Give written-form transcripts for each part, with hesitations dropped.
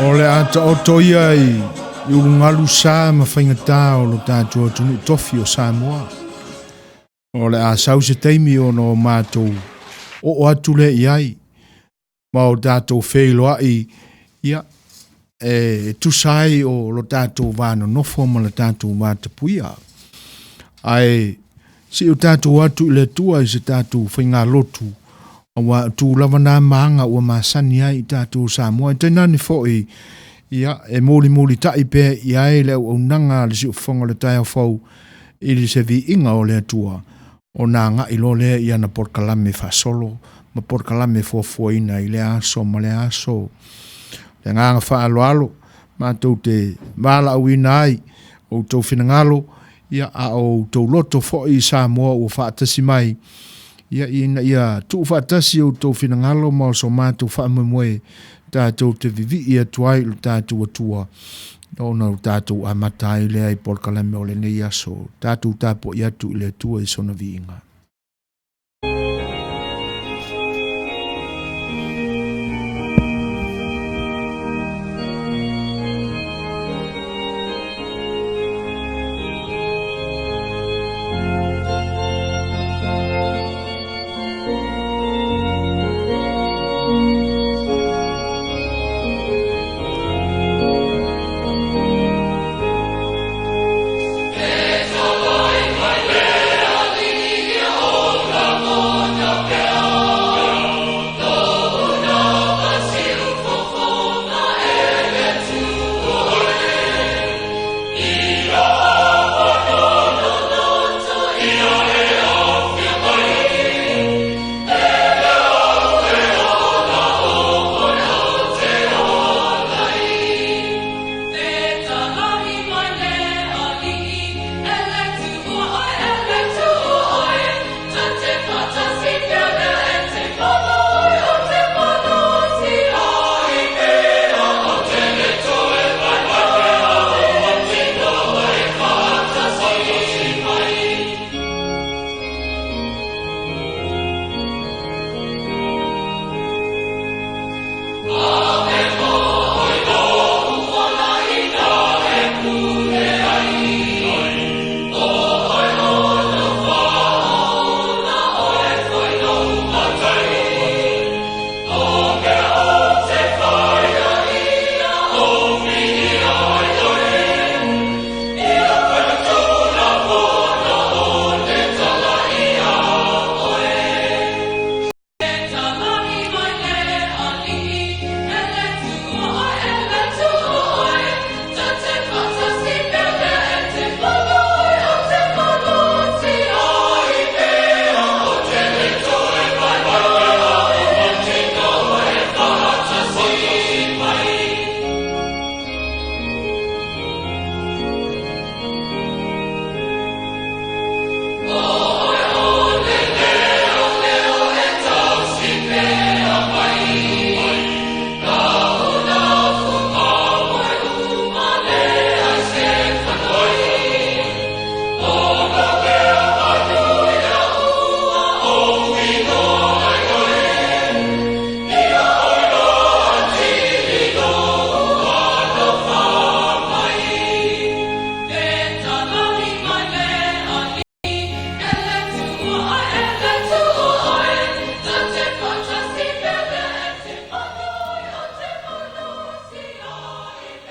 O le a taoto ia i ulugalu sa ma faigata o lo tatou atunuu tofi o Samoa. O le a sau se taimi ona o matou oo atu lea i ai ma o tatou feiloai ia e tusa ai o lo tatou va nonofo ma le tatou va tapuia. Ae se i o tatou atu i le Atua i se tatou faigalotu, aua o tu lava na ma aga ua masani ai i tatou Samoa. E tainane foi ia e mulimulitai pea i ai le auaunaga a le siufofoga o le taeao fou i le se viiga o le Atua, ona agai loa lea i ana polokalame faasolo ma polokalame fuafuaina i lea aso ma lea aso. Le agaga faaaloalo matou te valaauina ai outou finagalo, ia a o outou loto foi i Samoa ua faatasi mai, ia ina ia tuufaatasi outou finagalo ma o so matou faamoemoe tatou te vivii atu ai i lo tatou Atua, ona o tatou amata ai lea i polokalame o lenei aso, tatou tapuai atu i le Atua i sona viiga.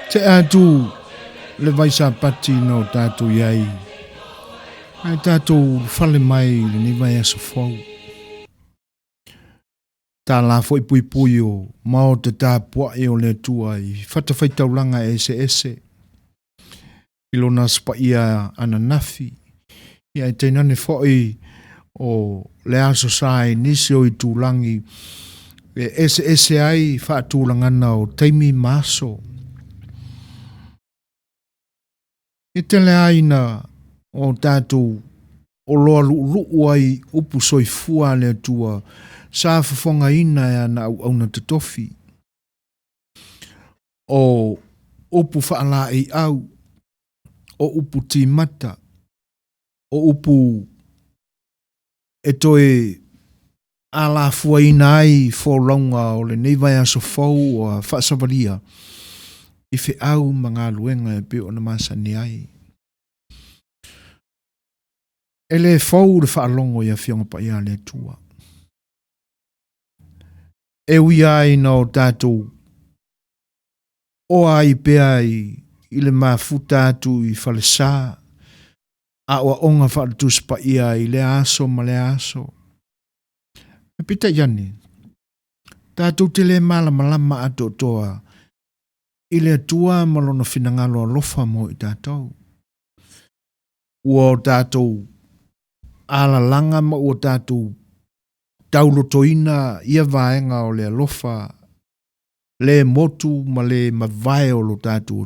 Tea atu le vaisapati na o tatou i ai, ae tatou ulufale mai i lenei vaiaso fou. Tala foi puipui o maota tapuai o le Atua i fatafaitaulaga eseese i lona Aso Paia ananafi, ia ae tainane foi o le Aso Sa i nisi o itulagi e eseese ai faatulagana o taimi ma aso. E tele lava ina o tatou oloa luuluu ai upu soifua a le Atua sa fofogaina e ana auauna totofi. O upu faalaeiau, o upu timata, o upu e toe alafuaina ai folauga o lenei vaiaso fou ua faasavalia i feau ma galuega e pei ona masani ai. E le fou le faalogo i Afioga Paia a le Atua. E ui lava ina o tatou oa ai pea i le mafuta atu i falesa, aoaoga faale-Tusi Paia i lea aso ma lea aso. Ae peitai ane, tatou te le malamalama atoatoa i le Atua ma Lona finagalo alofa mo i tatou. Ua o tatou alalaga ma ua tatou taulotoina ia vaega o le alofa le motu ma le mavae o lo tatou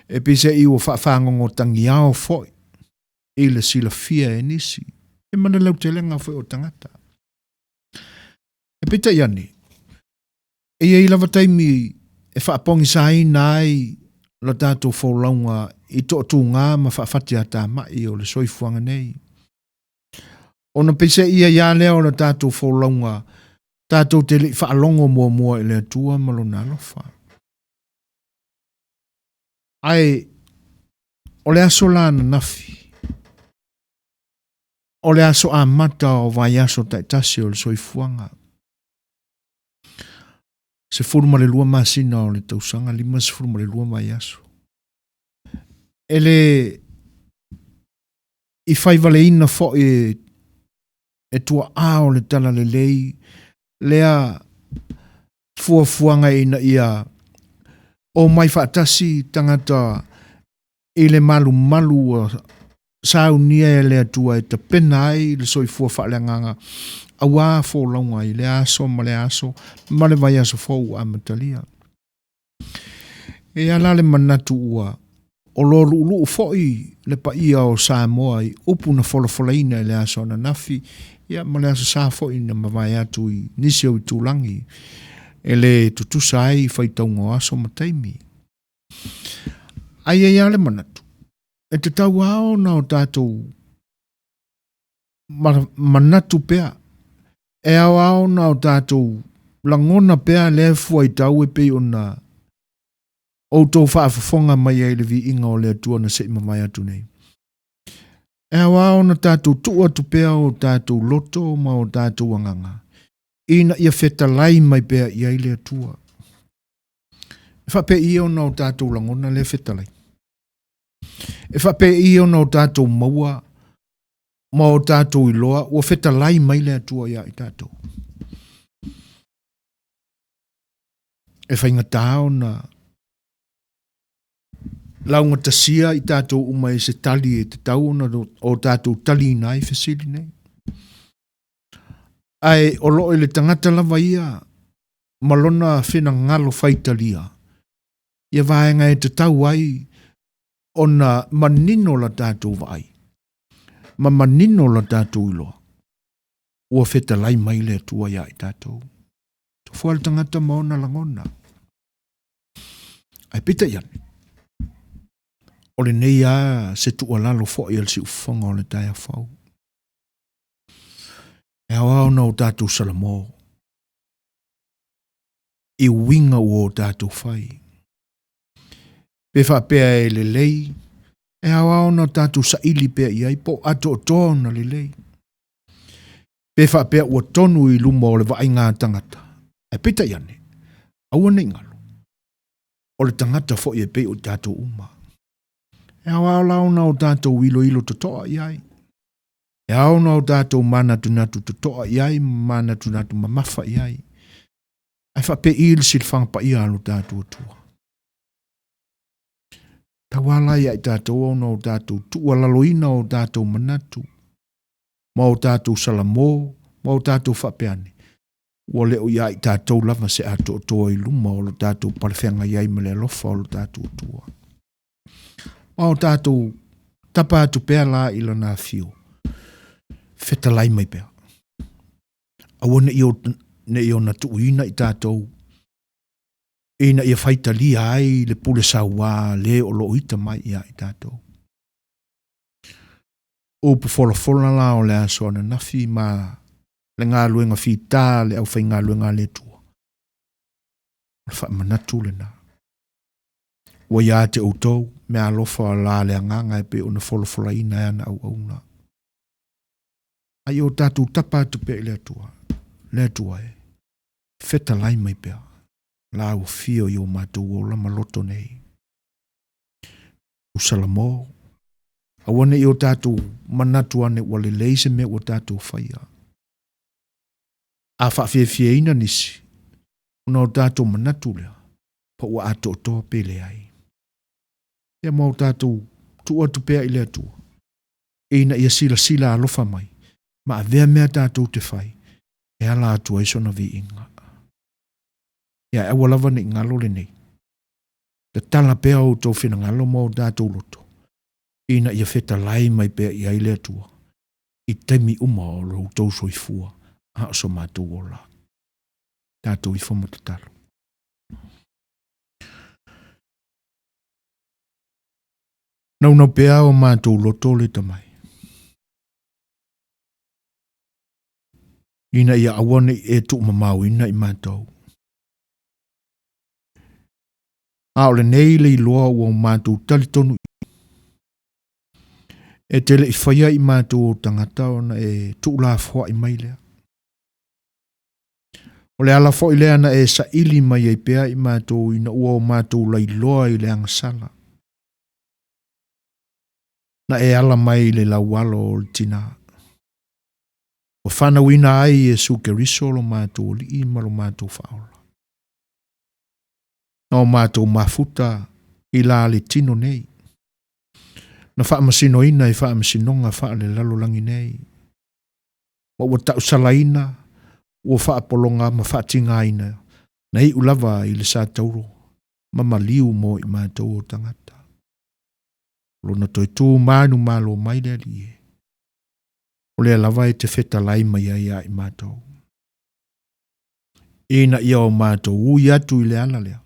E peiseai ua faafagogo tagiao foi i le silafia e nisi, e ma le lautelega foi o tagata. E peitai ane, e i ai lava taimi e faapogisaina ai la tatou folauga i toatuga ma faafatiatamai o le soifuaga nei. Ona peiseai ai lava lea o la tatou folauga tatou te le i faalogo muamua i le Atua ma Lona alofa. Ae o le aso la ananafi, o le aso amata o vaiaso taitasi o le soifuaga. 12 masina o le tausaga, 52 vaiaso. E le i faivaleina foi e tuaa o le Talalelei lea fuafuaga ina ia omai faatasi tagata i le malumalu ua saunia e le Atua e tapena ai le soifua faaleagaga auā folauga i lea aso ma lea aso ma le vaiaso fou ua amatalia. E ala le manatu ua oloa luuluu foi le paia o Samoa i upu na folafolaina i le aso ananafi, ia ma le aso Sa foi na mavae atu i nisi o itulagi e le tutusa ai faitauga o aso ma taimi. Ae i ai lava le manatu, e tatau lava ona o tatou manatu pea, e ao lava ona o tatou lagona pea lea fuaitau e pei ona outou faafofoga mai ai i le viiga o le Atua na se i mavae atu nei. E ao lava ona tatou tuu atu pea o tatou loto ma o tatou agaga, ina ia fetalai mai pea i ai le Atua. E faapei ona o tatou lagona lea fetalai? E faapei ona o tatou maua ma o tatou iloa ua fetalai mai le Atua ia i tatou? E faigata ona laugatasia i tatou uma i se tali e tatau ona o tatou taliina ai fesili nei. Ae o lo o i le tagata lava ia ma lona finagalo faitalia, ia vaega e tatau ai ona manino la tatou vaai, ma manino la tatou iloa, ua fetalai mai le Atua ia i tatou. Tofoa le tagata ma ona lagona. Ae peitai ane, o lenei lava se tuualalo foi a le siufofoga o le taeao fou. E ao lava ona o tatou salamo i uiga ua o tatou fai. Pe faapea e lelei, e ao lava ona tatou saili pea i ai po o atoatoa ona lelei. Pe faapea ua tonu i luma o le vaaiga a tagata, ae peitai ane, aua ne i galo. O le tagata foi e pei o i tatou uma. E ao ao la ona o tatou iloilo totoa i ai. E ao ona o tatou manatunatu totoa i ai, manatunatu mamafa i ai. Ae faapei le silafaga paia a lo tatou Atua. Tauala ia i tatou ona o tatou tuualaloina o tatou manatu, ma o tatou salamo, ma o tatou faapeane, ua le o ia i tatou lava se atoatoa i luma o lo tatou palefeagai ai ma le alofa o lo tatou Atua. Ma o tatou tapa atu pea la i lana afio, fetalai mai pea. Aua ne i o, ne i ona tuuina i tatou ina ia faitalia ai le pule sauā le o lo o ita mai ia i tatou. Upu folafola la o le aso ananafi ma le galuega fita a le aufaigaluega a le Atua. O le faamanatu lena. Ua ia te outou mea alofa la le agaga e pei ona folafolaina e ana auauna. A ia o tatou tapa atu pea i le Atua, le Atua e, fetalai mai pea la ua fio i o matou ola ma loto nei. U Salamo, aua ne i o tatou manatu ane ua lelei se mea ua tatou faia. A faafiafiaina nisi, ona o tatou manatu lea, pa ua atoatoa pe leai. Ia ma o tatou tuu atu pea i le Atua, ina ia silasila alofa mai, ma avea mea tatou te fai, e ala atu ai sona viiga. Ia e aua lava ne i galo lenei. Tatala pea outou finagalo ma o tatou loto, ina ia fetalai mai pea i ai le Atua, i taimi uma o lo outou soifua, a o so matou ola. Tatou ifo ma tatalo. Naunau pea o matou loto le tamai. Ina ia aua ne i e tuumamaoina i matou. A o lenei le iloa ua o matou talitonu e te le i faia i matou o tagata ona e tuulafoai mai lea. O le ala foi lea na e saili mai ai pea i matou ina ua o matou lailoa i le agasala. Na e ala mai i le laualo o le tinā. Ua fanauina ai Iesu Keriso lo matou Alii ma lo matou Faaola. Na o matou mafuta i la le tino nei. Na faamasinoina i faamasinoga faalelalolagi nei. Ma ua tausalaina, ua faapologa ma faatigaina, na iu lava i le satauro ma maliu mo i matou o tagata. O lona toe tu manumalo mai le Alii e, o lea lava e te fetalai mai ai ia i matou. Ina ia o matou ui atu i le ala lea,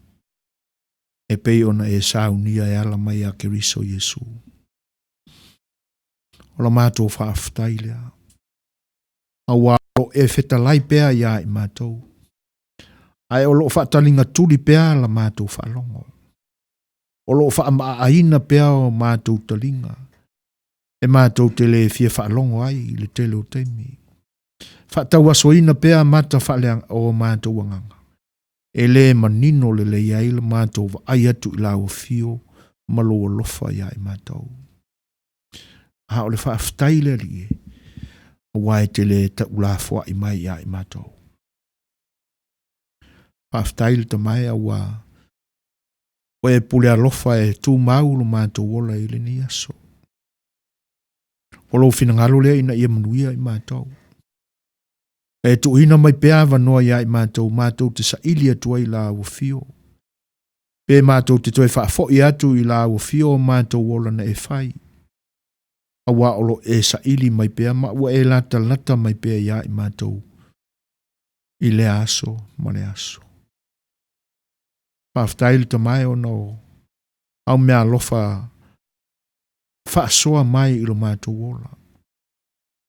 e pei ona e saunia e ala mai a Keriso Iesu. O la matou faafetai lea. Aua o lo o e fetalai pea ia i matou. Ae o lo o faataligatuli pea la matou faalogo. O lo o faamaa-aaina pea o matou taliga, e matou te le fia faalogo ai i le tele o taimi. Faatauasoina pea mata faaleaga o matou agaga, e le manino lelei ai la matou vaai atu i lau afio ma lou alofa ia i matou. A o le faafetai le Alii e, aua e te le taulafoai mai ia i matou. Faafetai le Tama e, aua ua e pule alofa e tumau lo matou ola i lenei aso. O lou finagalo lea ina ia manuia i matou. E tuuina mai pea avanoa ia i matou, matou te saili atu ai la ua fio. Pe matou te toe faafoi atu i la ua fio o matou ola na e fai. Aua o lo e saili mai pea ma ua e latalata mai pea ia i matou i lea aso ma le aso. Faafetai le Tama e ona o au mea alofa faasoa mai i lo matou ola.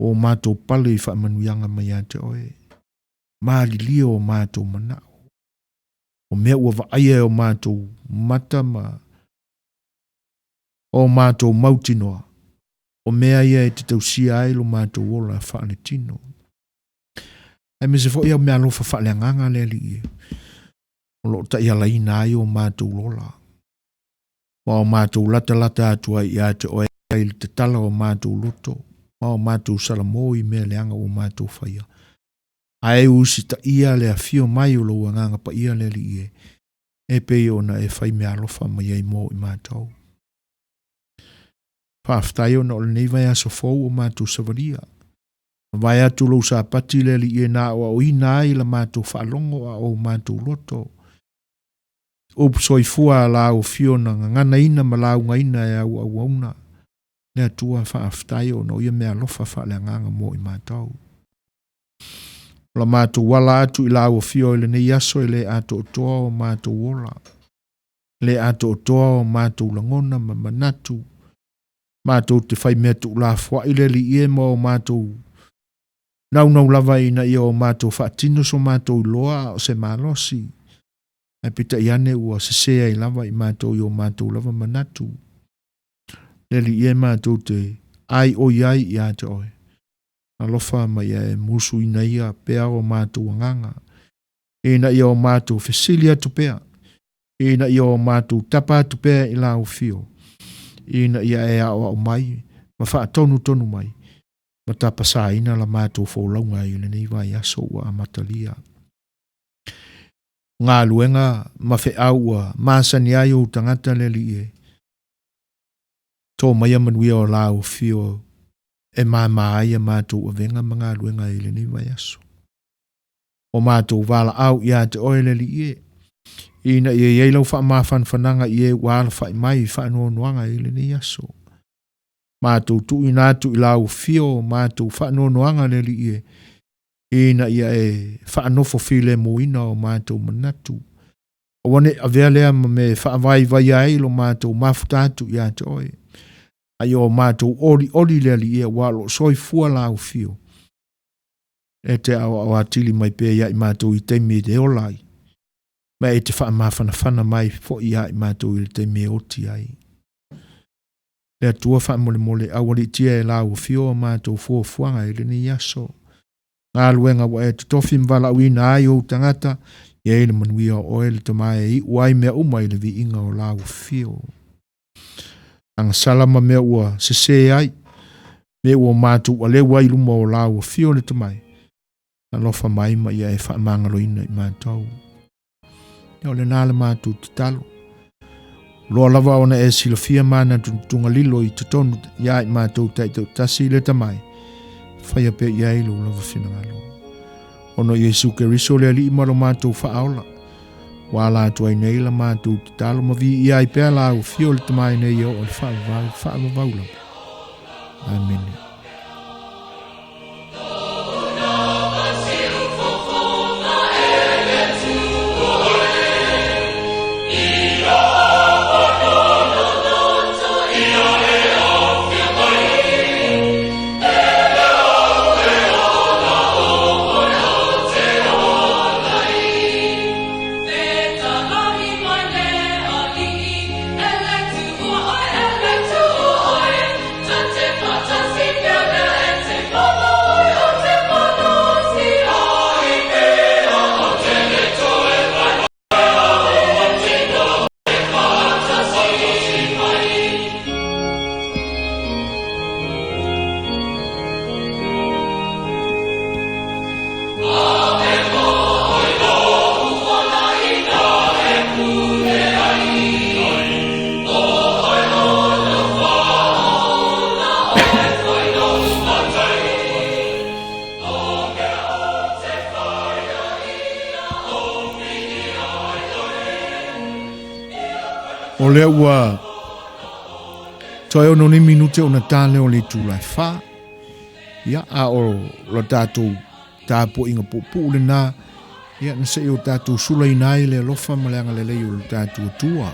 O matou pale i faamanuiaga mai ia te oe. Malilie o matou manao. O mea ua vaaia e o matou mata ma o matou mautinoa. O mea ia e te tausia ai lo matou ola faaletino. Aemaise foi au mea alofa faaleagaga le Alii e. O lo o taialaina ai o matou lola. Ma o matou latalata atu ai ia te oe i le tatala o matou loto, ma o matou salamo i mea leaga ua matou faia. Ae usitaia le afio mai o lou Agaga Paia le Alii e, e pei ona e fai meaalofa mai ai mo i matou. Faafetai ona o lenei vaiaso fou o matou savalia. Mavae atu lou Sapati le Alii e na aoaoina ai la matou faalogo a o matou loto. Upu soifua a la afio na gaganaina ma laugaina e au auauna. Le Atua faafetai ona o ia meaalofa faaleagaga mo i matou. O la matou ala atu i la afio i lenei aso e le atoatoa o matou ola. Le atoatoa o matou lagona ma manatu. Matou te fai mea tuulafoai le Alii e ma o matou naunau lava ina ia o matou faatino so matou iloa a o se malosi. Ae peitai ane ua sese ai lava i matou i o matou lava manatu. Le Alii e matou te aioi ai ia te oe. Alofa ma ia e musuina ia pea o matou agaga. Ina ia o matou fesili atu pea. Ina ia o matou tapa atu pea i lau afio. Ina ia e aoao mai ma faatonutonu mai. Ma tapasaina la matou folauga i lenei vaiaso ua amatalia. Galuega ma feau ua masani ai ou tagata le Alii e. Tō mai a manuia o lau afio e māmā ai a matou avega ma galuega i lenei vaiaso. O matou valaau ia te oe le Alii e. Ina ia i ai lau faamafanafanaga i e ua alafai mai i faanoanoaga i lenei aso. Matou tuuina atu i lau afio, matou faanoanoaga le Alii e. Ina ia e faanofo filemuina o matou manatu. Aua ne i avea lea ma me faavaivaia ai lo matou mafuta atu ia te oe. A ia o matou olioli le Alii e aua o lo o soifua lau afio. E te aoao atili mai pea ia i matou i taimi e ola ai. Ma e te faamafanafana mai foi ia i matou i le taimi e oti ai. Le Atua faamolemole aualiitia e lau afio o matou fuafuaga i lenei aso. Galuega ua e totofi ma valaauina ai ou tagata, ia i le manuia o oe le Tama e iu ai mea uma i le viiga o lau afio. Agasala ma mea ua sese ai, me ua matou aleu ai i luma o lau afio le Tama e. Alofa mai ma ia e faamagaloina i matou. Ia o lena le matou tatalo. Loa lava ona e silafia mana tugatungalilo i totonu ia i matou taitautasi le Tama e. Faia pea i ai lou lava finagalo. Ona o Iesu Keriso le Alii ma lo matou faaola. Ua ala atu ai nei la matou tatalo ma viia ai pea lau afio le Tama nei e oo i le faavavau, faavavau lava. Amene. O lea ua toe ono ni minute ona tā lea o le itula e 4. Ia, a o lo tatou tapuaiga puupuu lena, ia, na se i o tatou sulaina ai le alofa ma le agalelei o lo tatou Atua.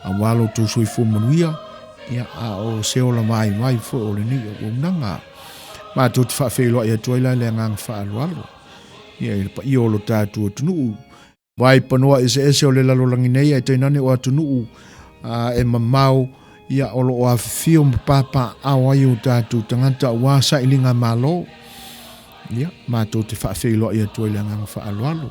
Aua lo outou soifua manuia, ia, a o se ola vaivai foi o lenei auaunaga. Matou te faafeiloai atu ai la i le agaga faaaloalo, ia, i le paia o lo tatou atunuu, vai panoa eseese o le lalolagi nei, ae tainane o atunuu e mamao, ia, o lo o afifio ma papaaao ai o tatou tagata aua sailiga malo. Ia, matou te faafeiloai atu ai le agaga faaaloalo.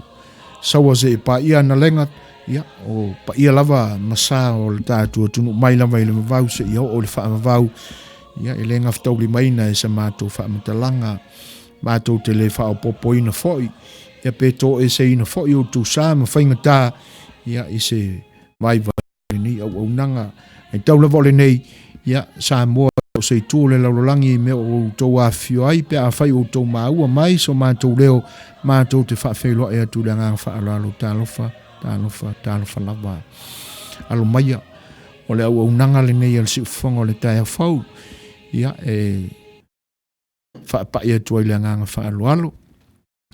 Saua se i paia ana lenga Ia, o paia lava ma sa o le tatou atunuu mai lava i le vavau seia oo i le faavavau, ia, e le gafataulimaina e sa matou faamatalaga, matou te le faaopoopoina foi, ia pe toeseina foi outou sa ma faigata, ia, i se vaivai o lenei auaunaga. Ae tau lava o lenei, ia, Samoa o se itu o le lalolagi i mea o outou afifio ai, pe afai o outou maua mai so matou leo, matou te faafeiloai atu i le agaga faaaloalo, talofa, talofa, talofa lava. Alo maia, o le auaunaga lenei a le siufofoga o le taeao fou, ia, e faapai atu ai le agaga faaaloalo,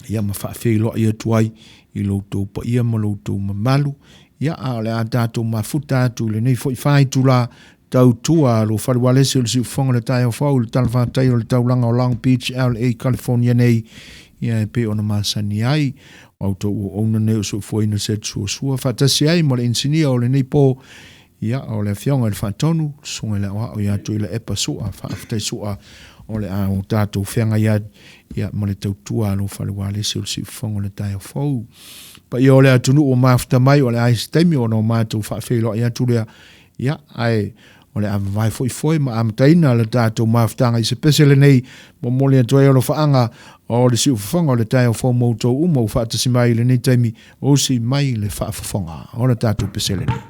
ia ma faafeiloai atu ai i lo outou paia ma lo outou mamalu, ia a o le a tatou mafuta atu i lenei foi faitula tautua lo fale ualesi o le siufofoga o le taeao fou i le talafatai o le taulaga o Long Beach, LA, California nei, ia e pei ona masani ai o outou auauna nei o soifuaina se atu suasua faatasi ai ma le inisinia o lenei po, ia o le afioga i le Faatonu, susuga i le Aoao ia Tuilaepa Sua, faafetai Sua o le a o tatou feagai ai ia ma le tautua a lou fale ualesi o le siufofoga o le taeao fou. Paia o le atunuu ua mafuta mai, o le a i se taimi ona o matou faafeiloai atu lea, ia ae o le a vavae foi foe ma amataina le tatou mafutaga i se pese lenei, momoli atu ai alofaaga o le siufofoga o le taeao fou mo outou uma ua faatasi mai i lenei taimi, osi mai le faafofoga o le tatou pese lenei.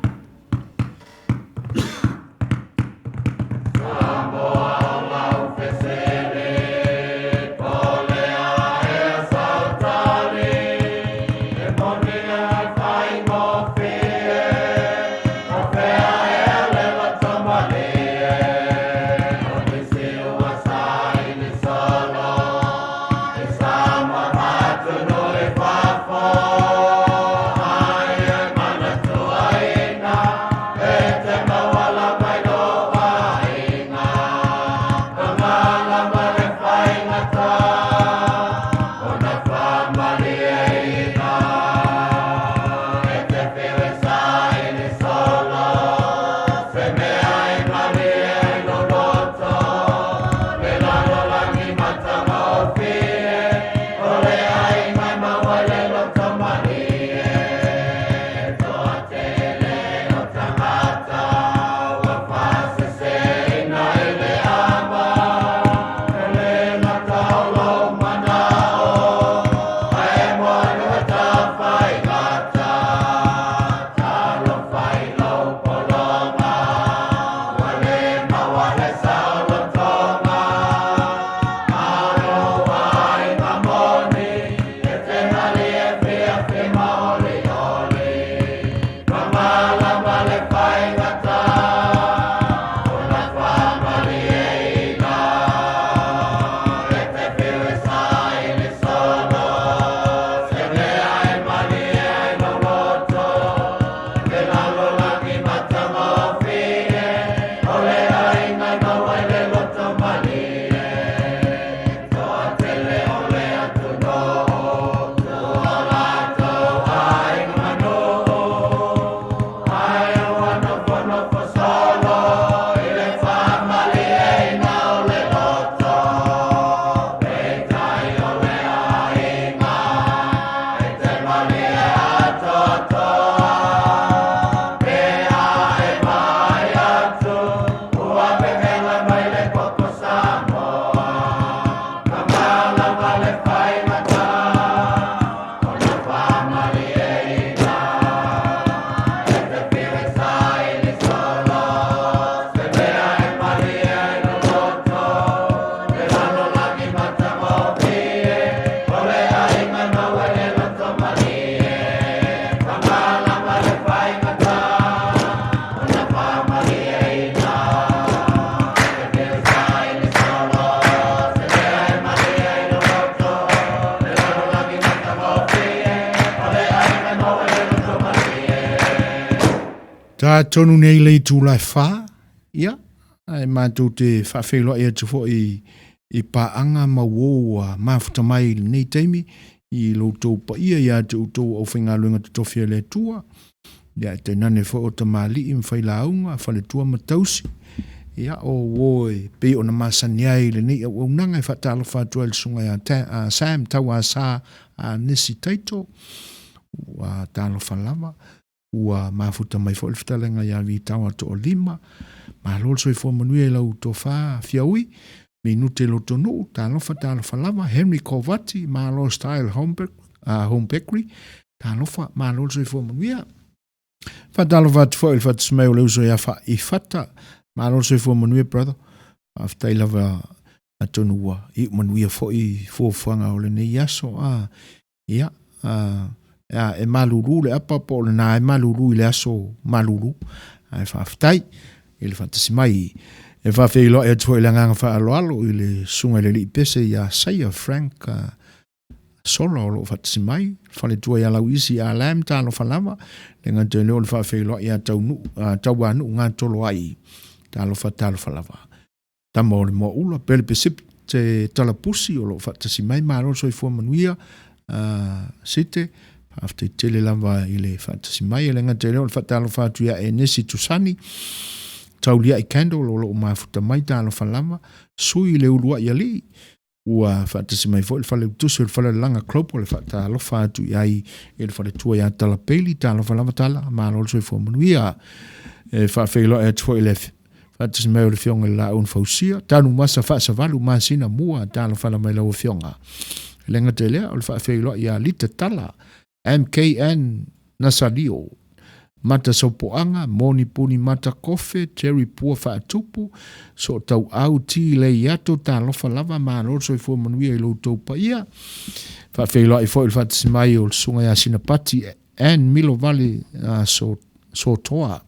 Ta tonu nei le itula e whā, ia, ae matou te faafeiloai atu foi i paaga ma uo ua mafuta mai i lenei taimi i lo outou paia ia te outou aufaigaluega totofi a le Atua, ia e tainane foi o tamalii ma failauga, faletua ma tausi, ia o uo e pei ona masani ai i lenei auaunaga e faatalofa atu ai i le susuga ia Sam Tauasa a Nisi Taito, ua talofa lava. Ua mafuta mai foi le fetalaiga ia Vitaoa Toalima. Malo le soifua manuia i lau tofa Fiaui, Minute Lotonuu, talofa talofa lava, Henry Kovati, Malo Style Home, Home Bakery, talofa, malo le soifua manuia. Faatalofa atu foi i le faatasi mai o le uso ia Faaifata, malo le soifua manuia brother. Faafetai lava atonu ua iu manuia foi fuafuaga o lenei aso. A, ia, a, a, e malulu le apa po o lena e malulu i le aso malulu. Ae faafetai i le faatasi mai. E faafeiloai atu foi i le agaga faaaloalo i le susuga i le alii pese ia Saia Frank Sola o lo o faatasi mai, faletua ia Lauisi a Lam talofa lava, le gata i lea o le faafeiloai ia Taunuu, Tauanuu Gatolo ai, talofa talofa lava. Tama o le Moaula, Pele Pesip te Talapusi o lo o faatasi mai, malo le soifua manuia, Site, faafetai tele lava i le faatasi mai. E le gata i lea o le faatalofa atu ia Enesi Tusani, Tauliai Candle o lo o mafuta mai, talofa lava, Sui le Uluai Alii, Ua faatasi mai foi le Faleutusi o le Falelalaga Global e faatalofa atu i ai i le faletua ia Tala Bailey, talofa lava Tala, malo le soifua manuia. E faafeiloai atu foi i le faatasi mai o le Afioga i le Laau na Fausia, Tanumasa Faasavalu masina mua, talofa lava i lau Afioga. E le gata i lea, o le faafeiloai ia Lita Tala, MKN Nasalio, Mata Sopoaga, Moni Puni Mata Kofe, Terry Pua Faatupu, Sootauau T Leiato, talofa lava, malo le soifua manuia i lo outou paia. Faafeiloai foi i le faatasi mai o le susuga ia Sinapati Ann Milovale uh, Sotoa.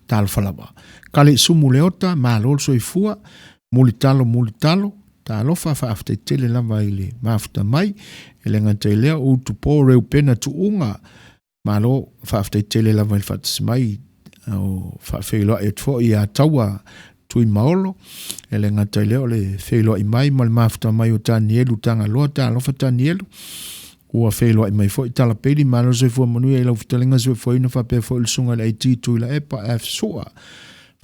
Talofa lava. Kale Sumu Leota, malo le soifua, mulitalo mulitalo, talofa faafetai tele lava i le mafuta mai. E le gata i lea, o Utupo Reupena Tuuga, malo faafetai tele lava i le faatasi mai, o faafeiloai atu foi ia Taua Tuimaolo. E le gata i lea, o le feiloai mai ma le mafuta mai o Tanielu Tagaloa, talofa Tanielu. Ua feiloai mai foi Tala Peili, malo le soifua manuia i lau fetalaiga soifuaina faapea foi le susuga i le IT Tuilaepa F Sua.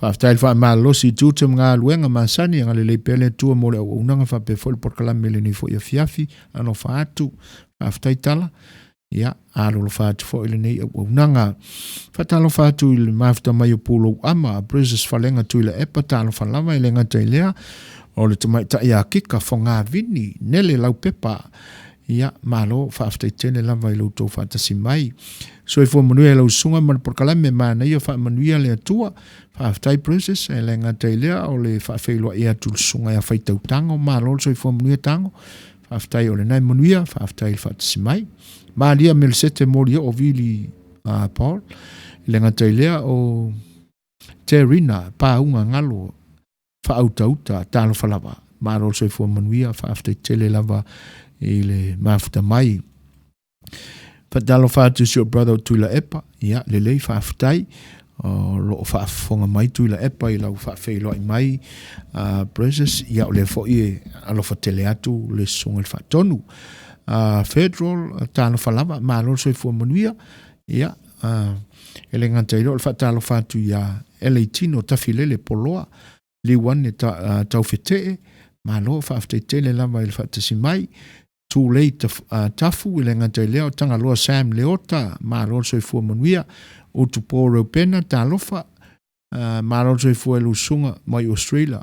Faafetai i le faamalolosi i tiute ma galuega masani, agalelei pea le Atua mo le auaunaga faapea foi le polokalame i lenei foi afiafi. Alofa atu, faafetai Tala. Ia, alolofa atu foi lenei auaunaga. Faatalofa atu i le mafuta mai o Pulou Ama, Princess Falega Tuilaepa, talofa lava e le gata i lea, o le tamaitai Akika Fogavini, Nele Laupepa. Ia, malo, faafetai tele lava i lo outou faatasi mai. Soifua manuia i lau susuga ma le polokalame, manaia faamanuia le Atua. Faafetai Princess, e le gata i lea o le faafeiloai atu i le susuga ia Faitau Tago, malo le soifua manuia Tago. Faafetai o lena e manuia, faafetai i le faatasi mai. Malia Melesete Molioo Vili Paul, e le gata i lea o Terina Pauga Galo Faautauta, talofa lava. Malo le soifua manuia, faafetai tele lava i le mafuta mai. Faatalofa atu i si ou brother o Tuilaepa, ia lelei faafetai. O lo o faafofoga mai Tuilaepa i lau faafeiloai mai Precious, ia o lea foi e alofa tele atu le susuga i le faatonu. Federal, talofa lava, malo le soifua manuia. Ia, e le gata i lea o le faatalofa atu ia Eleitino Tafilele Poloa, Liuane ta, Taufetee, malo faafetai tele lava i le faatasi mai. Tulei Tafu, e le gata i lea o Tagaloa Sam Leota, malo le soifua manuia. Utupo Reupena, talofa, malo le soifua i lou susuga mai Australia.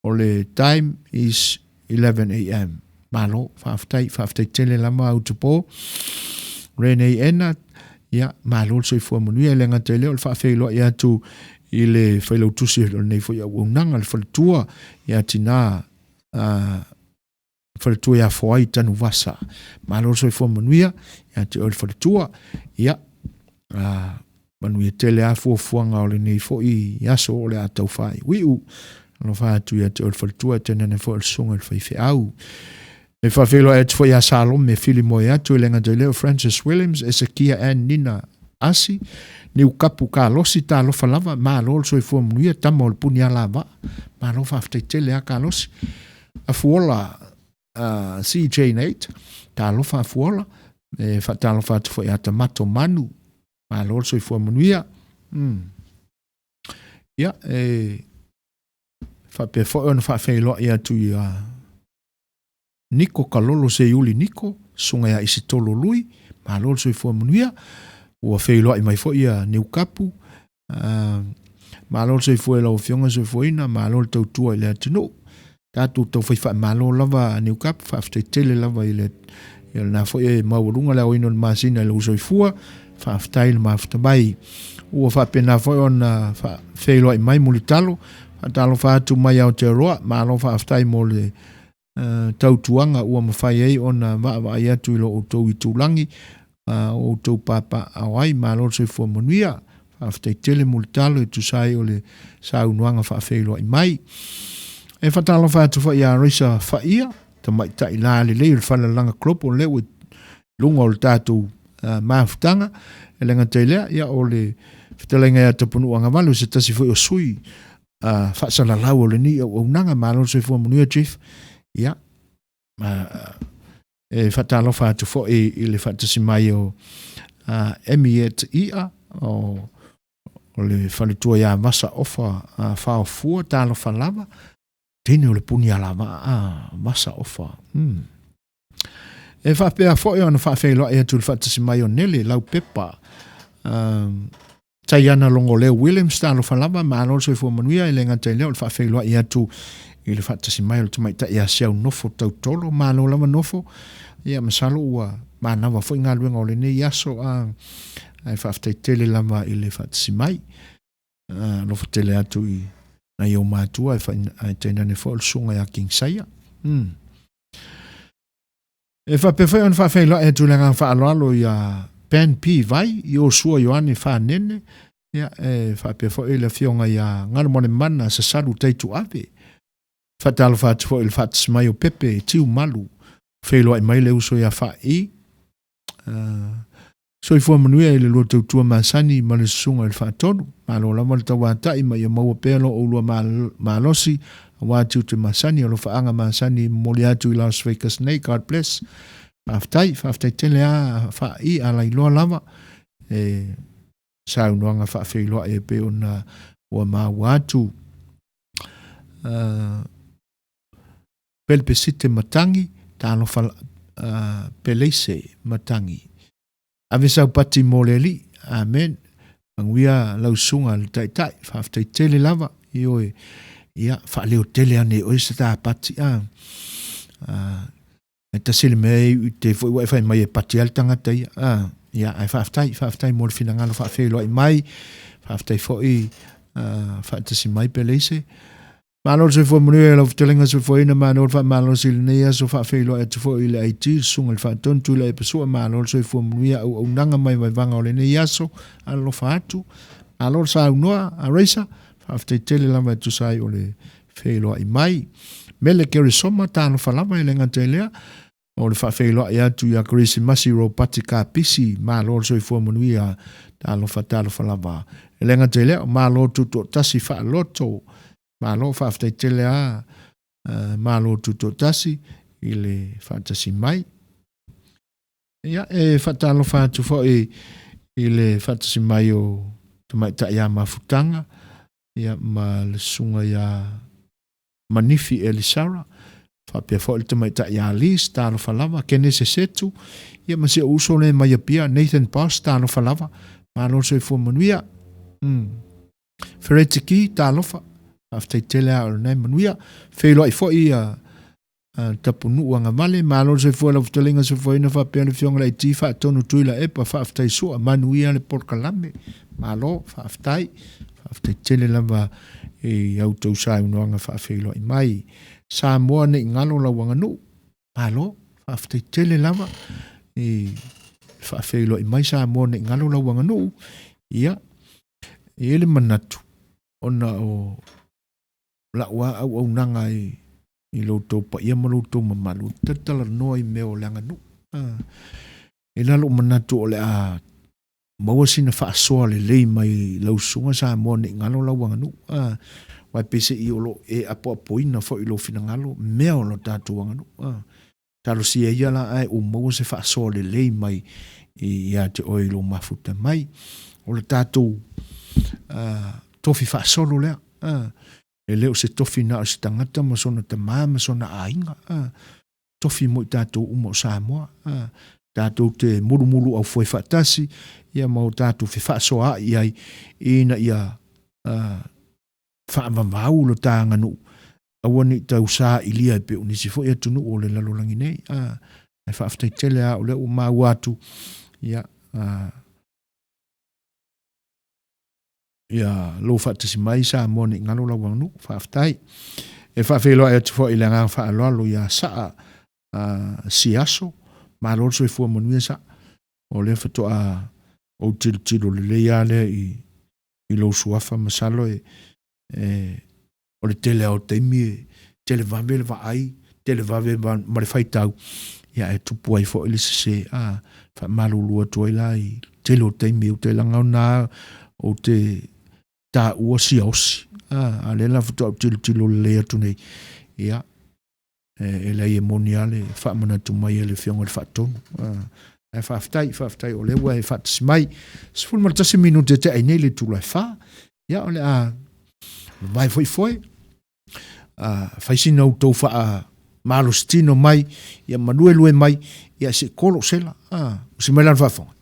O le time is 11 am. Malo, faafetai, faafetai tele lava Utupo. Rene Ena, ia, malo le soifua manuia. E le gata i lea o le faafeiloai atu i le failautusi o lenei foi auaunaga, le faletua ia Tina faletua ia Foai Tanuvasa. Malo le soifua manuia ia te oe le faletua. Ia, manuia tele a fuafuaga o lenei foi aso o le a tau faaiuiu. Alofa atu ia te oe le faletua e tenane foi o le susuga i le faifeau. E faafeiloai atu foi ia Salome Filimoe atu e le gata i lea o Francis Williams, Esekia Ann Nina Asi, Niukapu Kalosi, talofa lava, malo le soifua manuia, tama o le puni alavaa. Malo faafetai tele a Kalosi. Afuola uh, CJ Nate, talofa Afuola, e faatalofa atu foi ia Tamato Manu, malo le soifua manuia. Ia, e faapea foi ona faafeiloai atu ia Niko Kalolo Seiuli Niko, susuga ia Isitolo Lui, malo le soifua manuia. Ua feiloai mai foi ia Niukapu. Malo le soifua i lau Afioga Soifuaina, malo le tautua i le atunuu. Tatou taufai faamalo lava Niukapu, faafetai tele lava i le ia lena foi e maualuga le aoina o le masina i lou soifua, faafetai i le mafuta mai. Ua faapena foi ona feiloai mai Mulitalo, faatalofa atu mai Aotearoa, malo faafetai mo le tautuaga ua mafai ai ona vaavaai atu i lo outou itulagi o outou papaaao ai. Malo le soifua manuia. Faafetai tele Mulitalo e tusa ai o le saunoaga faafeiloai mai. E faatalofa atu foi ia Raisa Faia, tamaitai la lelei o le Falelaga Global, lea ua i luga o le tatou mafutaga. E le gata i lea, ia o le fetalaiga ia Tapunuu Agavale, o se tasi foi o sui faasalalau o lenei auaunaga. Malo le soifua manuia Chief. Ia, e faatalofa atu foi i le faatasi mai o Emiet Ia, o le faletua ia Vasa Ofa Faofua, talofa lava. Teine o le puni alavaa a Vasa Ofa. E faapea foi ona faafeiloai atu i le faatasi mai o Nele Laupepa. Taiana Logoleo Williams, talofa lava, malo le soifua manuia, e le gata i lea o le faafeiloai atu i le faatasi mai o le tamaitai ia Siau Nofo Tautolo, malo lava Nofo, ia masalo ua manava foi galuega o lenei aso, a ae faafetai tele lava i le faatasi mai. Alofa tele atu i nai ou matua ae tainane foi o le susuga ia King Saia. E faapea foi ona faafeiloai atu i le agaga faaaloalo ia Ben P. Vai, Iosua Ioane Fanene, ia, e faapea foi le afioga ia Galumalemana Sasalu Taituave. Faatalofa atu foi i le faatasi mai o Pepe Tiumalu, feiloai mai le uso ia Faai. Soifua manuia i le lua tautua masani ma le susuga i le Faatonu. Malo lava le tauatai ma ia maua pea lo oulua malosi aua tiute masani, alofaaga masani e momoli atu i Las Vegas nei. God bless. Faafetai, faafetai tele a Faai a lailoa lava e saunoaga faafeiloai e pei ona ua maua atu. Pelpesite Matangi, talofa Peleise Matangi. Ave sau pati mo le Alii. Amen. Manuia lau susuga le Taitai. Faafetai tele lava. Ioe. Ia, faaleo tele ane i oe se ta pati. A, e tasi le mea e iu te foi ua e fai mai e pati ai le tagata ia. A, ia, ae faafetai, faafetai mo le finagalo faafeiloai mai. Faafetai foi faatasi mai Peleise. Malo le soifua manuia i lau fetalaiga soifuaina, malo le faamalosi i lenei aso, faafeiloai atu foi i le IT, le susuga i le Faatonu Tuilaepa Sua, malo le soifua manuia auaunaga mai vaivaga o lenei aso, alofa atu, malo le saunoa a Raisa, faafetai tele lava e tusa ai o le feiloai mai. Mele Keresoma, talofa lava e le gata i lea, O le faafeiloai atu ia Kerisimasi Ropati Kapisi, malo le soifua manuia, talofa talofa lava. E le gata i lea, malo tutoatasi faaloto, malo faafetai tele a malo tutoatasi i le faatasi mai. Ia, e faatalofa atu foi i le faatasi mai o tamaitai ia Mafutaga, ia ma le susuga ia Manifi Elisara, faapea foi le tamaitai ia Liz, talofa lava, Kenese Setu, ia ma si ou uso lea mai Apia, Nathan Boss, talofa lava, malo le soifua manuia. Fereti Ki, talofa, faafetai tele lava o lena e manuia. Feiloai foi ia Tapunuu Agavale, malo le soifua i lau fetalaiga soifuaina faapea le Afioga i le IT Faatonu Tuilaepa, faafetai sua, manuia le polokalame, malo, faafetai. Faafetai tele lava i a outou saunoaga faafeiloai mai. Samoa ne i galo lau aganuu. Malo, faafetai tele lava i faafeiloai mai Samoa ne i galo lau aganuu. Ia, e i ai le manatu, ona o lau lava auaunaga i lo outou paia ma lo outou mamalu, ou te talatalanoa i mea o le aganuu. E i ai lou manatu o le a maua sina faasoa lelei mai lau susuga Samoa ne i galo lau aganuu. A, aua e pei se i o lo o e apoapoina foi i lou finagalo mea o lo tatou aganuu. A, talosia ia la ae ua maua se faasoa lelei mai ia te oe i lou mafuta mai. O le tatou tofi faasolo lea. A, e le o se tofi na o se tagata ma sona tama ma sona aiga. A, tofi mo i tatou uma o Samoa. A, Tatou te mulumulu aufoe faatasi, ia ma o tatou fefaasoaai ai ina ia faavavau lo ta aganuu, aua ne i tau sailia e pei o nisi foi atunuu o le lalolagi nei. Ae faafetai tele lava o lea ua maua atu, ia, ia lou faatasi mai Samoa ne i galo lau aganuu. Faafetai. E faafeiloai atu foi i le agaga faaaloalo ia Saa Siaso, malo le soifua manuia Saa. O lea faatoa ou tilotilo lelei lava lea i lou suafa, masalo e o le tele lava o taimi e televave le vaai, televave ma le faitau, ia ae tupu ai foi le sese. Faamalulu atu ai la i le tele o taimi ou te lagona lava ou te taua siaosi. A o lea la faatoa ou tilotilo lelei atu nei, ia, e leai e moni lava le faamanatu mai e le Afioga i le Faatonu. Ae faafetai, faafetai o lea ua e faatasi mai. 11 minute te ai nei le itula e 4. Ia o le a vavae foi foe. Fai sina outou faamalositino mai, ia maluelue mai, ia se i kolo sela. Usi mai la le faafofoga.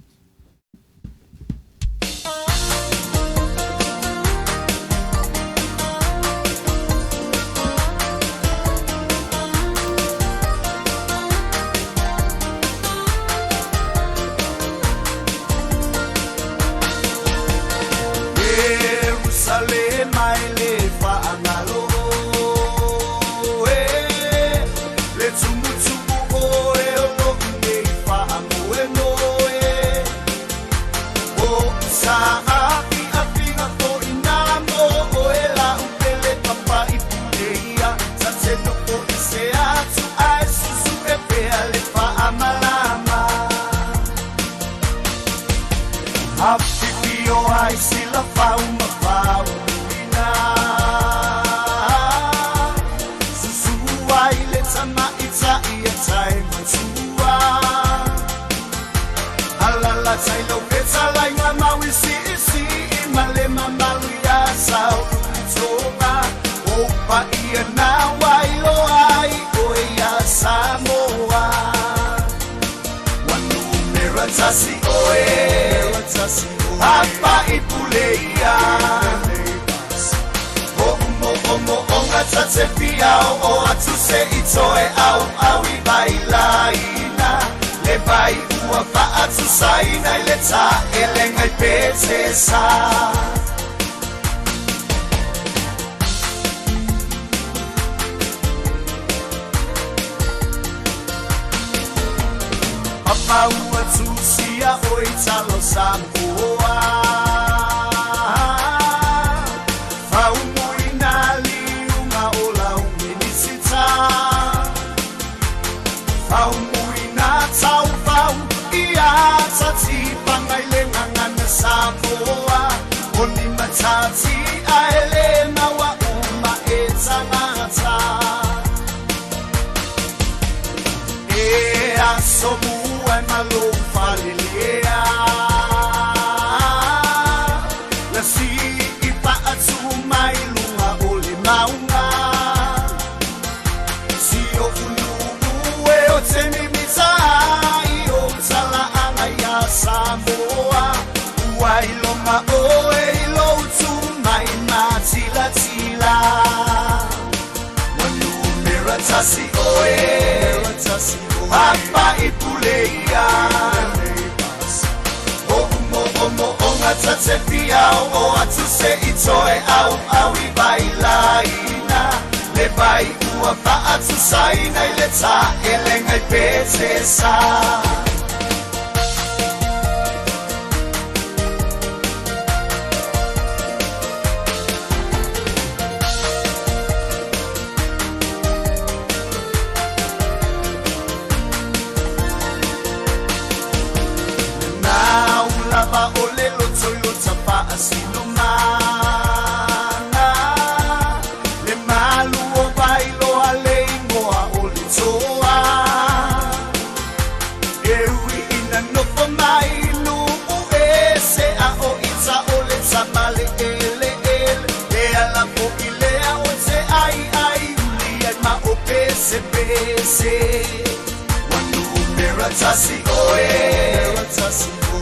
tasi oe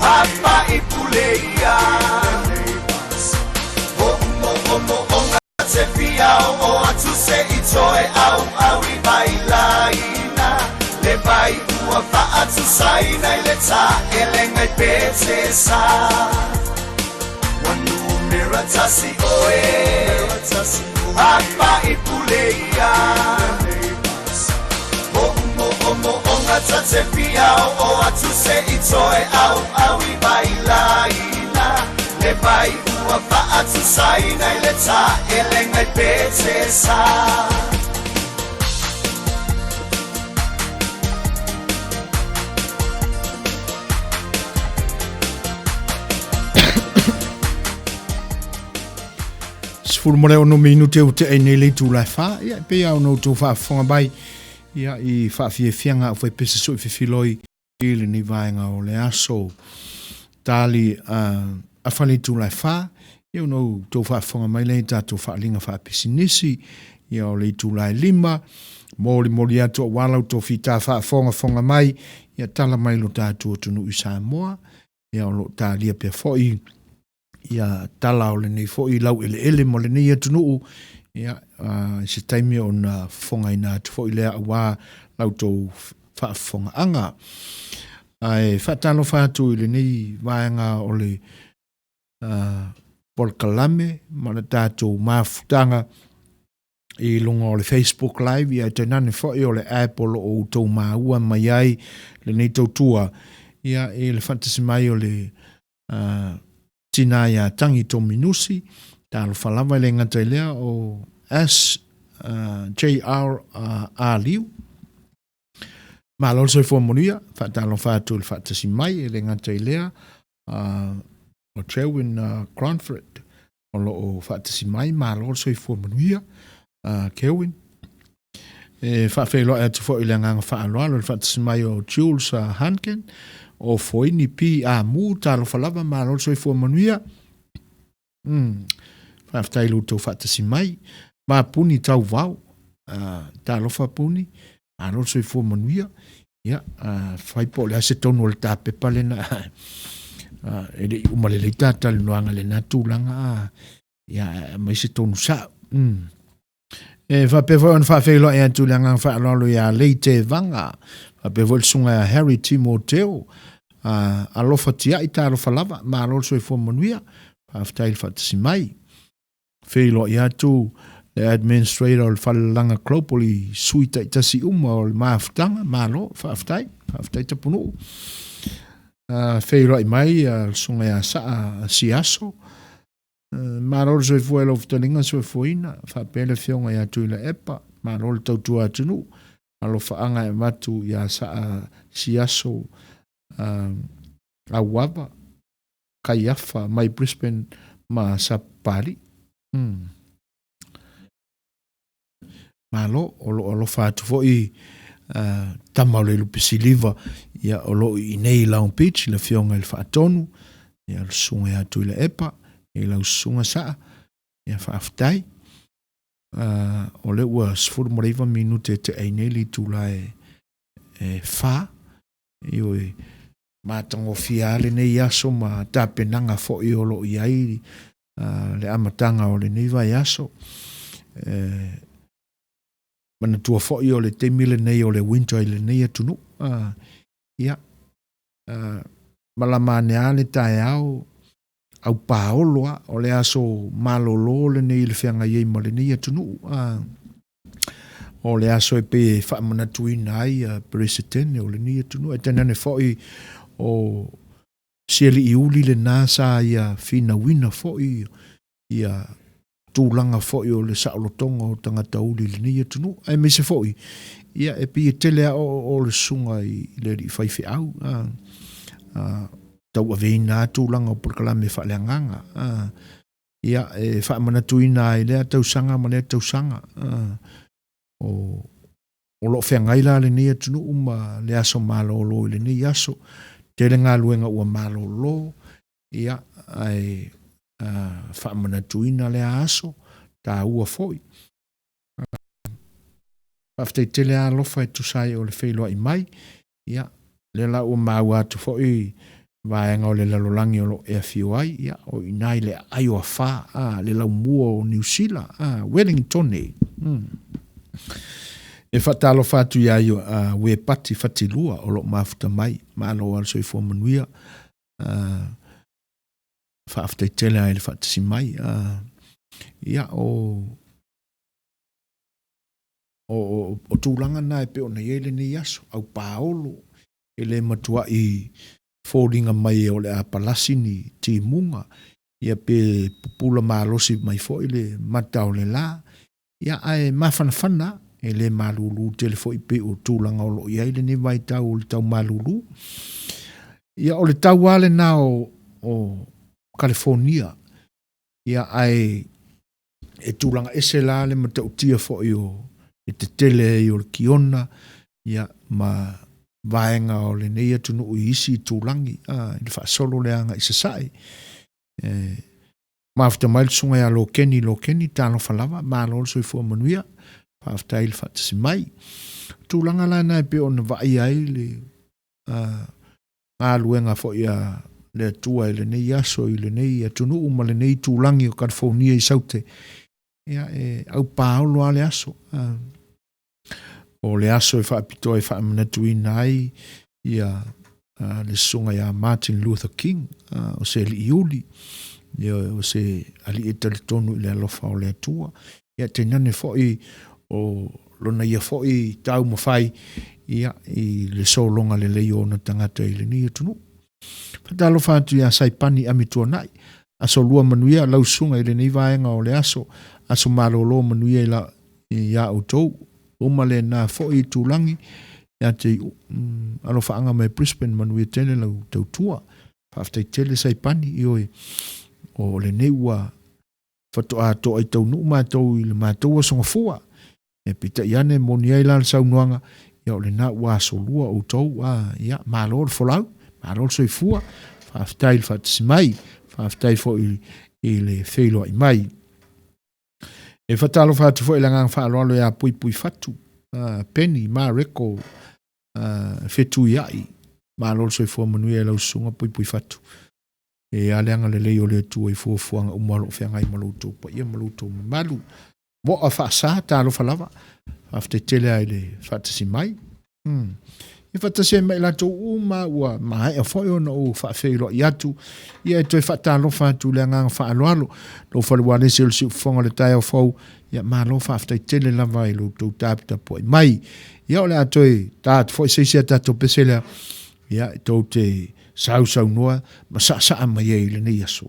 Apa'i pule ia Ho'omo'omo'oga te fia o'o atu se i toe auau i vailaina Le vai ua fa'atusaina i le ta'elegai petesa Ua numera tasi oe Apa'i pule ia Ho'omo'omo'oga ta te fia o'o atu se i toe auau i vailaina Le vai ua fa'atusaina i le ta'elegai petesa. 16 minute ua tea nei le itula e 4, ia e pei lava ona outou faafofoga mai, ia i faafiafiaga au faipese sui fefiloi i lenei vaega o le aso. Tali a fale itula e 4, ia ona outou faafofoga mai lea i tatou faaaliga faapisinisi, ia o le itula e 5, molimoli atu aua la outou fita faafogafoga mai, ia tala mai lo tatou atunuu i Samoa, ia o lo o talia pea foi ia tala o lenei foi laueleele ma lenei atunuu, ia i se taimi ona fofogaina atu foi lea aua la outou faafofogaaga. Ae faatalofa atu i lenei vaega o le polokalame ma le tatou mafutaga i luga o le Facebook Live, ia e tainane foi o le app o lo o outou maua mai ai lenei tautua, ia i le faatasi mai o le tina ia Tangi Tominusi, talofa lava e le gata i lea o S JR Aliu. Malo le soifua manuia, faatalofa atu i le faatasi mai e le gata i lea o Trewin Cronford o lo o faatasi mai, malo le soifua manuia Kelwin. E faafeiloai atu foi i le agaga faaaloalo i le faatasi mai o Jules Hanken, o Foini P. Amu, talofa lava, malo le soifua manuia. Faafetai i lo outou faatasi mai. Ma Puni Tauvao, talofa Puni, malo le soifua manuia. Ia, fai po o le a se tonu o le tapepa lena, e le i uma lelei ta talanoaga i lena tulaga, ia, aumai se tonu sa'o. E faapea foi ona faafeiloai atu i le agaga faaaloalo ia Lei Tevaga, faapea foi le susuga ia Harry Timoteo, alofa tiai talofa lava, malo le soifua manuia, faafetai le faatasi mai. Feiloai atu le administrator o le Falelalaga Global i sui taitasi uma o le mafutaga, malo, faafetai, faafetai Tapunuu. Feiloai mai le susuga ia Saa Siaso, Malo le soifua i lau fetalaiga soifuaina, faapea le afioga ia Tuilaepa, malo le tautua atunuu, alofaaga e avatu ia Saa Siaso Auava, Kaiafa mai Brisbane ma Sapapalii. Malo, o lo o alofa atu foi tama o le Lupe Siliva, ia o lo o i inei i Long Beach, le afioga i le Faatonu, ia le susuga ia Tuilaepa, i lau susuga Saa, ia faafetai. O lea ua 19 minute e tea ai nei le itula e 4, ioe, matagofie lava lenei aso ma tapenaga foi o lo o i ai le amataga o lenei vaiaso. E manatua foi o le taimi lenei o le winter i lenei atunuu. Ia, malama ane lava le taeao, au paolo lava, o le aso malolo lenei i le feagai ai ma lenei atunuu. O le aso e pei e faamanatuina ai Peresetene o lenei atunuu. E tainane foi o si alii uli lena sa ia finauina foi ia tulaga foi o le saolotoga o tagata uli i lenei atunuu. Aemaise foi, ia e pei e tele lava o le susuga i le alii faifeau, tauaveina lava tulaga o polokalame faaleagaga. Ia, e faamanatuina ai lea tausaga ma lea tausaga. O O lo o feagai la lenei atunuu ma le aso malolo i lenei aso. Tele galuega ua malolo, ia, ae faamanatuina lea aso, taua foi. Faafetai tele lava alofa e tusa ai o le feiloai mai, ia, Lea la ua maua atu foi vaega o le lalolagi o lo o e afio ai, ia, o i ina i le aai o Afā, a, le laumua o Niu Sila, a, Wellingtone. E faatalofa atu iā ia a Uepati Fatilua o lo o mafuta mai, malo lava le soifua manuia, a, faafetai tele lava i le faatasi mai, a, ia, o, o, o, o tulaga na e pei ona i ai lenei aso, au paolo, e le matuai foliga mai o le a palasi ni timuga, ia pe pupula malosi mai foi le mata o le la, ia ae mafanafana, e le malulu tele foi pei o tulaga o lo o i ai lenei vaitau o le tau malulu. Ia o le tau lava lena o, o Kalifonia, ia ae e tulaga ese la le matautia foi o le tetele ai o le Kiona, ia, ma vaega o lenei atunuu i isi itulagi, a, i le faasolo le agai i sasae. E mafuta mai le susuga ia Lokeni Lokeni, talofa lava, malo le soifua manuia, faafetai i le faatasi mai. O tulaga la na e pei ona vaaia ai le galuega foi a le Atua i lenei aso, i lenei atunuu ma lenei itulagi o Kalifonia i Saute, ia, e aupaolo lava le aso. O le aso e faapitoa e faamanatuina ai ia le susuga ia Martin Luther King, o se alii uli, ia, o se alii e talitonu i le alofa o le Atua. Ia, tainane foi o lona ia foi taumafai ia, i le sologa lelei o ona tagata i lenei atunuu. Faatalofa atu ia Saipani Amituanai, aso lua manuia lau susuga i lenei vaega o le aso, aso malolo manuia i la, iā outou. Uma lena foi itulagi ia te mm, alofaaga mai Brisbane manuia tele lau tautua. Faafetai tele Saipani, ioe, o lenei ua faatoa toa i taunuu matou i le matou aso gafua. E peitai ane moni ai la le saunoaga, ia o lena ua asolua outou, a, ia malo le folau, malo le soifua, faafetai i le faatasi mai, faafetai foi i le feiloai mai. E faatalofa atu foi i le agaga faaaloalo ia Puipui Fatu, Penny Mareko, Fetuiai, malo le soifua manuia i lau susuga Puipui Fatu. E a le agalelei o le Atua i fuafuaga uma o lo o feagai ma lo outou paia ma lo outou mamalu. Mo'a faasa, talofa lava, faafetai tele lava i le faatasi mai. Ia faatasi ai ma i latou uma ua maea foi ona ou faafeiloai atu, ia e toe faatalofa atu i le agaga faaaloalo, lou fale ualesi o le siufofoga o le taeao fou, ia malo faafetai tele lava i lo outou taputapuai mai. Ia o le a toe ta atu foi se isi a tatou pese lea, ia e tou te sausaunoa ma saasaa mai ai i lenei aso.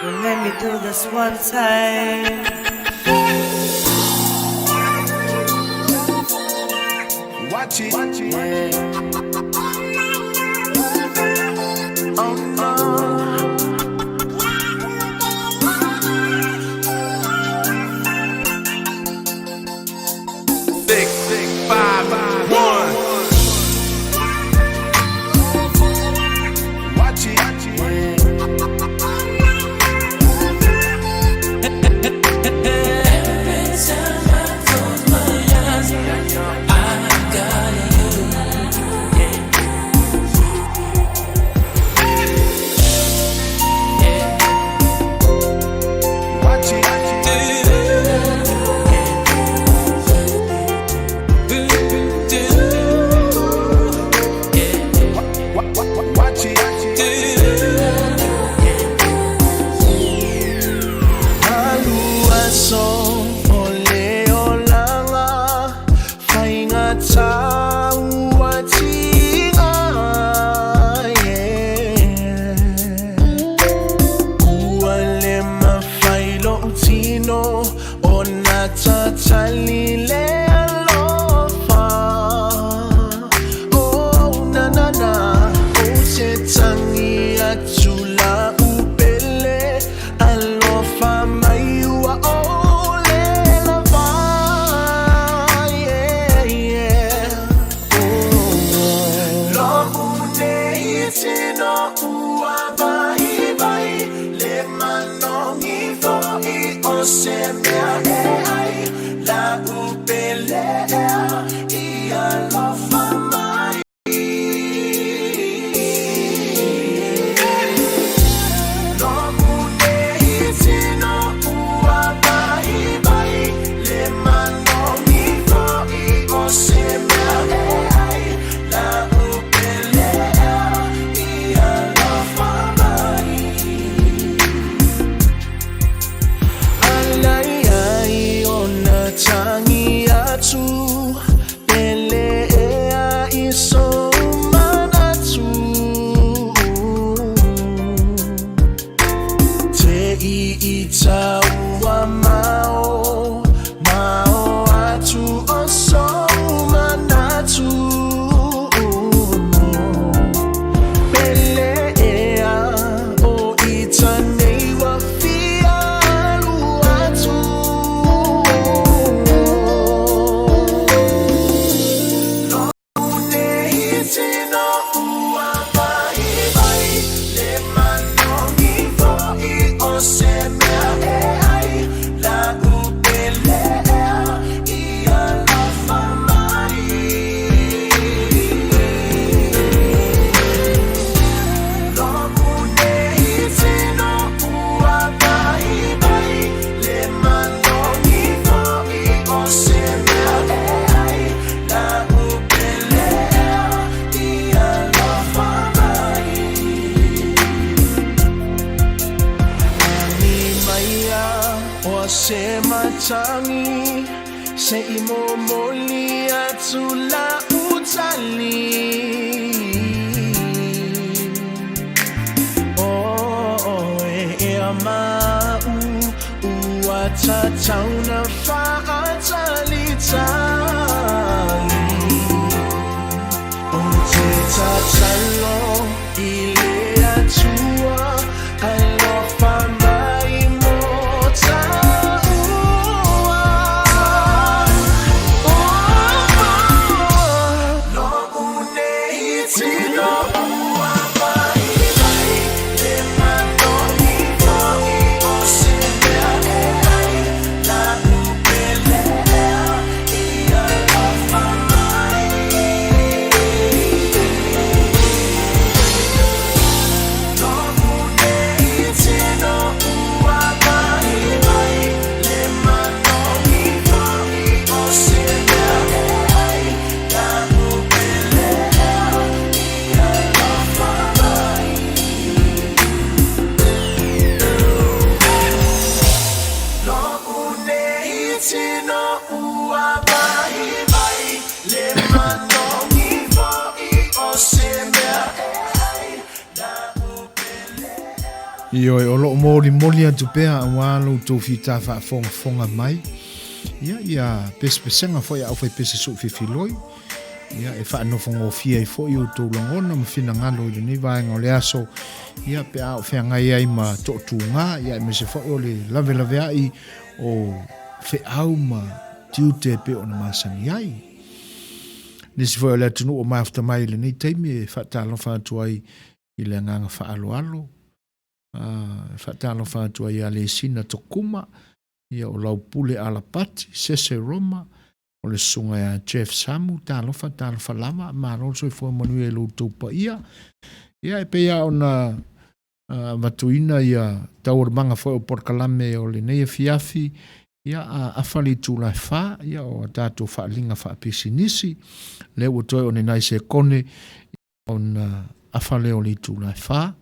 Well, let me do this one time. Watch it. Yeah. Oh no. Six, five, one. Watch it. Every time I close my eyes, I got you. Yeah. Yeah. Watch it. Watch it. Alu aso o le olaga faigata ua tiga yeah. Ua le mafai lou tino ona tatali le alofa. Oh na na na, ou te tagi atu lau pele, alofa mai ua ole lava. Yeah, yeah. Oh. Lo'u nei tino ua vaivai, le manogi fo'i o se mea e ai, lau pele ea ia. i i taua mao Mao atu o sou manatu Pele ea o ita nei ua fia alu atu Se matagi se i momoli atu lau tali Oe ea mau ua tatau na faatalitali Ou te tatalo i le Atua alofa mai mo taua Lo'u nei tino ua vaivai Le manogi fo'i o se mea e ai La'u pele ea i alofa mai Lo'u nei tino ua vaivai Le manogi fo'i o se mea e ai La'u pele ea i alofa mai Lo'u nei tino ua vaivai Le manogi fo'i o se mea e ai La'u pele Ioe, o lo o molimoli atu pea aua lo outou fita faafogafoga mai. Ia, ia pesepesega foi a aufaipese soo fefiloi. Ia, e faanofogofie ai foi outou lagona ma finagalo i lenei vaega o le aso, ia, pe a o feagai ai ma toatuga, ia, aemaise foi o le lavelaveai o feau ma tiute e pei ona masani ai. Nisi foi o le atunuu o mafuta mai i lenei taimi e faatalofa atu ai i le agaga faaaloalo, e faatalofa atu ai ia Lesina Tokuma, ia o Laupule Alapati, Sese Roma, o le susuga ia Jeff Samu, talofa, talofa lava, malo le soifua manuia i lo outou paia. Ia, e pei lava ona avatuina ia taualumaga foi o polokalame o lenei afiafi, ia, a afa le itula e fa, ia, o a tatou faaaliga faapisinisi, lea ua toe o ni nai sekone ona afa lea o le itula e fa.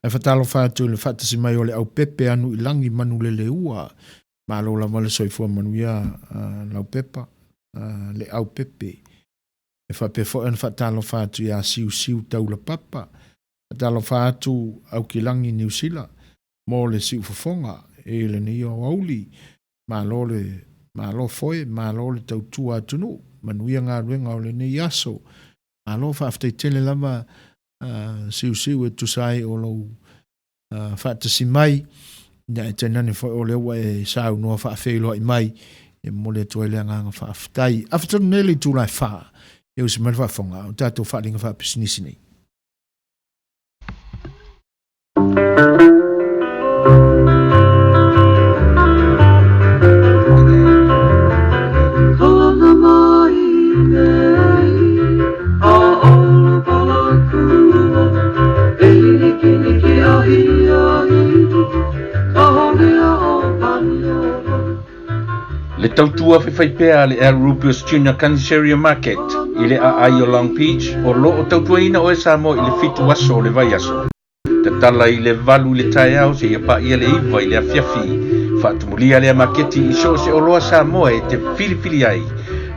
Ae faatalofa atu i le faatasi mai o le aupepe anu i lagi manuleleua. Malo lava le soifua manuia Laupepa, le aupepe. E faapea foi ona faatalofa atu ia Siusiu Taulapapa. Faatalofa atu Aukilagi Niu Sila mo le siufofoga i lenei aoauli. Malo le malo foe, malo le tautua atunuu. Manuia galuega o lenei aso. Malo faafetai tele lava Siusiu e tusa ai o lou faatasi mai, ia e tainane foi o lea ua e saunoa faafeiloai mai, e momoli atu ai le agaga faafetai. Afa tonu nei le itula e fa, e usi mai le faafofoga o tatou faaaliga faapisinisi nei. Le tautua faifaipea a le Al Rupus Junior Canceria Market i le aai o Long Beach o lo o tautuaina oe Samoa i le fitu aso o le vaiaso. Tatala i le valu i le taeao seia paia le iva i le afiafi. Faatumulia lea maketi i so o se oloa Samoa e te filifili ai.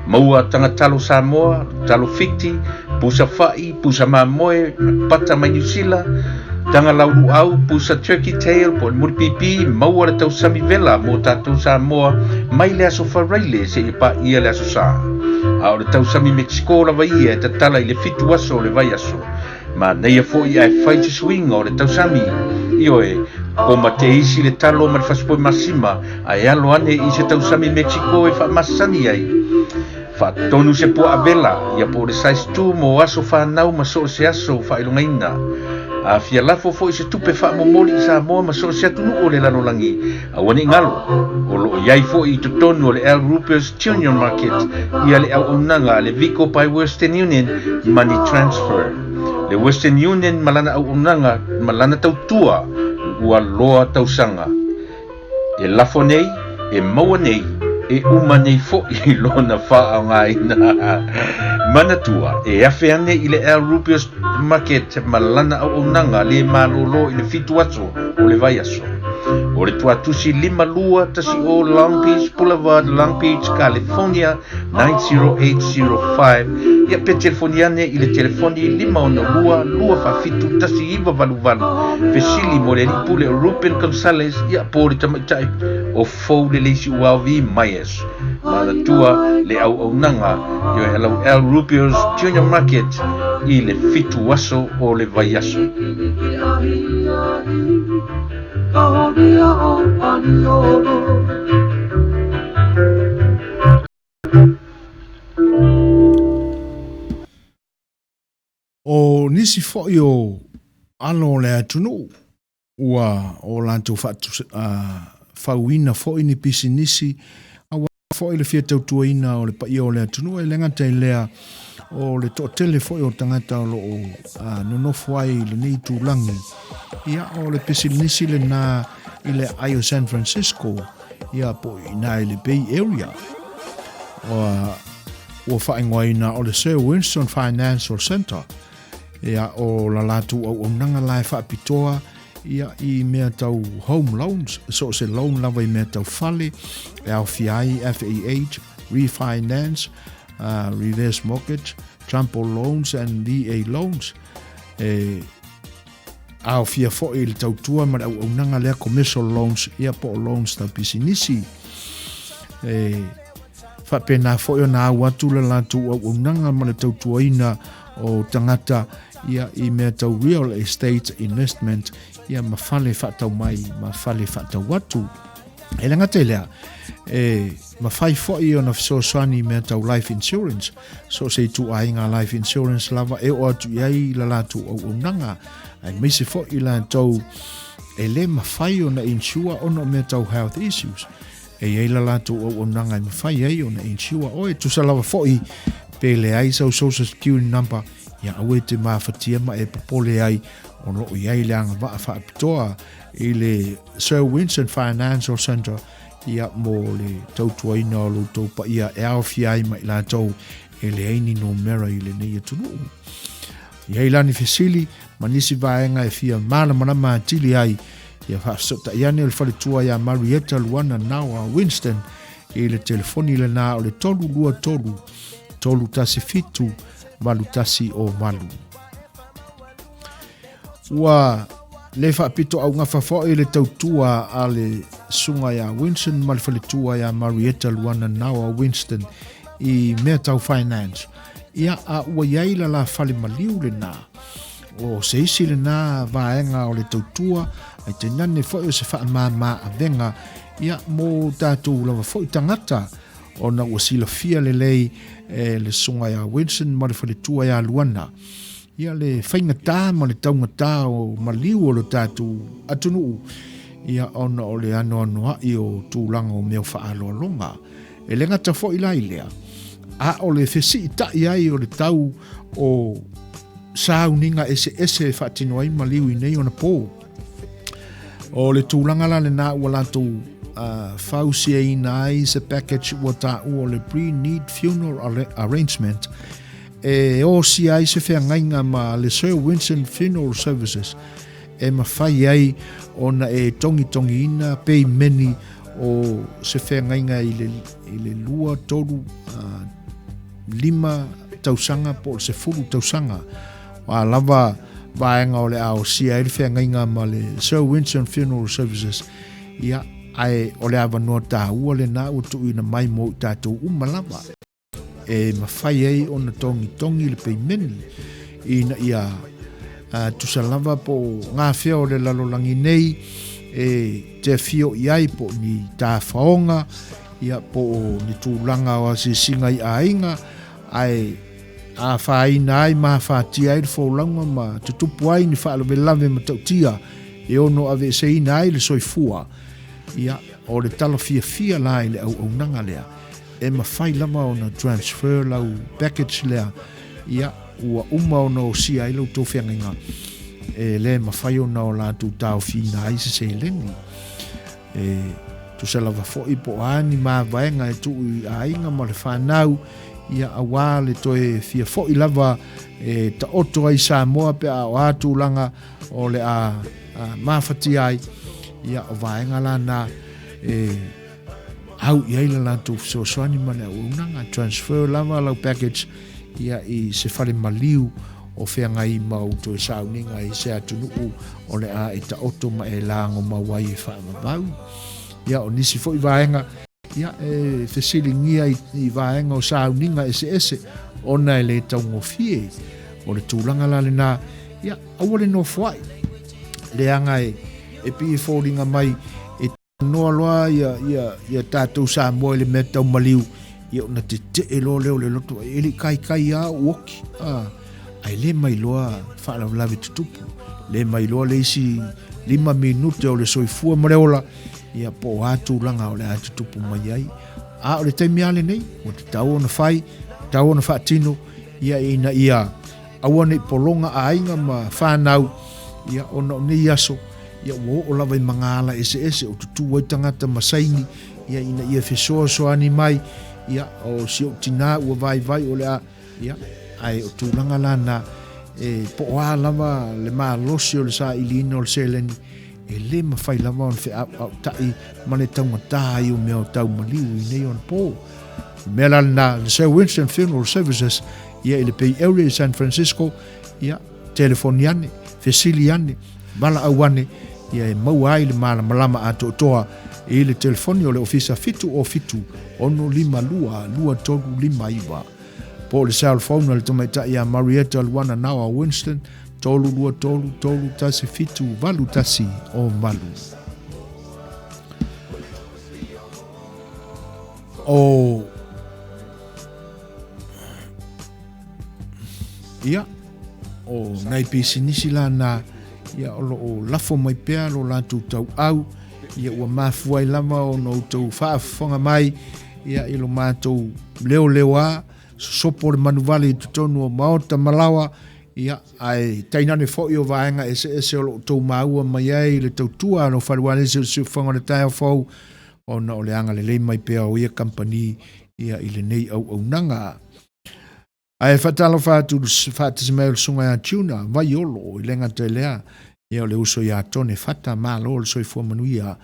Maua taga talo Samoa, talo Fiti, pusa fa'i, pusa mamoe, pata mai Niu Sila, Taga lauluau, pusa turkey tail po o le mulipipi, maua le tausami vela mo tatou Samoa mai le aso Faraile seia paia le aso Sa. A o le tausami Mexico lava ia e tatala i le 7 aso o le vaiaso. Manaia foi ae fai se suiga o le tausami. Ioe, koma teisi le talo ma le fasipovi masima ae alo ane i se tausami Mexico e faamasani ai. Faatonu se puaa vela, ia po o le size 2 mo aso fanau ma so o se aso faailogaina. A fia lafo foi se tupe faamomoli i Samoa ma so o se atunuu o le lalolagi, aua ne i galo, o lo o i ai foi i totonu o le Al Rupert's Junior Market ia le auaunaga a le Vico by Western Union Money Transfer. Le Western Union ma lana auaunaga ma lana tautua ua loa tausaga. E lafo nei, e maua nei, e uma nei foi lona faaaogaina. Manatua, e afe ane i le Al Rubios Market ma lana auaunaga le malōlō i le 7 aso o le vaiaso. O le tuatusi 5210 Long Beach Boulevard, Long Beach, California 90805. Ia pe telefoni ane i le telefoni 562 247 1988. Fesili mo le alii pule o Ruben Gonzalez, ia po o le tamaitai o Fou le Leisi Uaovi Myers. Manatua le auaunaga ioe alau Al Rubio's Junior Market i le 7 aso o le vaiaso. O nisi foi o alo o le atunuu ua o latou faatuina foi ni pisinisi aua foi le fia tautuaina o le paia o le atunuu. E le gata i lea, o le toatele foi o tagata o lo o nonofo ai i lenei itulagi, ia o le pisinisi lena i le ai o San Francisco, ia po o ina i le Bay Area. Ua faaigoaina o le Sir Winston Financial Center. Ia, o la latou auaunaga la e faapitoa ia i mea tau home loans, so o se loan lava i mea tau fale, e aofia ai FAH, refinance, reverse mortgage, jumbo loans and VA loans. E aofia foi i le tautua ma le auaunaga lea commercial loans, ia po o loans tau pisinisi. E faapena foi ona au atu le latou auaunaga ma le tautuaina o tagata ia i mea tau real estate investment, ia ma fale faatau mai ma fale faatau atu. E le gata i lea, e mafai foi ona fesoasoani i mea tau life insurance, so o se ituaiga life insurance lava e oo atu i ai la latou auaunaga, aemaise foi i latou e le mafai ona insure ona o mea tau health issues. E i ai la latou auaunaga e mafai ai ona insure oe, tusa lava foi pe leai sau social security number, ia aua e te mafatia ma e popole ai o lo o i ai le agavaa faapitoa i le Sir Winston Financial Centre ia mo le tautuaina o lo outou paia e aofia ai ma i latou e leai ni numera i lenei atunuu. I ai la ni fesili ma nisi vaega e fia malamalama atili ai, ia faafesootai ane o le faletua ia Marietta Luana Naoa Winston i le telefoni lena o le 323 317 8108. Ua le faapito augafa foi le tautua a le susuga ia Winston ma le faletua ia Marietta Luana Naoa Winston i mea tau finance. Ia, a ua i ai la la fale maliu lena. O se isi lena vaega o le tautua, ai tainane foi o se faamama avega, ia, mo tatou lava foi tagata, ona ua silafia lelei e le susuga ia Winston ma le faletua ia Luana, ia le faigata ma le taugata o maliu o le tatou atunuu, ia, ona o le anoanoai o tulaga o mea o faaaloaloga. E le gata foi la i lea, a o le fesiitai ai o le tau o sauniga eseese e faatino ai maliu i nei ona pō. O le tulaga la lena ua latou fausiaina ai se package ua taua o le pre-need funeral arrangement e osia ai se feagaiga ma le Sir Winston Funeral Services e mafai ai ona e togitogiina peimeni o se feagaiga i le, i le 2, 3, 5 tausaga po o le 10 tausaga. A lava vaega o le a osia ai le feagaiga ma le Sir Winston Funeral Services, ia, ae o le avanoa taua lena ua tuuina mai mo i tatou uma lava e mafai ai ona togitogi le peimeni ina ia tusa lava po o gafea o le lalolagi nei e te afio i ai po o ni tafaoga ia po o ni tulaga o asiasiga i aiga ae afaina ai ma afatia ai le folauga ma tutupu ai ni faalavelave matautia e ono aveeseina ai le soifua, ia, o le tala fiafia la i le auaunaga lea, e mafai lava ona transfer lau package lea, ia, ua uma ona osia ai la outou feagaiga, e le mafai ona o latou taofiina ai se seleni. E tusa lava foi po o a ni mavaega e tuu i aiga ma le fanau, ia auā le toe fia foi lava e taoto ai Samoa pe a o a tulaga o le a mafatia ai, ia o vaega la na e au i ai le latou fesoasoani ma le auaunaga, transfer lava lau package ia i se fale maliu o feagai ma ou toe sauniga i se atunuu o le a e taoto ma e lagomau ai e faavavau. Ia o nisi foi vaega ia e fesiligia i vaega o sauniga eseese ona e le taugofie. O le tulaga la lena, ia aua le nofoai, leaga e pei e foliga mai e Noa loa ia, ia, ia tatou Samoa i le mea tau maliu, ia ona tetee loa lea o le loto, e le i kaikai lava ou oki, a, ae le mailoa faalavelave tutupu, le mailoa le isi 5 minute o le soifua ma le ola, ia po o a tulaga o le a tutupu mai ai. A o le taimi lava lenei, ua tatau ona fai, tatau ona faatino, ia ina ia aua ne i pologa aiga ma fanau, ia ona o nei aso, ia ua oo lava i magaala eseese o tutū ai tagata ma saini, ia ina ia fesoasoani mai, ia o si ou tinā ua vaivai o le a, ia, ae o tulaga la na, e po o a lava le malosi o le sailiina o le seleni, e le mafai lava ona feauautaʻi ma le taugatā ai o mea o tau maliu i nei ona pō. O le mea la lena, le Sir Winston Funeral Services, ia i le Bay Area i San Francisco, ia, telefoni ane, fesili ane, valaau ane, ia e maua ai le malamalama atoatoa i le telefoni o le ofisa 707 652 2359. Po o le cell phone a le tamaitai ia Marietta Luana Naoa Winston 323 317 8108. O Ia, o nai pisinisi la na, ia o lo o lafo mai pea lo latou tauau, ia ua mafua ai lava ona outou faafofoga mai, ia i lo matou leoleoa, sosopo le manuvale i totonu o maota ma laoa, ia ae tainane foi o vaega eseese o lo o outou maua mai ai le tautua a lo Faleoalesi o le Siufofoga o le Taeao Fou, ona o le agalelei mai pea o ia kamupani ia i lenei auaunaga. Ae faatalofa atu i le faatasi mai o le susuga ia Tuna Vaiolo i le gata i lea, ia o le uso ia Tone Fata, malo le soifua manuia,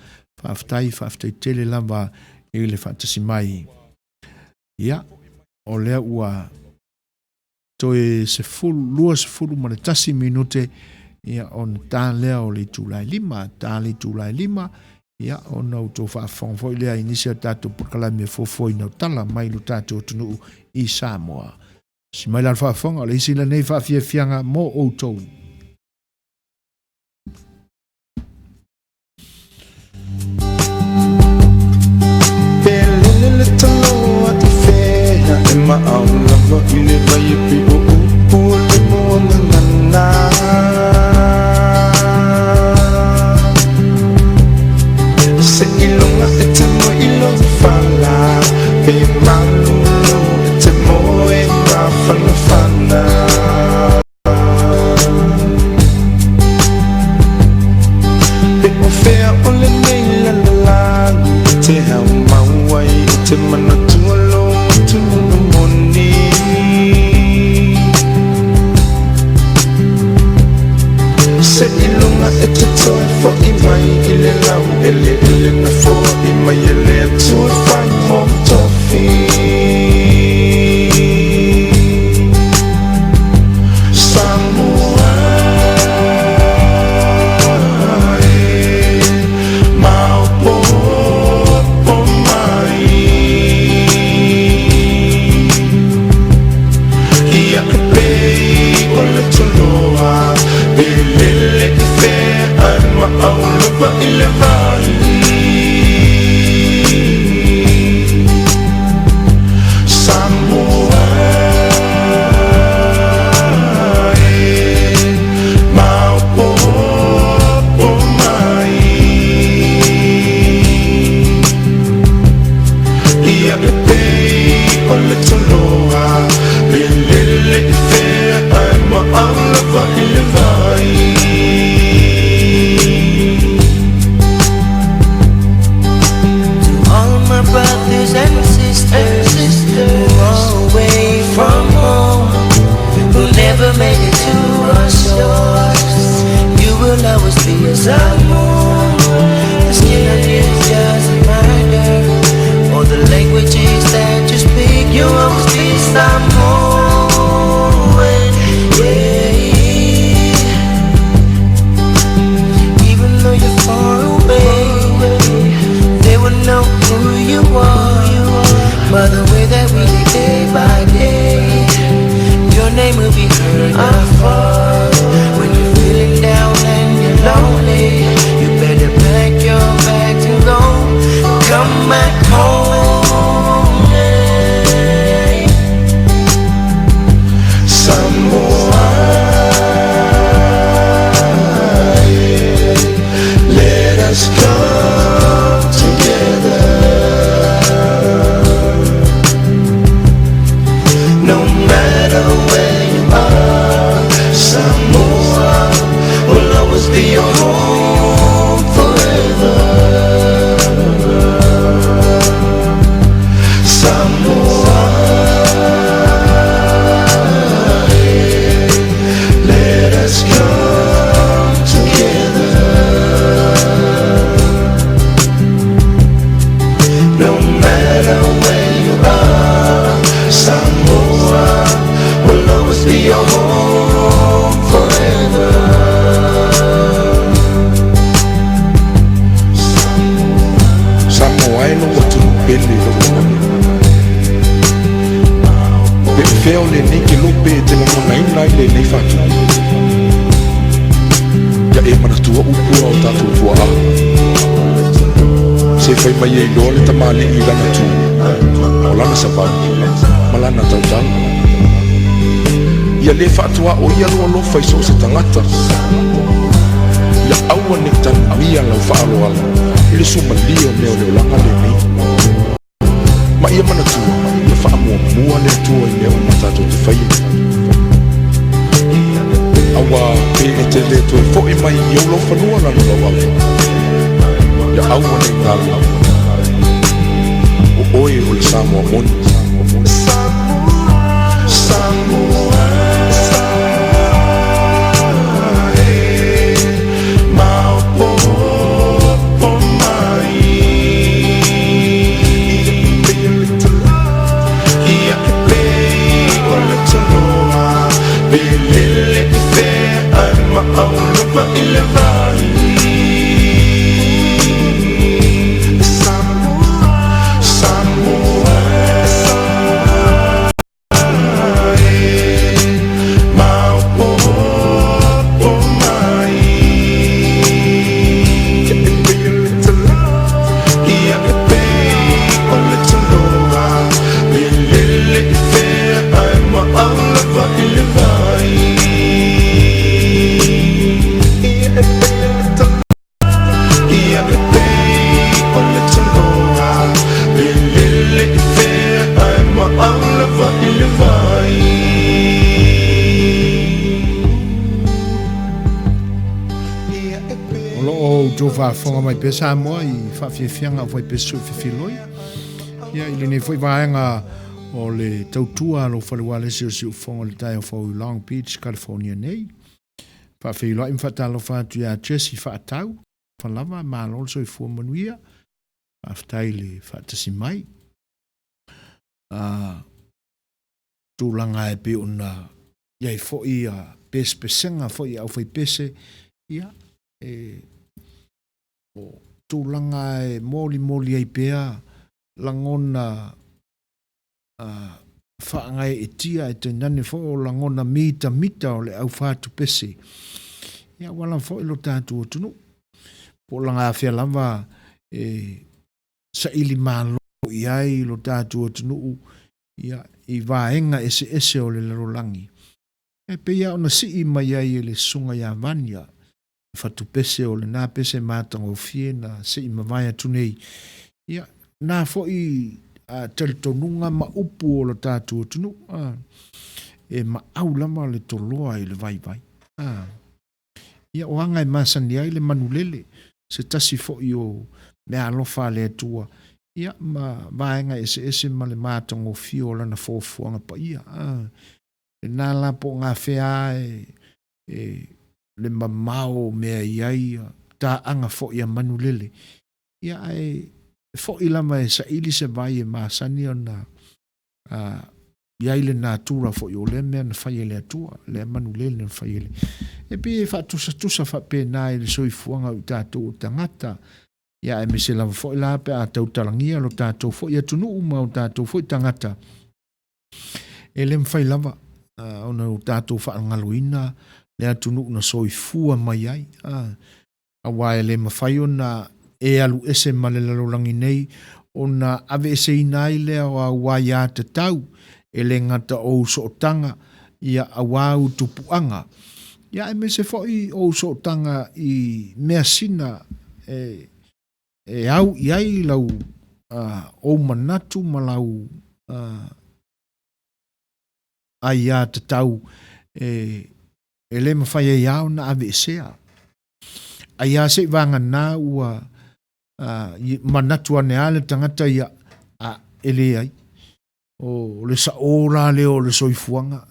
faafetai, faafetai tele lava i le faatasi mai. Ia, o lea ua toe 21 minute ia ona ta lea o le itula e 5, ta le itula e 5, ia ona outou faafofoga foi lea i nisi o tatou polokalame foafoaina o tala mai lo tatou atunuu i Samoa. Si mai la le faafofoga, o le isi lenei faafiafiaga mo outou. Pe lele le taloa i fea e maau lava i le vai e pei o upu o le moa gagana. Se iloga e te moe i lou fala pe malulu e te moe mafanafana. Pe o fea o lenei lalolagi e te hau mau ai i te manatu o lou atunuu moni. Se iloga e te toe foʻi mai i le laueleele na foai mai e le Atua e fai mou tofi. Samoa. lava i le vai. Samoa e, maopoopo mai. Ia e pei o le toloa, pe lele i fea ae maau lava i le vai. To all my brothers and sisters who are away from home, who never made it to our shores, you will always be a Samoan. The skin on you is just a reminder, all the languages that you speak, you always be Samoan. Yeah. Even though you're far away, they will know who you are by the way that we live day by day. Your name will be heard afar. When you're feeling down and you're lonely, you better pack your bags and go. Come back home. Yeah. Samoa, let us come together. No matter where you are, Samoa will always be your home forever. Samoa, let us come together. No matter where you are, Samoa will always be your home forever. Samoa e lou atunuu pele i lou lagona. Pe o fea o lenei kelope e te lagonaina ai lenei faatupu. Ia e manatua upu a o tatou tuaa. Se fai mai ai loa le tamalii i lana tu, o lana savali, ma lana tautala. Ia lē faatuaoia lou alofa i so o se tagata. Ia aua ne i tanuia lau faaaloalo i le sumalie o mea o le olaga lenei. Ma ia manatua, ia faamuamua le Atua i mea uma tatou te faia. Auā pe e te lē toe foʻi mai i ou laufanua lana lauava, ia aua ne i galo, o oe o le Samoa moni. Samoa, e, maopoopo mai. Ia e pei o le toloa, pe lele i fea ae maau lava i le vai. Samoa, Samoa, e, maopoopo mai. Ia e pei o le toloa, ia e pei o le toloa, pe lele i fea ae maau lava i le vai. Ia e pei o le toloa, ia e pei o le toloa, pe lele i fea ae maau lava i le vai. Ia e pei O lo o outou faafofoga mai pea Samoa i faafiafiaga o faipesu i fefiloi. Ia, i lenei foi vaega o le tautua a lou fale ualesi o Siufogo i le taeao fou i Long Beach, California nei. Faafeiloai ma faatalofa atu ia Jesse Faatau, Falava, malo le soifua manuia. Faafetai i le faatasi mai. Tulaga e pei ona i ai foi a pesepesega foi a aufaipese, ia, e, o tulaga e molimoli ai pea lagona faagaeetia e tainane foi o lagona mitamita o le aufatupese, ia ua lava foi lo tatou atunuu. Po o lagafea lava e saili malo i ai lo tatou atunuu ia, i vaega eseese o le lalolagi. E pei lava ona sii mai ai e le Susuga ia Vania le fatupese o lena pese matagofie na sii mavae atu nei, ia, na foi talitonuga ma upu o lo tatou atunuu, e maau lava le toloa i le vaivai. Ia, o aga e masani ai le manulele, se tasi foi o meaalofa a le Atua, ia, ma vaega eseese ma le matagofie o Lana foafoaga paia. Lena la po o gafea lava e le mamao o mea i ai taaga foi a manulele, ia ae foi lava e saili se vai e masani ona i ai le natura foi o lea mea na fai e le Atua, lea manulele na fai e le. E pei e faatusatusa faapena i le soifuaga o i tatou o tagata, ia aemaise lava foi la pe a tautalagia lo tatou foi atunuu ma o tatou foi tagata, E le mafai lava ona o tatou faagaloina le atunuu na soifua mai ai, aua e le mafai ona e alu ese ma le lalolagi nei ona aveeseina ai lea o au aiatatau, e le gata o ou sootaga ia auā ou tupuaga, ia aemaise foi o ou sootaga i measina e au i ai lau ou manatu ma lau aiatatau e le mafai ai lava ona aveesea. Ai lava seivaga ua manatu ane lava le tagata ia, a, e leai. O le saō la lea o le soifuaga,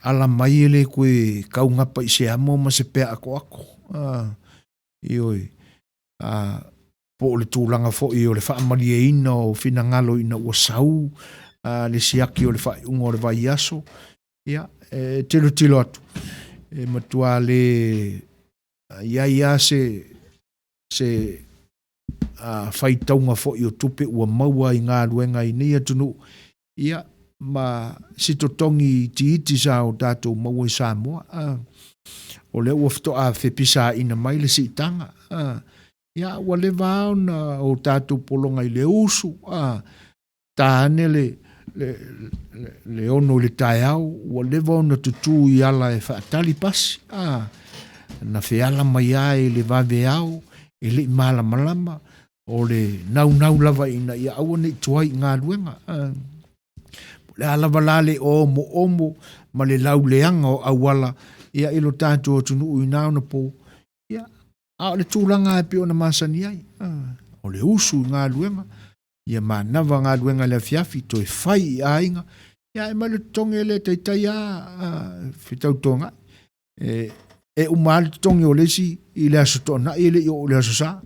ala mai e le toe kaugapa i se amo ma se pea akoako. Ioe. Po o le tulaga foi o le faamalieina o finagalo ina ua sau le siaki o le faaiuga o le vaiaso, ia, e tilotilo atu, e matua le i ai lava se faitauga foi o tupe ua maua i galuega i nei atunuu, ia, ma si totogi itiiti sa o tatou maua i Samoa. O lea ua faatoa fepisāina mai le siitaga. Ia, ua leva lava ona o tatou pologa i le usu, ta ane le 6 i le taeao, ua leva ona tutū i ala e faatali pasi, na feala mai lava i le vaveao, e le i malamalama, o le naunau lava ina ia aua ne i tuai i galuega. Po o le a lava la le omoomo ma le lauleaga o auala ia i lo tatou atunuu i na ona po, ia, a o le tulaga e pei ona masani ai, o le usu i galuega, ia manava galuega i le afiafi, toe fai i aiga, ia ae mai le totogi e le taitai lava fetautogai. E uma lava le totogi o le isi i le Aso Toonai e le i oo i le Aso Sa.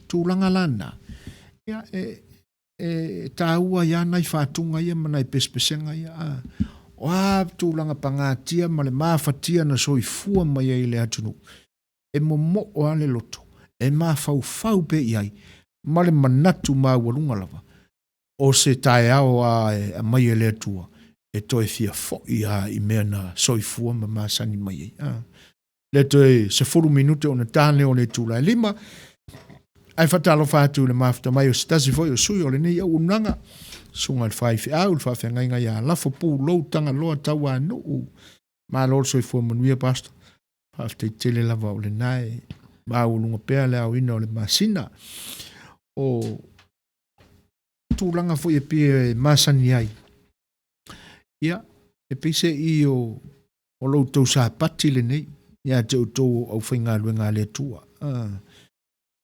Tulaga la na, ia, e taua ai lava nai fatuga ia ma nai pesepesega ia. O a tulaga pagatia ma le mafatia na soifua mai ai i le atunuu, e momoo lava le loto, e mafaufau pea i ai, ma le manatu maualuga lava, o se taeao lava e aumai e le Atua e toe fia foi lava i mea na soifua ma masani mai ai. A. Le toe 10 minute ona ta lea o le itula e 5. Ae faatalofa atu i le mafuta mai o se tasi foi o sui o lenei auaunaga, Susuga i le Faifeau, le Faafeagaiga ia Lafo Pulou Tagaloa Tauanuu. Malo le soifua manuia, Pastor. Faafetai tele lava o lena e maualuga pea le aoina o le masina. O tulaga foi e pei e masani ai, ia, e pei se i o lo outou sapati lenei ia te outou o aufaigaluega a le Atua.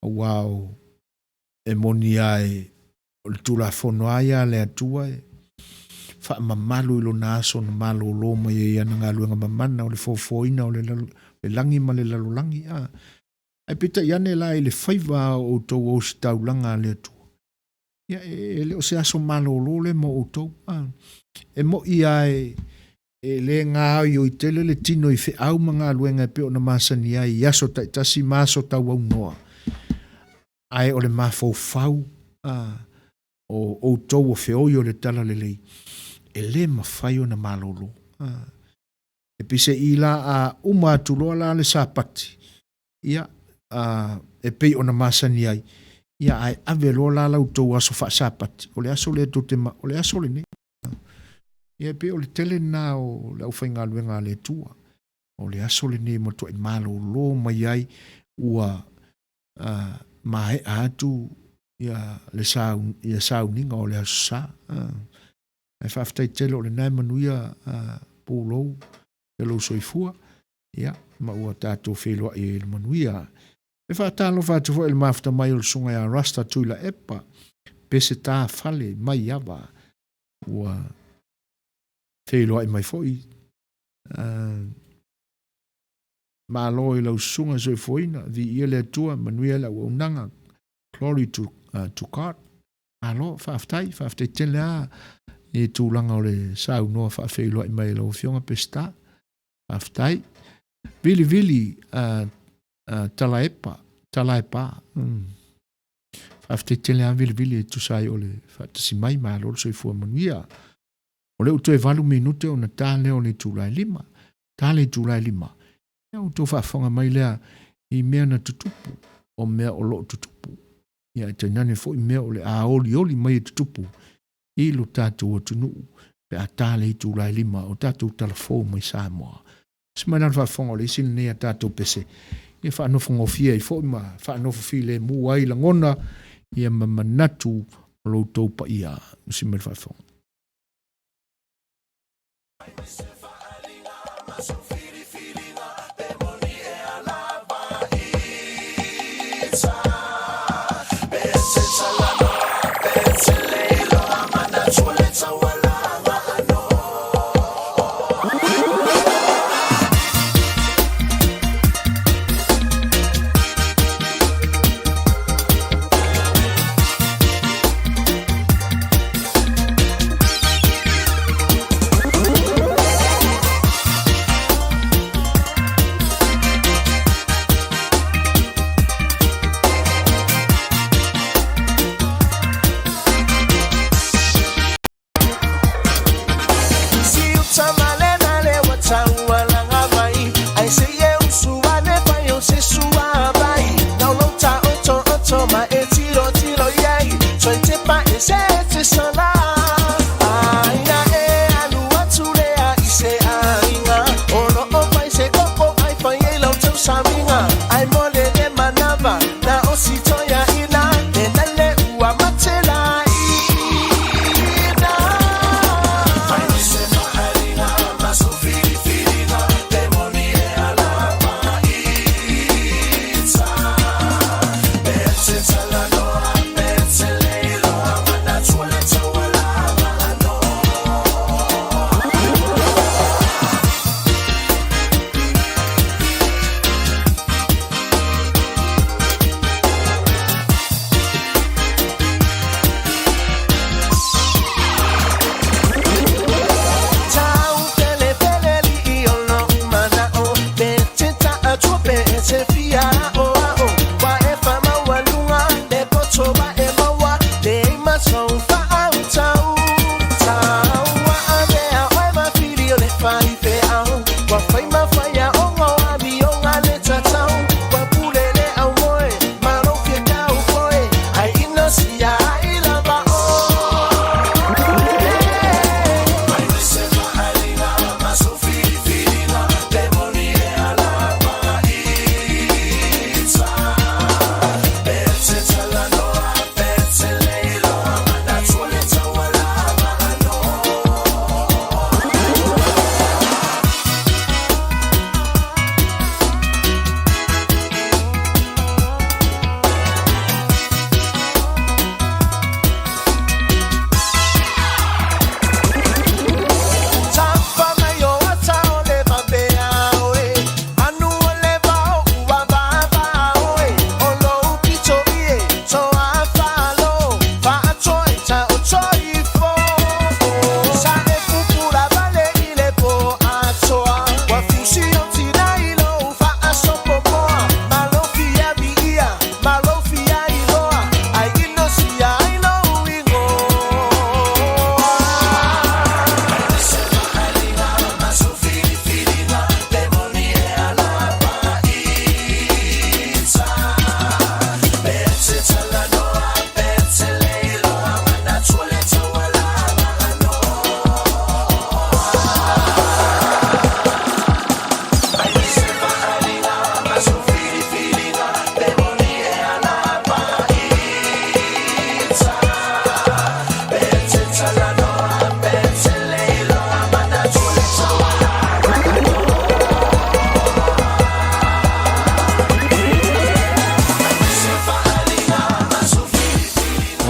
Aua o e moni lava e o le Tulafono lava ia a le Atua e faamamalu i lona aso na malolo mai ai i ana galuega mamana o le foafoaina o le lagi ma le lalolagi. Ae peitai ane la i le faiva o outou o ositaulaga a le Atua, ia e le o se aso malolo lea mo outou. E moi lava e le gaoioi tele le tino i feau ma galuega e pei ona masani ai i aso taitasi ma aso tauaunoa, ae o le mafaufau o outou o feoi o le talalelei, e le mafai ona malolo. E pei se i la a uma atu loa la le Sapati, ia, e pei ona masani ai, ia ae ave loa la la outou aso faasapati, o le aso lea tou te ma, o le aso lenei. Ia e pei o le tele lena o le aufaigaluega a le Atua. O le aso lenei e matuai malolo mai ai ua maea atu ia le sau, ia sauniga o le Aso Sa. Ae faafetai tele o lena e manuia pulou i lou soifua, ia, ma ua tatou feiloai ai i le manuia. E faatalofa atu foi i le mafuta mai o le susuga ia Rasta Tuilaepa, Peseta Fale Maiava, ua feiloai mai foi. Malo i lau susuga soifuaina, viia le Atua, manuia le auaunaga. Glory to God. Malo, faafetai, faafetai tele lava i tulaga o le saunoa faafeiloai mai i lau Afioga Peseta. Faafetai. Vilivili Talaepa, Talaepa. Faafetai tele lava Vilivili e tusa ai o le faatasi mai, malo le soifua manuia. O lea ua toe 8 minute ona ta lea o le itula e 5. Ta le itula e 5. Ia outou faafofoga mai lea i mea na tutupu, o mea o lo o tutupu. Ia e tainane foi mea o le a olioli mai e tutupu i lo tatou atunuu pe a ta le itula e 5 o tatou talafou mai Samoa. Se mai lana faafofoga o le isi lenei a tatou pese, ia faanofogofie ai foi ma faanofo filemu ai lagona ia ma manatu o lo outou paia. Usi mai le faafofoga.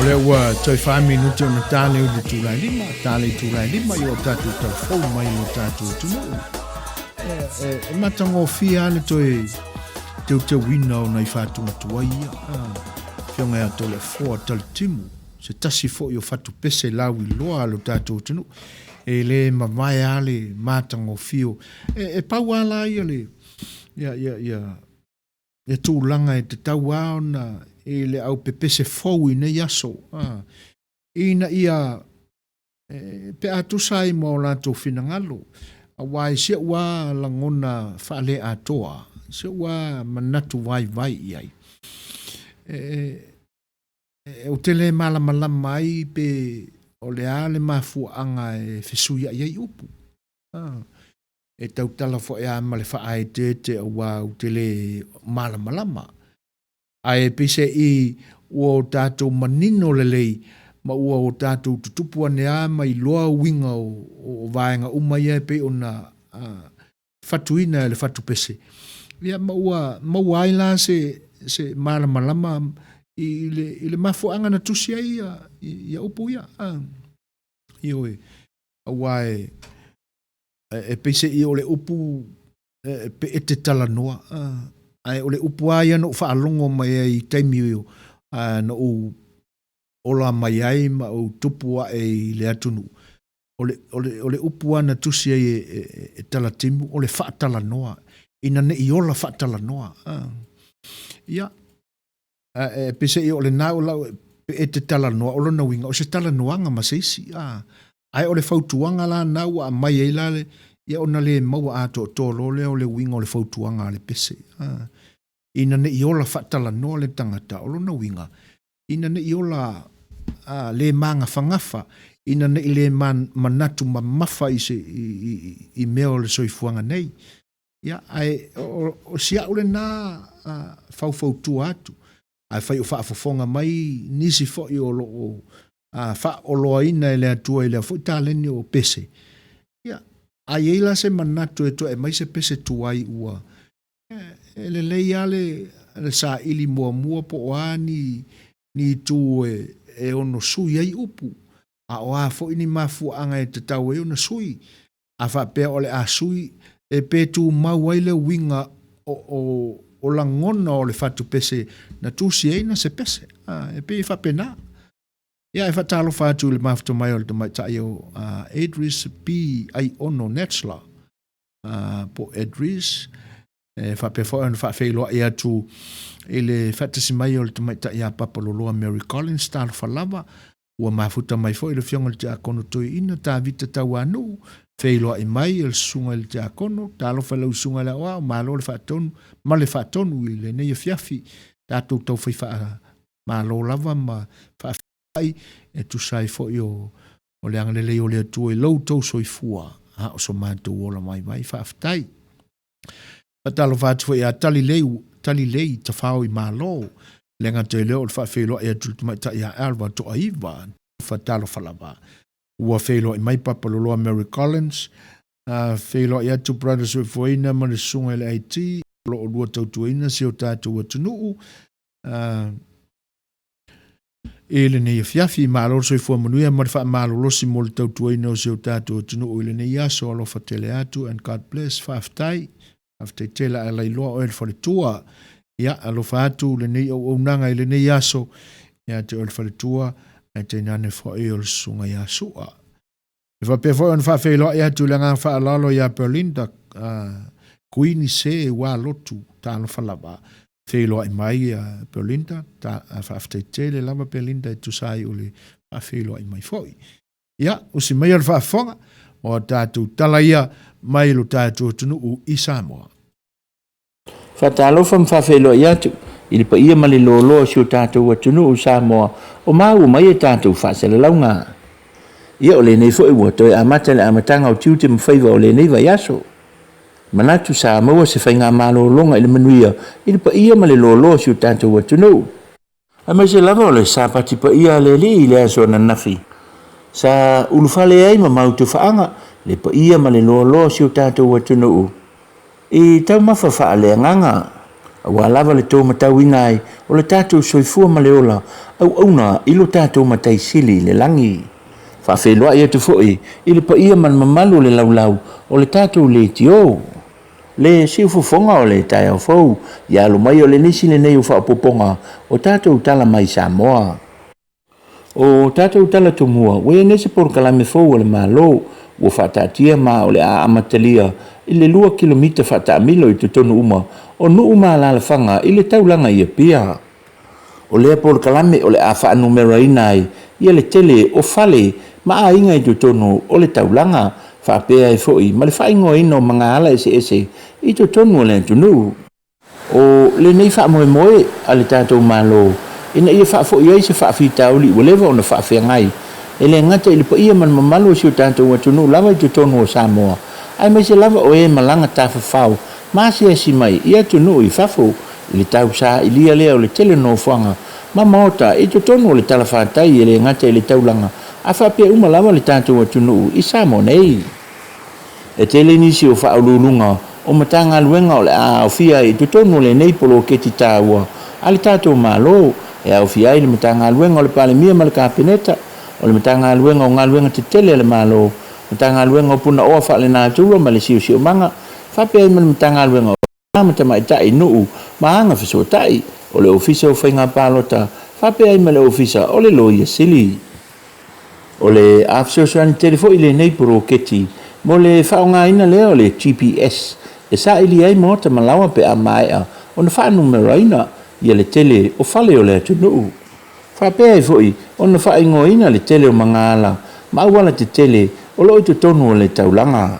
O lea ua toe 4 minuti ona ta lea i le itula e 5, ta le itula e 5 i o tatou talafou mai i lo tatou atunuu. E, e, e matagofie lava le toe teuteuina o nai faatuatuai ia. Ah, Afioga ia Toleafoa Talitimu, se tasi foi o fatupese lauiloa a lo tatou atunuu. E le mavae lava le matagofie o... E, e pau lava la ia le... Ia, ia, ia, ia tulaga e tatau lava ona i le au pepese fou i nei aso, a, ina ia e, pe a tusa ai ma o latou finagalo, aua i si ou lava lagona faaleatoa, si ou lava manatu vaivai i ai, e, e, ou te le malamalama ai pe o le a le mafuaaga e fesuiai ai upu. A. E tautala foi lava ma le faaeteete aua ou te le malamalama. Ae peiseai ua o tatou manino lelei ma ua o tatou tutupu ane lava ma iloa uiga o vaega uma ia e pei ona fatuina e le fatupese, ia ma ua maua ai la se malamalama i le mafuaaga na tusi ai ia upu ia. Ioe, aua e E peiseai o le upu pe e te talanoa, ae o le upu lava ia na ou faalogo mai ai i taimi na ou ola mai ai ma ou tupu ae i le atunuu, o le upu lava na tusi ai e Talatimu, o le faatalanoa, ina ne i ola faatalanoa. Ia, Ae peiseai o lena o lau pe e te talanoa, o lona uiga o se talanoaga ma se isi, a. Ae o le fautuaga la na ua aumai ai la le, ia ona le maua atoatoa loa lea o le uiga o le fautuaga a le pese, a. Ina ne i ola faatalanoa le tagata, o lona uiga, ina ne i ola a, le magafagafa, ina ne i le manatu mamafa i se, i mea o le soifuaga nei. Ia, ae o si au lena faufautua atu, ae fai o faafofoga mai nisi foi o lo o faaoloaina e le Atua i lea foi taleni o pese, ia, a i ai la se manatu e toe aumai se pese tuai ua, e lelei lava le saili muamua po o a ni itu e ono sui ai upu, a o a foi ni mafuaaga e tatau ai ona sui. A faapea o le a sui, e pe tumau ai le uiga o lagona o le fatupese na tusi ai na se pese. E pei e faapena. Ia, e faatalofa atu i le mafuta mai o le tamaitai o Edris P. Aiono Netzler, po Edris, e faapea foi ona faafeiloai atu i le faatasi mai o le tamaitai ia Papa Loloa Mary Collins, talofa lava. Ua mafuta mai foi le Afioga i le Tiakono Toeaina Tavita Tauanuu, feiloai mai e le Susuga i le Tiakono, talofa i lau Susuga i le Aoao, malo le faatonu ma le faatonu i lenei afiafi, tatou taufai faamalo lava ma faafetai e tusa ai foi o le agalelei o le Atua i lo outou soifua, a o so matou ola vaivai. Faafetai. Faatalofa atu foi ia Talilei, Talilei Tafao i Malo, le gata i lea o le faafeiloai atu i le tamaitai ia Alva Toaiva, talofa lava. Ua feiloai mai Papa Loloa Mary Collins, feiloai atu Brother Soifuaina ma le Susuga i le IT, o lo o lua tautuaina si o tatou atunuu. I lenei afiafi, malo le soifua manuia ma le faamalolosi mo le tautuaina o si o tatou atunuu i lenei aso. Alofa tele atu and God bless. Faafetai. Faafetai tele ae lailoa oe le faletua. Ia, alofa atu lenei auaunaga i lenei aso ia te oe le faletua, ae tainane foi o le susuga ia Sua. E faapea foi ona faafeiloai atu i le agaga faaaloalo ia Berlinda Kuini Se ua lotu, talofa lava. Feiloai mai ia Berlinda, ta, faafetai tele lava Berlinda e tusa ai o le faafeiloai mai foi. Ia, usi maia le faafofoga, o a tatou tala ia mai lo tatou atunuu i Samoa. Faatalofa ma faafeiloai atu i le paia ma le loaloa o si o tatou atunuu o Samoa o maua mai a tatou faasalalauga. Ia o lenei foi ua toe amata le amataga o tiute ma faiva o lenei vaiaso. Manatu sa maua se faigamalologa i le manuia i le paia ma le loaloa o si o tatou atunuu. Aemaise lava o le Sapati paia a le Alii i le aso ananafi, sa ulufale ai ma mautofaaga le paia ma le loaloa o si o tatou atunuu i taumafa faaleagaga. Aua lava le tou matauina ai o le tatou soifua ma le ola auauna i lo tatou Matai Sili i le lagi. Faafeiloai atu foi i le paia ma le mamalu o le laulau o le tatou leitio. Le siufofoga o le taeao fou, ia alo mai o le nisi lenei o faaopoopoga o tatou tala mai Samoa. O tatou tala tomua, ua i ai nei se polokalame fou a le Malo ua faataatia ma o le a amatalia i le 2 kilomita faataamilo i totonu uma o nuu ma alaalafaga i le taulaga i Apia. O lea polokalame o le a faanumeraina ai ia le tele o fale ma aiga i totonu o le taulaga faapea ai foi ma le faaigoaina o magaala eseese i totonu o le atunuu. O lenei faamoemoe a le tatou Malo ina ia faafoi ai se faafitauli ua leva ona faafeagai, e le gata i le paia ma le mamalu o si o tatou atunuu lava i totonu o Samoa, aemaise lava o e malaga tafafao ma asiasi mai i atunuu i fafo i le tausailia lea o le tele nofoaga ma maota i totonu o le talafatai e le gata i le taulaga a faapea uma lava le tatou atunuu i Samoa nei. E tele nisi o faauluuluga o Matagaluega o le a aofia ai i totonu o lenei poloketi taua a le tatou Malo, e aofia ai le Matagaluega o le Palemia ma le Kapeneta, o le Matagaluega o Galuega Tetele a le Malo, Matagaluega o Punaoa Faalenatura ma le Siosiomaga, faapea ai ma le Matagaluega o ma Tamaitai, Nuu ma Agafesootai, o le Ofisa o Faiga Palota faapea ai ma le Ofisa o le Loia Sili. O le a fesoasoani tele foi lenei poloketi mo le faaaogaina lea o le GPS e sailia ai maota ma laoa pe a maea ona faanumeraina ia le tele o fale o le atunuu. Faapea ai foi ona faaigoaina le tele o magaala ma auala tetele o lo o i totonu o le taulaga.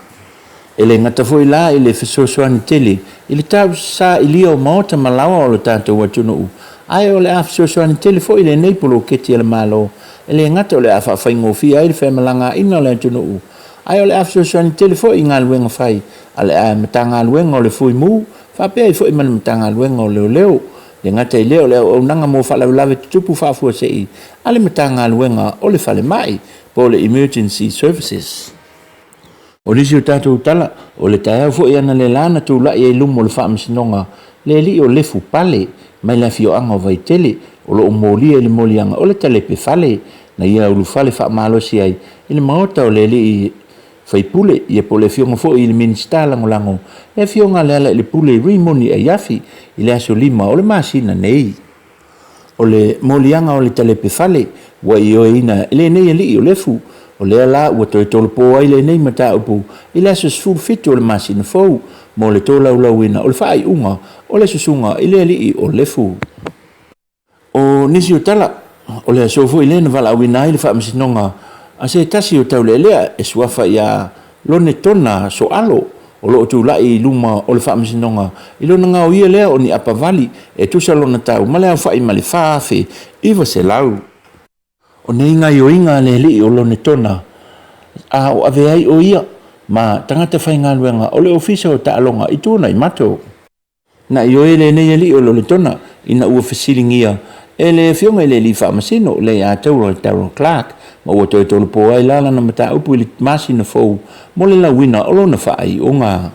E le gata foi la i le fesoasoani tele i le tausailia o maota ma laoa o lo tatou atunuu, ae o le a fesoasoani tele foi lenei poloketi a le Malo, e le gata o le a faafaigofie ai le femalagaaiga o le atunuu, ae o le a fesoasoani tele foi i galuega fai a le Matagaluega o le Fui Mu faapea ai foi ma le Matagaluega o Leoleo. E le gata i lea o le auaunaga mo faalavelave tutupu faafuasei a le Matagaluega o le Falemai po o le Emergency Services. O nisi o tatou tala, o le taeao foi analeila na tulai ai luma o le Faamasinoga le alii o Lefu Pale mai le afioaga o Vaitele, o lo o molia i le moliaga o le talepe fale na ia ulufale faamalosi ai i le maota o le alii faipule, ia po o le afioga foi i le Minisita Lagolago, le afioga a Lealailepule Rimoni Aiafi i le aso 5 o le masina nei. O le moliaga o le talepe fale ua ioeina e lenei alii o Lefu, o lea la ua toe tolopo ai lenei mataupu i le aso 17 o le masina fou mo le tolaulauina o le faaiuga o le susuga i le alii o Lefu. O nisi o tala, o le aso foi lea na valaauina ai le faamasinoga a se tasi o taulealea e suafa ia Lonetona Soalo, o lo o tulai i luma o le Faamasinoga i lona gaoia lea o ni apavali e tusa lona tau ma le aofai ma le 4,900. O nei gaioiga a le alii o Lonetona, a o ave ai o ia ma tagata faigaluega o le Ofisa o Taaloga i Tuanaimato. Na ioe lenei alii o Loletona ina ua fesiligia e le Afioga i le Alii Faamasino, le Ia Taura Darrell Clarke, ma ua toe tolopo ai la lana mataupu i le masina fou mo le lauina o lona faaiuga.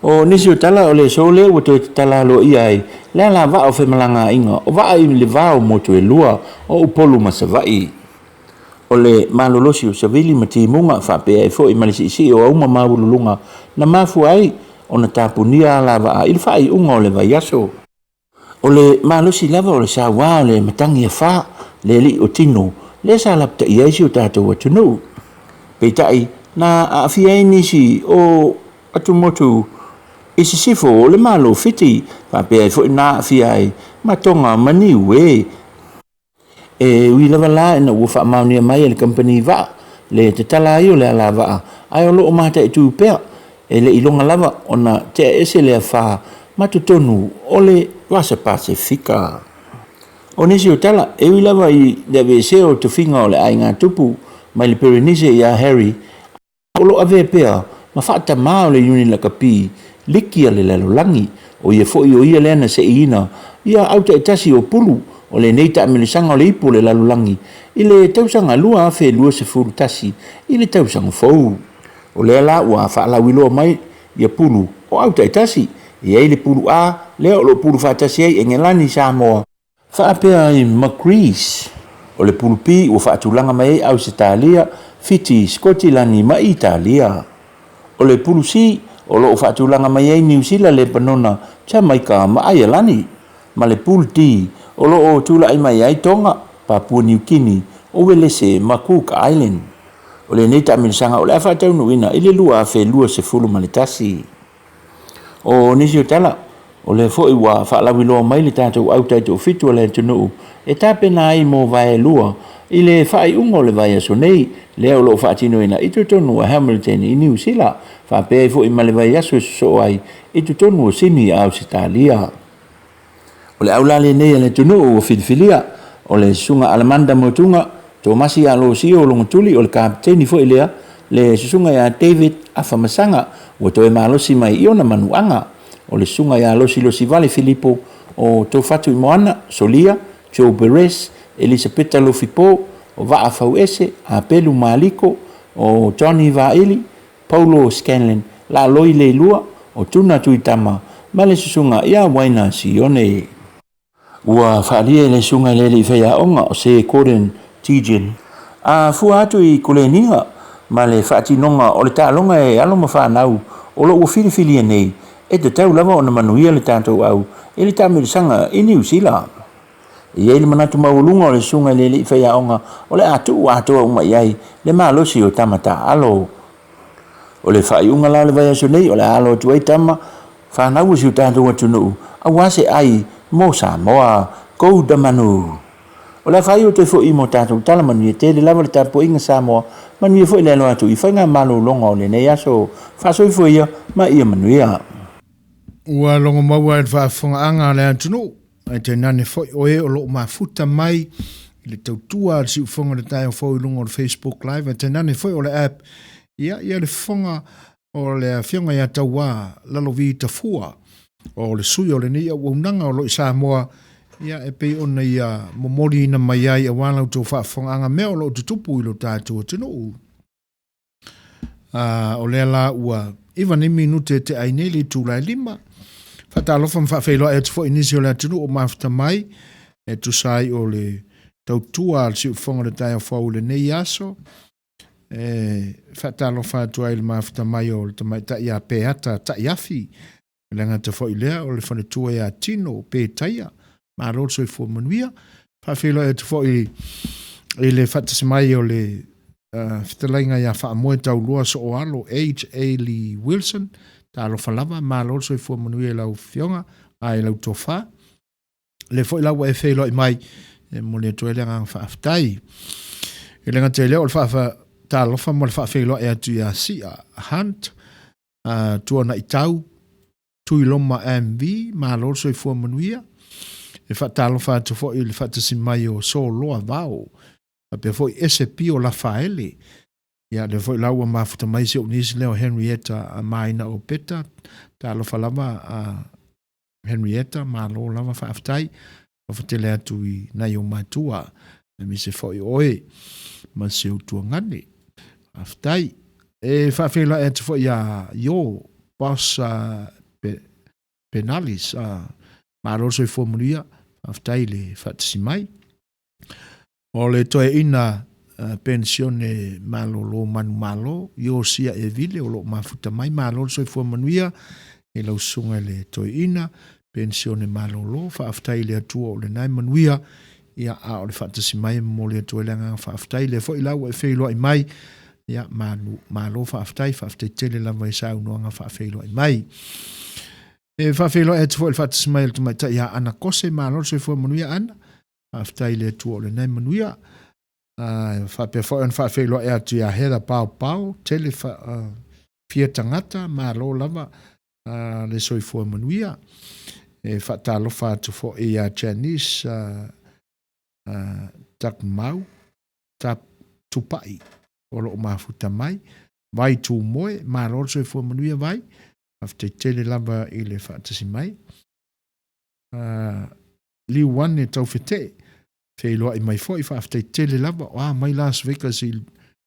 O nisi o tala o le aso lea ua toe tatala aloaia ai le alavaa o femalagaaiga o vaa i le va o motu e lua o Upolu ma Savaii. O le malolosi o savili ma timuga faapea ai foi ma le siisii o auma maualuluga na mafua ai ona tapunia alavaa i le faaiuga o le vaiaso. O le malosi lava o le saua o le matagi afa, le alii o Tino, lea sa lapataia ai si o tatou atunuu. Peitai, na aafia ai nisi o atumotu i sisifo o le Malo o Fiti, faapea ai foi na aafia ai ma Toga ma Niue. E ui lava la ina ua faamaonia mai e le kamupani vaa le tatala ai o le alavaa, ae o lo o mataitu pea e le iloga lava ona tea ese le afa ma totonu o le Vasa Pasefika. O nisi o tala, e ui lava i le aveesea o tofiga o le aiga tupu mai le Perenise ia Harry, O lo o avea pea ma faatamā o le Iuni Lakapi Liki a le Lalolagi, o ia foi o ia lea na seiina ia au taitasi o Pulu o lenei taamilosaga o le Ipu o le Lalolagi i le tausaga 2021 i le tausaga fou. O lea la ua faalauiloa mai ia Pulu o au taitasi E i ai le Pulu A, lea o lo o pulu faatasi ai Engelani, Samoa, faapea ai ma Greece. O le Pulu B ua faatulaga mai ai Ausetalia, Fiti, Sikotilani ma Italia. O le Pulu C o lo o faatulaga mai ai Niu Sila, Lepanona, Jamaika ma Aialani. Ma le Pulu D o lo o tulai mai ai Tonga, Papua Niu Kini, o Uelese ma Cook Island. O lenei taamilosaga o le a faataunuuina i le 2021. O nisi o tala, o lea foi ua faalauiloa mai le tatou au taitoafitu a le atunuu e tapena ai mo vaelua i le faaiuga o le vaiaso nei, lea o lo o faatinoina i totonu o Hamilton i Niu Sila, faapea ai foi ma le vaiaso e sosoo ai i totonu o Sini a Ausetalia. O le au la lenei a le atunuu ua filifilia, o le Susuga Alamanda Motuga, Tomasi Alosio Logotuli, o le Kapeteni foi lea, le Susuga ia David Afamasaga, ua toe malosi mai i ona manuaga, o le Susuga ia Losilosivale Filipo, o Tofatu Imoana, Solia, Joe Perez, Elisapeta Lofipo, o Vaa Fauese, Apelu Maliko, o Johnny Vaili, Paulo Scanlan, Laloi Leilua, o Tuna Tuitama ma le Susuga ia Waina Sione. Ua faaalia e le Susuga i le Alii Faiaoga o Sir Gordon Tietjen a fua atu i Kuleniga ma le faatinoga o le taaloga e alo ma fanau o lo o ua filifilia nei e tatau lava ona manuia le tatou au i le taamilosaga i Niu Sila. E i ai le manatu maualuga o le Susuga i le Alii Faiaoga o le a tuu atoa uma i ai le malosi o tama taaalo. O le faaiuga la o le vaiaso nei o le a alo atu ai tama fanau o si o tatou atunuu aua se ai mo Samoa. Go the Manu! O le a faaiu atu ai foi mo tatou tala manuia tele lava le tapuaiga Samoa, manuia foi le alo atu i faigamalologa o lenei aso. Faasoifua ia ma ia manuia. Ua logo maua e le faafofogaaga a le atunuu, ae tainane foi o e o lo o mafuta mai i le tautua a le siufofoga i le taeao fou i luga o le Facebook Live, ae tainane foi o le app, ia, ia le fofoga o le Afioga ia Tauā Lalovi Tafua, o le sui o lenei auaunaga o lo o i Samoa, ia, e pei ona ia momoliina mai ai aua la outou faafofogaaga mea o lo o tutupu i lo tatou atunuu. O lea la ua iva nei minute e tea ai nei le itula e 5. Faatalofa ma faafeiloai atu foi i nisi o le atunuu o mafuta mai e tusa ai o le tautua a le siufofoga o le taeao fou i lenei aso. E faatalofa atu ai i le mafuta mai o le tamaitai ia Peata Taiafi, E le gata foi i lea, o le faletua ia Tino Petaia, malo le soifua manuia. Faafeiloai atu foi i le faatasi mai o le fetalaiga ia Faamoe Taulua Sooalo H. A. Lee Wilson, talofa lava, malo le soifua manuia i lau afioga a i lau tofa. Le foi la ua e feiloai mai, e momoli atu ai le agaga faafetai. E le gata i lea, o le faatalofa ma le faafeiloai atu ia Sia Hunt, Tuanaitau, Tuiloma MV, malo le soifua manuia. E faatalofa atu foi i le faatasi mai o Soloa Vao, faapea foi Ese Pio Lafaele. Ia, lea foi la ua mafuta mai si ou nisi lea o Henrietta Maina Opeta. Talofa lava a Henrietta, malo lava faafetai. Alofa tele atu i nai ou matua, aemaise foi o oe ma si ou tuagane. Faafetai. E faafeiloai atu foi ia Io Boss Penalis, malo le soifua manuia, faafetai le faatasi mai. O le toeaina penisione malolo manumalo, Iosia Evile o lo o mafuta mai, malo le soifua manuia i lau susuga i le toeaina penisione malolo, faafetai i le Atua o lena e manuia, ia a o le faatasi mai e momoli atu ai le agaga faafetai, lea foi la ua e feiloai mai, ia malu, malo faafetai, faafetai tele lava i saunoaga faafeiloai mai. E faafeiloai atu foi i le faatasi mai o le tamaitai ia Ana Kose, malo le soifua manuia Ana, Faafetai i le Atua o lenei manuia. Faapea foi ona faafeiloai atu ia Heather Paopao, tele fia tagata, malo lava le soifua manuia. E faatalofa atu foi ia Janice Takmau, Tap Tupai, o lo o mafuta mai. Vai Tūmoe, malo le soifua manuia Vai. Faafetai tele lava i le faatasi mai. Liuane Taufetee, feiloai mai foi, faafetai tele lava. O a mai Las Vegas i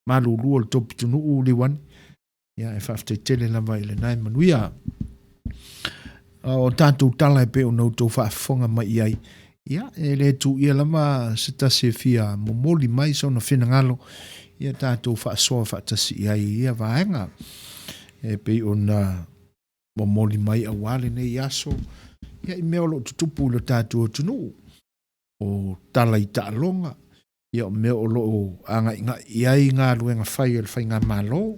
malulu o le tou pitonuu Liuane. Ia, e faafetai tele lava i lena e manuia. O tatou tala e pei ona outou faafofoga mai i ai, ia, e le tuuia lava se tasi e fia momoli mai sona finagalo, ia tatou faasoa faatasi i ai i ia vaega e pei ona momoli mai aua lenei aso, ia, i mea o lo o tutupu i lo tatou atunuu, o tala i taaloga, ia, o mea o lo o agaigai i ai galuega fai a le Faigamalo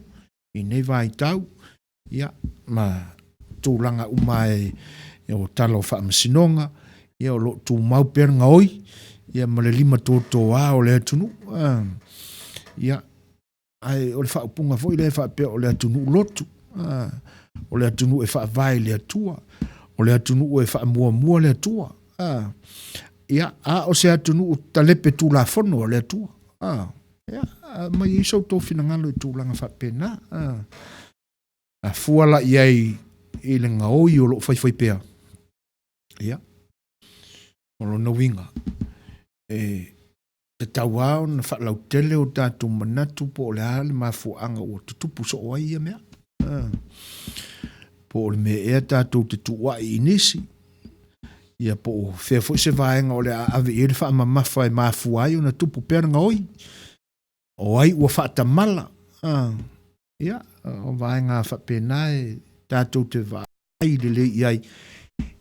i nei vaitau, ia, ma tulaga uma e o tala o faamasinoga, ia, o lo o tumau pea le gaoi, ia, ma le lima totoa o le atunuu. Ia, ae o le faaupuga foi lea e faapea o le atunuu lotu, o le atunuu e faavae i le Atua, o le atunuu e faamuamua le Atua. Ia, a o se atunuu talepe tulafono a le Atua. Ia, aumai ai so outou finagalo i tulaga faapena. A fua la i ai i le gaoi o lo o faifai pea, ia, o lona uiga, e tatau lava ona faalautele o tatou manatu po o le a le mafuaaga ua tutupu soo ai ia mea. Po o le mea ea tatou te tuuai i nisi, ia po o fea foi se vaega o le a ave i ai le faamamafa e mafua ai ona tupu pea le gaoi. O ai ua faatamala? Ia, o vaega faapena e tatou te vaai lelei i ai.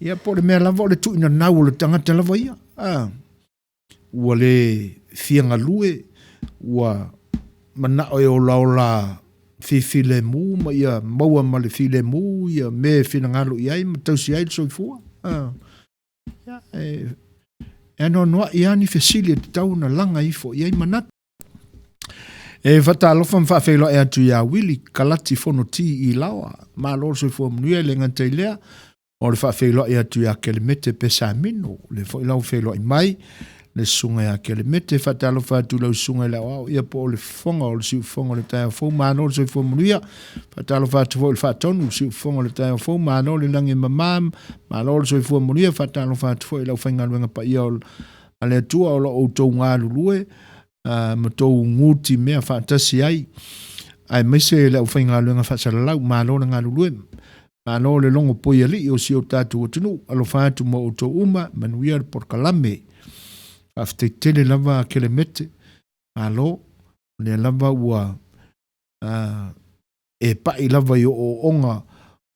Ia, po o le mea lava o le tuuinanau o le tagata lava ia. Ua le fia galue, ua manao e olaola fifilemu ma ia maua ma le filemu ia mea e finagalo i ai ma tausi ai le soifua. Ia, e anoanoai lava ni fesili e tatau ona laga ifo i ai manatu. E faatalofa ma faafeiloai atu ia Wili Kalati Fonoti i Laoa. Malo le soifua manuia, e le gata i lea, o le faafeiloai atu ia Kelemete Pesamino, le foi lau feiloai mai, le susuga ia Kelemete, faatalofa atu lau susuga i le aoao, ia po o le fofoga o le siufofoga o le taeao fou, malo le soifua manuia. Faatalofa atu foi i le faatonu, le siufofoga o le taeao fou, malo le lagi e mama, malo le soifua manuia. Faatalofa atu foi i le aufaigaluega paia o a le Atua o lo o outou galulue ma tou gutimea faatasi ai, aemaise le aufaigaluega faasalalau, malo le galulue, malo le logo poialii o si o tatou atunuu. Alofa atu ma outou uma, manuia le polokalame. Faafetai tele lava Kelemete, malo, o lea lava ua e pai lava i ooooga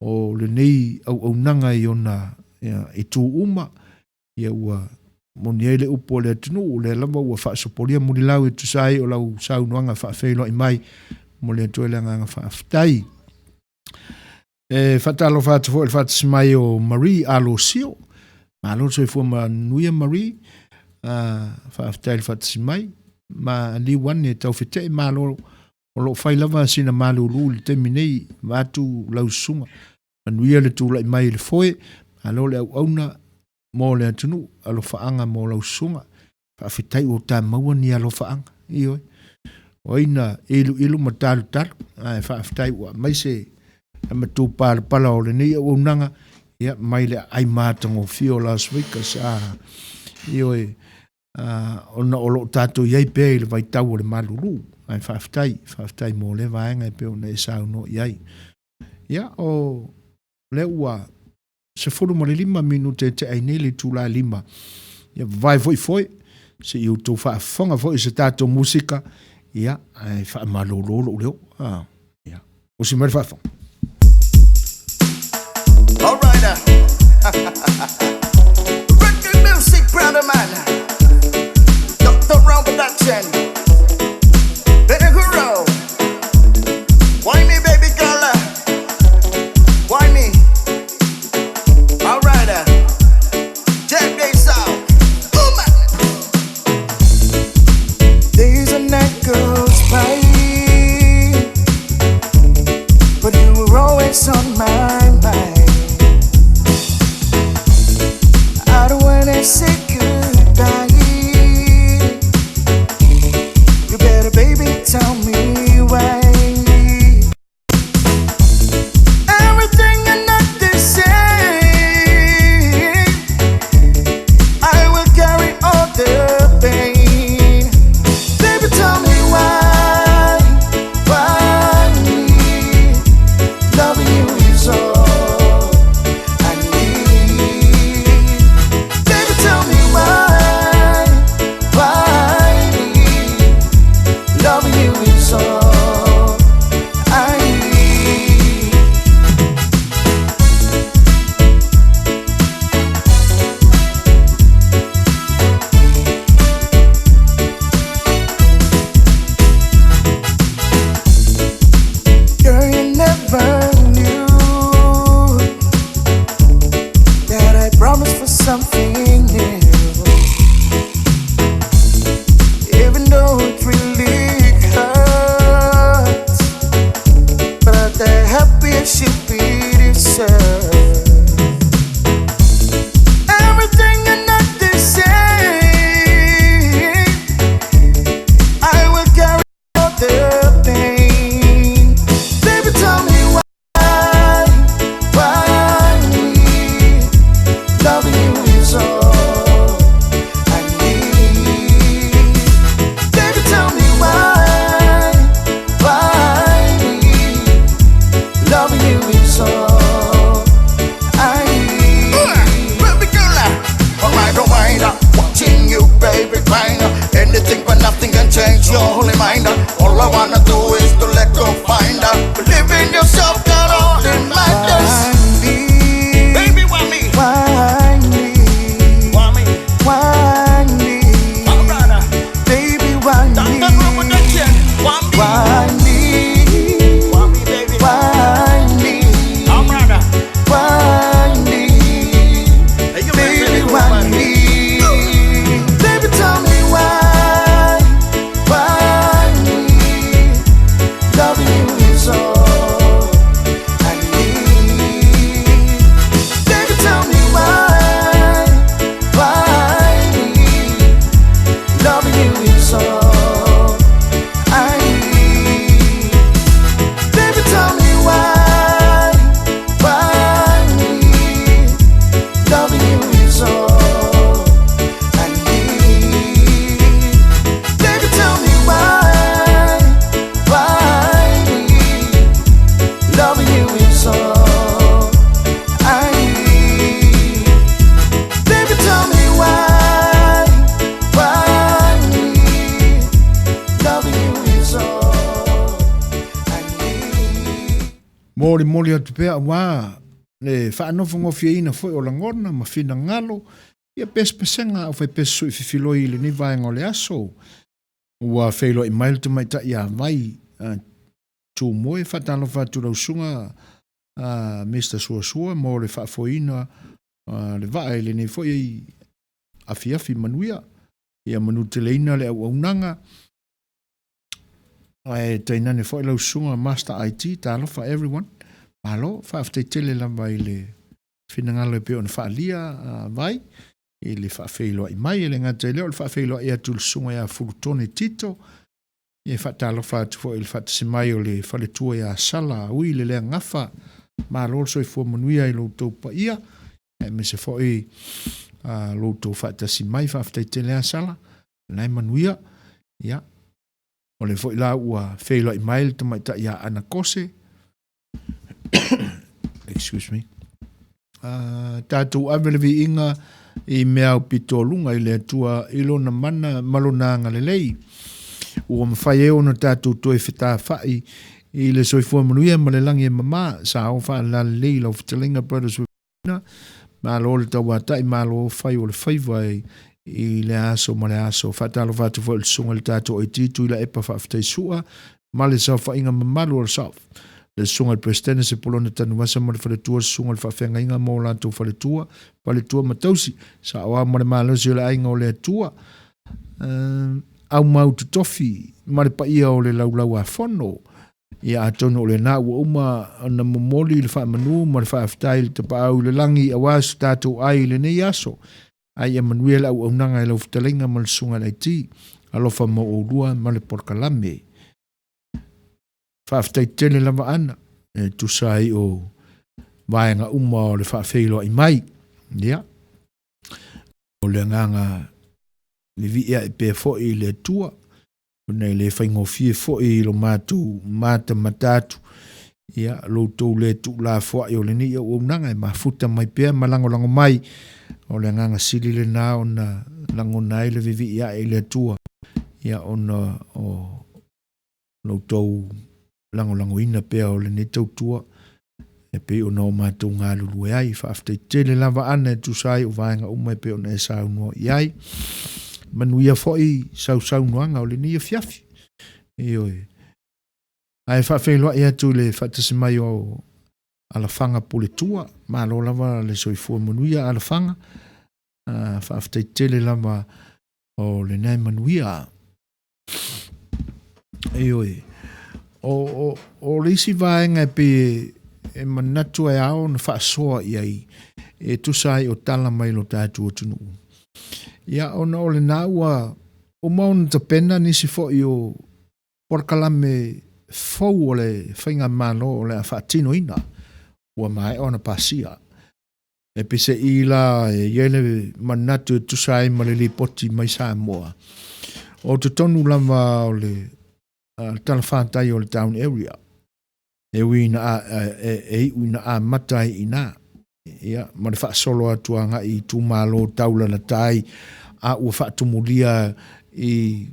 o lenei auaunaga i ona itu uma, ia ua moni ai le upu a le atunuu, o lea lava ua faasopolia mulilau e tusa ai o lau saunoaga faafeiloai mai, momoli atu ai le agaga faafetai. E faatalofa atu foi i le faatasi mai o Marie Alosio. Malo le soifua manuia Marie. Faafetai le faatasi mai. Ma liu ane taufete'e, malo o lo o fai lava sina malulu i le taimi nei, vaeatu lau susuga. Manuia le tulai mai i le foe, malo le auauna mo le atunuu, alofaaga mo lau susuga. Faafetai ua ta maua ni alofaaga, ioe. O ai na iluilu ma talutalu, ae faafetai ua aumai se matupalapala o lenei auaunaga, ia, mai le aai matagofie o Las Vegas, ioe, ona o lo o tatou i ai pea i le vaitau o le malulu. Ae faafetai, faafetai mo lea vaega e pei ona e saunoa i ai. Ia, o lea ua 15 minute e tea ai nei le itula e 5. Ia vavae foi foe, se i outou faafofoga foi i se tatou musika, ia, ae faamalolo lou leo. Ia, osi mai le faafofoga. All right. Reggae music, brother man. Dr. Brown Production. Baby Hero. Why me, baby girl? Why me? All right. Check this out. Woman. Days and night goes by, but you were always on my mind. I don't wanna say goodbye. is all I need. Baby, tell me why, why me? Loving you is all I need. Baby, tell me why, why me? Loving you is all I need. Baby, tell me why, why me? Loving you is all I need. Molimoli atu pea auā le faanofogofieina foi o lagona ma finagalo ia pesepesega a aufaipese sui fifiloi i lenei vaega o le aso. Ua feiloai mai le tamaitai ia Vai Tūmoe, faatalofa atu lau susuga Mister Suasua mo le faafoeina le vaa i lenei foi afiafi manuia. Ia manuteleina le auaunaga. Ae tainane foi lau susuga Master IT, talofa everyone. Malo, faafetai tele lava i le finagalo e pei ona faaalia Vai i le faafeiloai mai. E le gata i lea o le faafeiloai atu i le susuga ia Fulutone Tito, E faatalofa atu foi i le faatasi mai o le faletua ia Sala Ui le Leagafa. Malo le soifua manuia i lo outou paia, aemaise foi lo outou faatasi mai. Faafetai tele lava Sala, lena e manuia. Ia, o lea foi la ua feiloai mai le tamaitai ia Ana Kose. Excuse me. Tatou ave le viiga i mea aupito luga i le Atua i lona mana ma lona agalelei ua mafai ai ona tatou toe fetafai i le soifua manuia ma le lagi e mama. Sa o faalalelei i lau fetalaiga Brother Suina. Malo le tauatai, malo fai o le faiva i le aso ma le aso. Faatalofa atu foi i le susuga i le tatou IT Tuilaepa Faafetai Sua ma le saofaiga mamalu o le South. Le susuga i le Peresetene Sepulona Tanuvasa ma le faletua, le susuga i le faafeagaiga ma o latou faletua, faletua ma tausi, saoao ma le malosi o le aiga o le Atua, aumau totofi ma le paia o le Laulau-a-Fono. Ia atonu o lena ua uma ona momoli le faamanu ma le faafetai i le Tapaau i le lagi aua so tatou ai i lenei aso. Ai ia manuia le auaunaga i lau fetalaiga ma le susuga i le IT. Alofa mo oulua ma le polokalame. Faafetai tele lava Ana e tusa ai o vaega uma o le faafeiloai mai. Ia, o le agaga vivii ae pea foi i le Atua, ona e le faigofie foi i lo matou matamata atu, ia, lo outou le tuulafoai o lenei auaunaga e mafuta mai pea ma lagolago mai. O le agaga sili lena ona lagona ai le vivii ae i le Atua, ia, ona o lo outou lagolagoina pea o lenei tautua e pei ona o matou galulue ai. Faafetai tele lava Ana e tusa ai o vaega uma e pei ona e saunoa i ai. Manuia foi sausaunoaga o lenei afiafi. Ioe. Ae faafeiloai atu i le faatasi mai o Alafaga Puletua. Malo lava le soifua manuia Alafaga. Faafetai tele lava o lena e manuia. Ioe. O, o, o le isi vaega e pei e manatu e ao ona faasoa i ai e tusa ai o tala mai lo tatou atunuu. Ia, ona o lena ua uma ona tapena nisi foi o polokalame fou o le faigamalo o le a faatinoina ua maea ona pasia. E peiseai la e i ai le manatu e tusa ai ma le lipoti mai Samoa, o totonu lava o le talafatai o le town area, e ui ina e iu ina amata ai i ina, ia, ma le faasolo atu agai i itumalo taulalata ai, a ua faatumulia i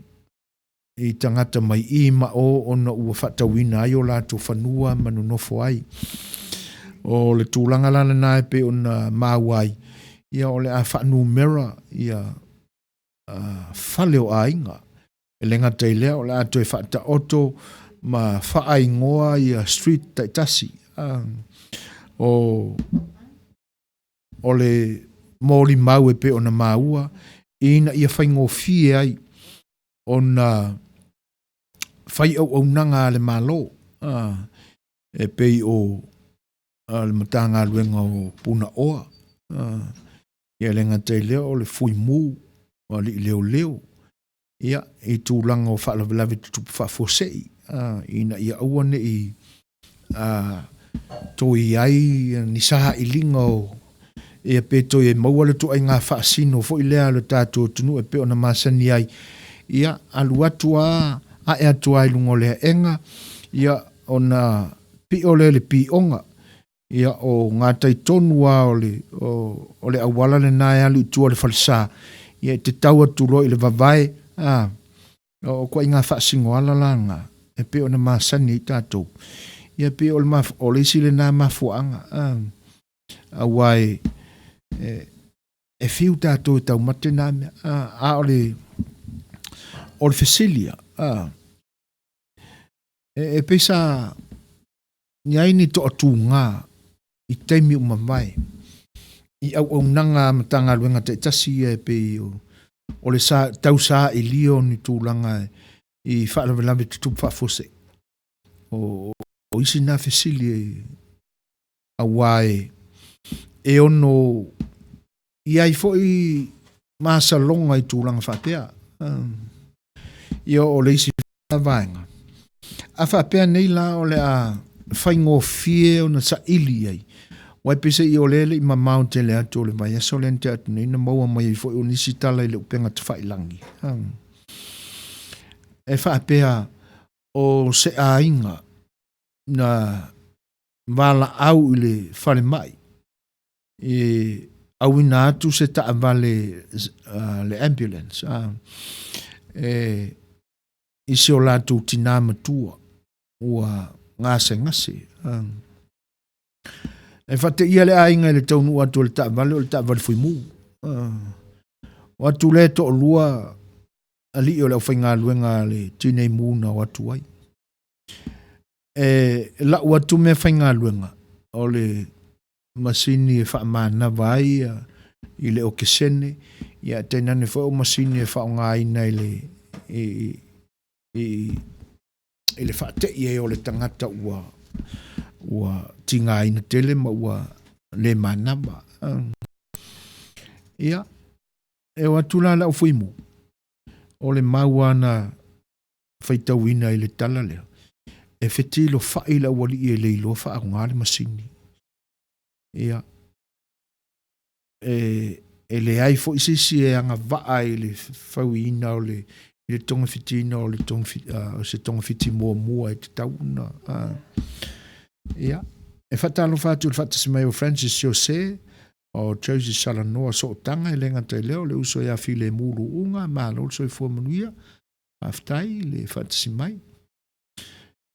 i tagata mai i ma o ona ua faatauina ai o latou fanua ma nonofo ai. O le tulaga la lena e pei ona maua ai, ia o le a faanumera ia fale o aiga. E le gata i lea, o le a toe faataoto ma faaigoa ia street taitasi. O o le molimau e pei ona maua ina ia faigofie ai ona fai auaunaga a le Malo e pei o le Matagaluega o Punaoa, ia e le gata i lea o le Fuimu, o Alii Leoleo. Ia, i tulaga o faalavelave tutupu faafuasei, a, ina ia aua ne i a, toe i ai ni sailiga o ia pe toe maua le ituaiga faasino foi lea a le tatou atunuu e pei ona masani ai. Ia, alu atu a, ae atu a i luga o le aega, ia, ona pio lea i le pioga, ia, o gatai tonu lava o le, o, o le auala lena e alu i tua o le falesa, ia, e te tau atu loa i le vavae, a, o ituaiga faasinoala la na, e pei ona masani ai tatou. Ia, pei o le, o le isi lena mafuaaga, a, aua e, e, e fiu tatou e taumate na mea, a, a o le, o le fesili ia, a, e, e pei sa i ai ni toatuga i taimi ua mavae i auaunaga a Matagaluega taitasi ia e pei o, o le sa, tau sailia o ni tulaga i faalavelave tutupu faafuasei. O, o isi na fesili e, aua e, e ono i ai foi masaloga i tulaga faapea. Ia o le isi vaega. A faapea nei la o le a faigofie ona saili i ai, aua e peiseai o lea e le i mamao tele atu o le vaiaso lea na tea atu nei na maua mai ai foi o nisi tala i le upega tafailagi. E faapea o se aiga na valaau i le falemai e auina atu se taavale le ambulance e i si o latou tinā matua ua gasegase. E faateia le aiga i le taunuu atu o le taavale, o le taavale fuimu. O atu lea e toalua alii o le aufaigaluega a le Tinei Mu na o atu ai. E lau atu mea faigaluega o le masini e faamanava ai i le okesene, ia tainane foi o masini e faaaogaina i le i, i, i le faatei ai o le tagata ua ua tigaina tele ma ua le manava. Ia, e o atu la le au fuimu, o le mau ana faitauina i le tala lea, e fetilofai le aualii e le iloa faaaoga le masini. Ia, e, e leai foi se isi e agavaa i le fauiina o le, i le togafitiina o le togafi, uh, o se togafiti muamua e tatau ona uh, ia, e faatalofa atu i le faatasi mai o Francis Jose o Josie Salanoa Sootaga e le gata i lea o le uso ia Filemu Luuga, malo le soifua manuia. Faafetai le faatasi mai.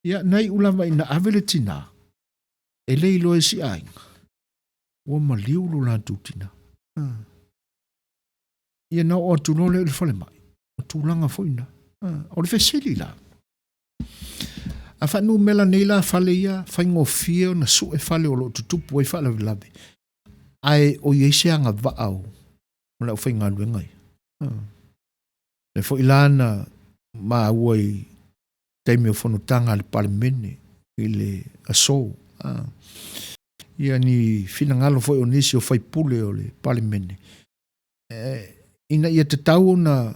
Ia, na iu lava ina ave le tinā, e le iloa e si aiga, ua maliu lo latou tinā. Ah. Ia na oo atu loa lea i le falemai, o tulaga foi na. Ah. O le fesili la, a faanumela nei la fale ia, faigofie ona sue fale o lo o tutupu ai faalavelave, ae o i ai se agavaa o le aufaigaluega ia. Ah. Lea foi la na maua i taimi o fonotaga a le Palemene i le aso, a, ia ni finagalo foi o nisi o faipule o le Palemene, e, ina ia tatau ona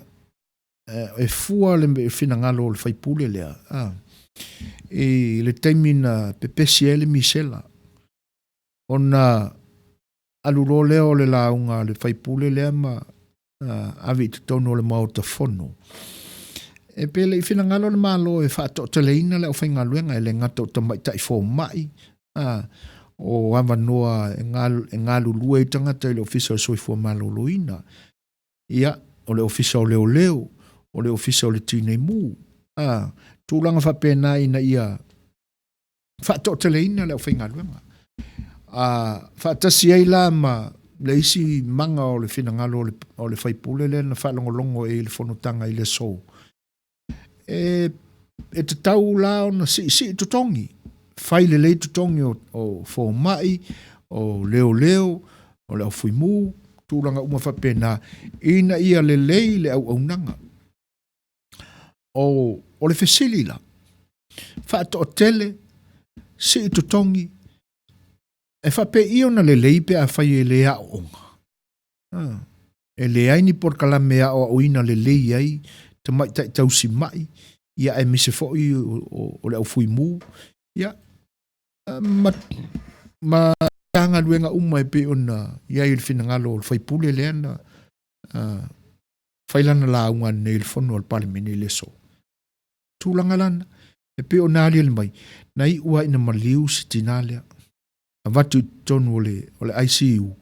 e fua le finagalo o le faipule lea, a, i le taimi na pepesi ai le misela, ona alu loa lea o le lauga a le faipule lea ma ave i totonu o le Maota Fono. E pe le i finagalo le Malo e faatoateleina le aufaigaluega e le gata o tamaitai fomai, a, o avanoa e galulue ai tagata i le Ofisa o le Soifua Maloloina, ia, o le Ofisa o Leoleo, o le Ofisa o le Tinei Mu, a, tulaga faapena ina ia faatoateleina le aufaigaluega. A faatasi ai la ma le isi maga o le finagalo o le, o le faipule lea na faalogologo i le fonotaga i le aso. E, e tatau la ona siisii totogi, fai lelei totogi o, o fomai, o leoleo, o le aufuimu, tulaga uma faapena, ina ia lelei le auaunaga. O, o le fesili la, faatoatele, sii totogi, e faapei ona lelei pe afai e le aooga? E leai ni polokalame e aoaoina lelei ai tamaitai tausima'i, ia aemaise foi o le aufuimu, ia, ma, ma Matagaluega uma e pei ona i ai le finagalo o le sui usufono lea na fai lana lauga ananei i le fono a le Palemene i le aso. Tulaga lana, e pei ona aliali mai, na iu lava ina maliu si tinā lea, avatu i totonu o le, o le ICU,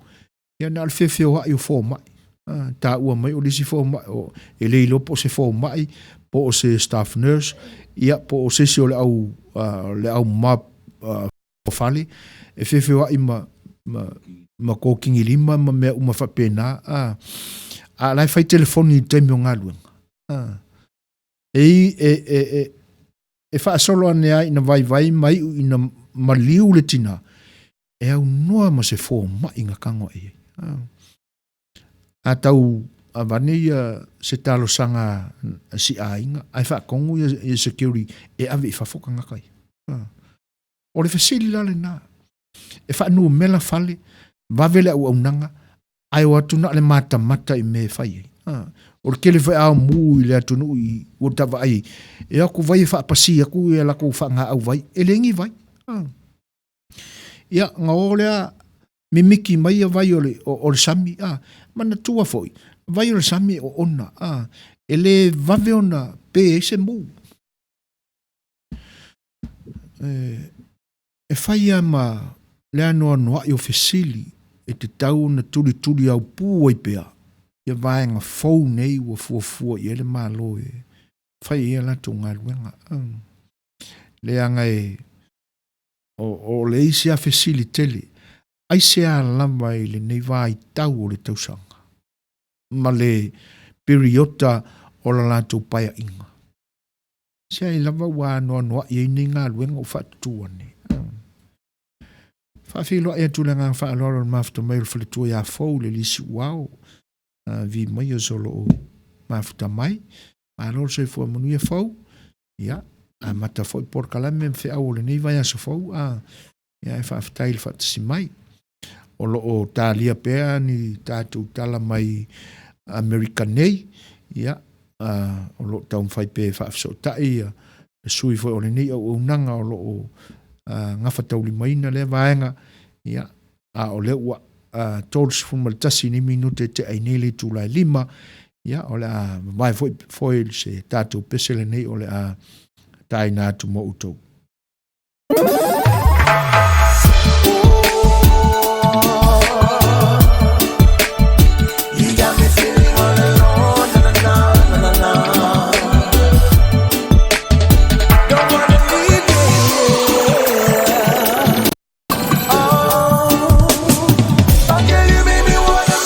ia na o le feofeoai o fomai, taua mai o le isi fomai, o, e le iloa po o se fomai, po o se staff nurse, ia po o se isi o le au, le au mop fale, e feofeoai ma, ma, ma kokigi lima ma mea uma faapena, a, a la e fai telefoni i le taimi o galuega. A. E, e, e, e, e faasolo ane ai ina vaivai ma iu ina maliu le tinā, e aunoa ma se fomai na tago i ai. A, a tau avane ia se talosaga a si aiga, ae faatonu ia, ia security e ave i fafo tagata ia. A. O le fesili la lena, e faanumela fale, vave le auaunaga, ae o atu na o le matamata i mea e fai ai. A. O le tele foi ao mu i le atunuu i ua ta vaai ai, e o atu vai e faapasi atu ia latou faagaau vai, e le ni vai. A. Ia, na o lea mimiti mai ia vai o le, o, o le sami, a, manatua foi, vai o le sami e oona, a, e le vave ona pe ai se mu. E, e fai lava ma le anoanoai o fesili e tatau ona tulituli aupū ai pea ia vaega fou nei ua fuafua i ai le Malo e fai ai a latou galuega. Leaga e o, o le isi a fesili tele, aisea lava i lenei vaitau o le tausaga ma le piriota o la latou paeaiga. Se ai lava ua anoanoai ai nei galuega ua faatutu ane. Faafeiloai atu le agaga faaaloalo i le mafuta mai o le faletua ia Fou le alii Siuao, vi mai o so loo mafuta mai. Malo le soifua manuia Fou. Ia, amata foi polokalame ma feau o lenei vaiaso fou, a ia e faafetai i le faatasi mai. O lo o talia pea ni tatou tala mai Amerika nei, ia, o lo o taumafai pea e faafesootai ia le sui foi o lenei auaunaga o lo o gafataulimaina lea vaega, ia, a o lea ua 31 nei minute e tea ai nei le itula e 5, ia, o le a vavae foi foi se tatou pese lenei o le a taina atu mo outou. You got me feeling all alone, na na na na na na. Don't wanna leave you here. Oh, girl, you make me wanna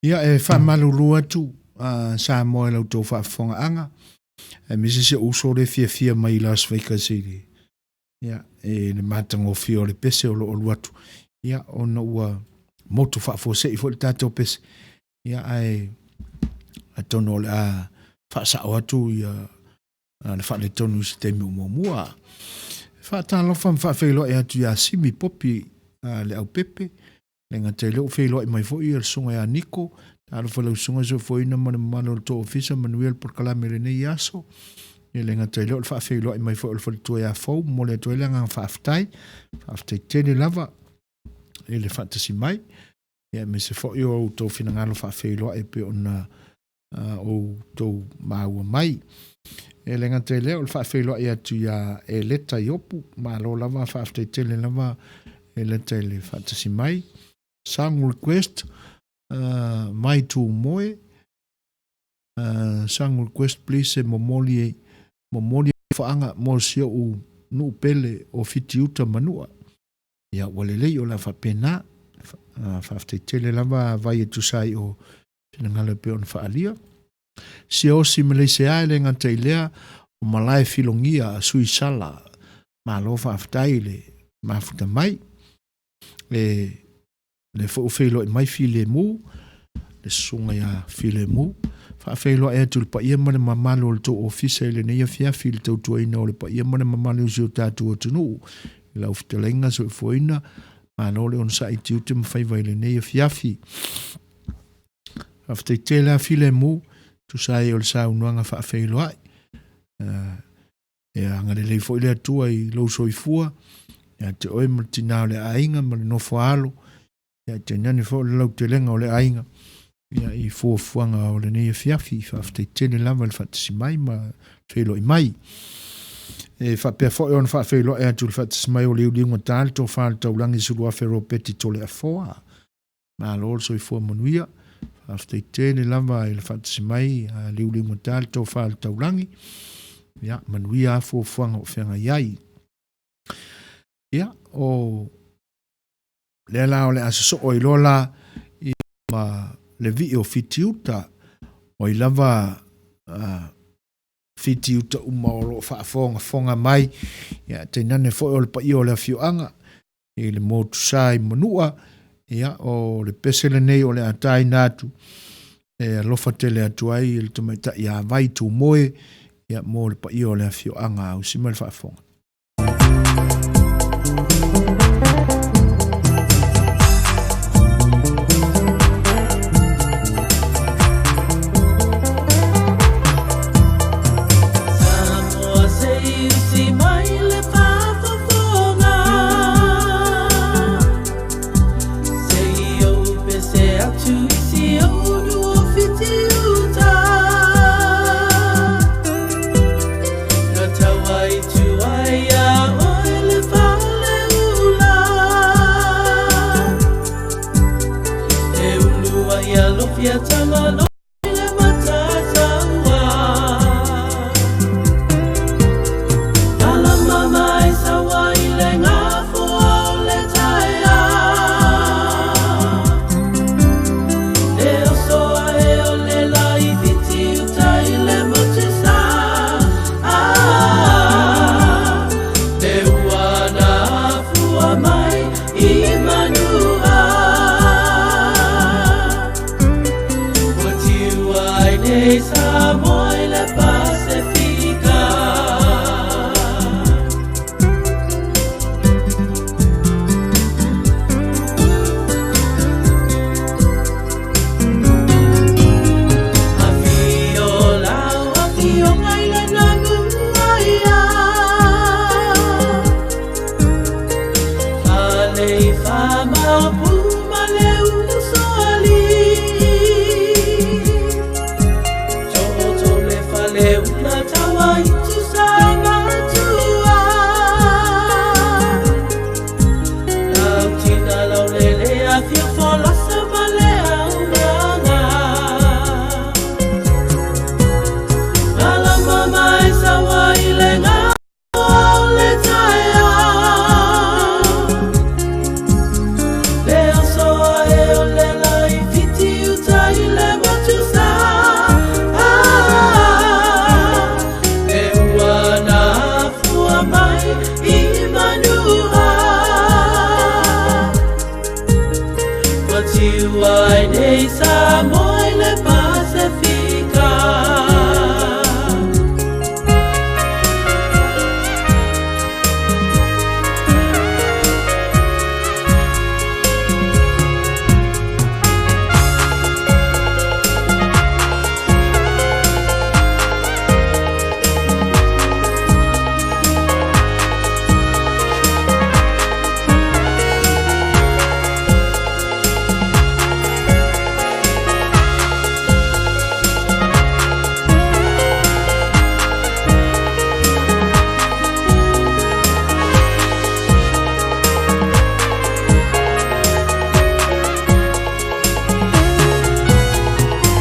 Ia, e faamalulu atu Samoa i la outou faafofogaaga, aemaise si ou uso lea e fiafia mai i Las Vegas i le, ia, i le matagofie o le pese o lo o alu atu, ia, ona ua motu faafuasei foi le tatou pese, ia, ae atonu o le a faasao atu ia le faaletonu i se taimi o muamua. Faatalofa ma faafeiloai atu ia Simi Popi Leaupepe, Le gata i lea ua feiloai mai foi le Susuga ia Niko, talofa i lau Susuga i le soifuaina ma le mamalu o le tou ofisa, manuia le polokalame i lenei aso. E le gata i lea o le faafeiloai mai foi o le faletua ia Fou, momoli atu ai le agaga faafetai, faafetai tele lava i le faatasi mai, ia aemaise foi o outou finagalo faafeiloai e pei ona outou maua mai. E le gata i lea, o le faafeiloai atu iā Eleta Iopu, malo lava, faafetai tele lava Eleta i le faatasi mai. Song request, mai Tūmoe, song request please e momoli, momoli faaga mo si ou nuu pele o Fitiuta Manua. Ia, ua lelei o le a faapena. Faafetai tele lava Vai e tusa ai o finagalo e pei ona faaalia. Siaosi Maleisea e le gata i lea, o malae filogia a Sui Sala. Malo faafetai i le mafuta mai. E le foi ua feiloai mai Filemu, le susuga ia Filemu. Faafeiloai atu i le paia ma le mamalu o le tou ofisa i lenei afiafi i le tautuaina o le paia ma le mamalu o si o tatou atunuu. I lau fetalaiga soifuaina, malo le onosai i tiute ma faiva i lenei afiafi. Faafetai tele lava Filemu, tusa ai o le saunoaga faafeiloai. E agalelei foi le Atua i lou soifua, ia te oe ma le tinā o le aiga ma le nofo a alo, ia tainane foi o le lautelega o le aiga, ia i fuafuaga o lenei afiafi. Faafetai tele lava i le faatasi mai ma feiloai mai. E faapea foi ona faafeiloai atu i le faatasi mai o Liuliugata, le tofa o le taulagi Suluafe Ropeti Toleafoa. Malo le soifua manuia. Faafetai tele lava i le faatasi mai a Liuliugata, le tofa o le taulagi. Ia, manuia lava fuafuaga o feagai ai. Ia, o lea la o le a sosoo ai loa la i ma le vii o Fitiuta, o ai lava Fitiuta uma o lo o faafogafoga mai, ia tainane foi o le paia o le afioaga i le motusa i Manua, ia o le pese lenei o le a taina atu e alofa tele atu ai i le tamaitai ia Vai Tūmoe, ia mo le paia o le afioaga. Ausi mai le faafofoga. Maopu ma le uso alii. Toto le fale ula taua i tusa matua. Lau tina lau lele afio folasa ma le aumaga. Malama mai saua i le ngao le taeao. Le aso ae o le la i Fiti uta i le motu sa. Ah, le ua na afua mai i Manua. Ua tiu ai nei Samoa i le Pasefika.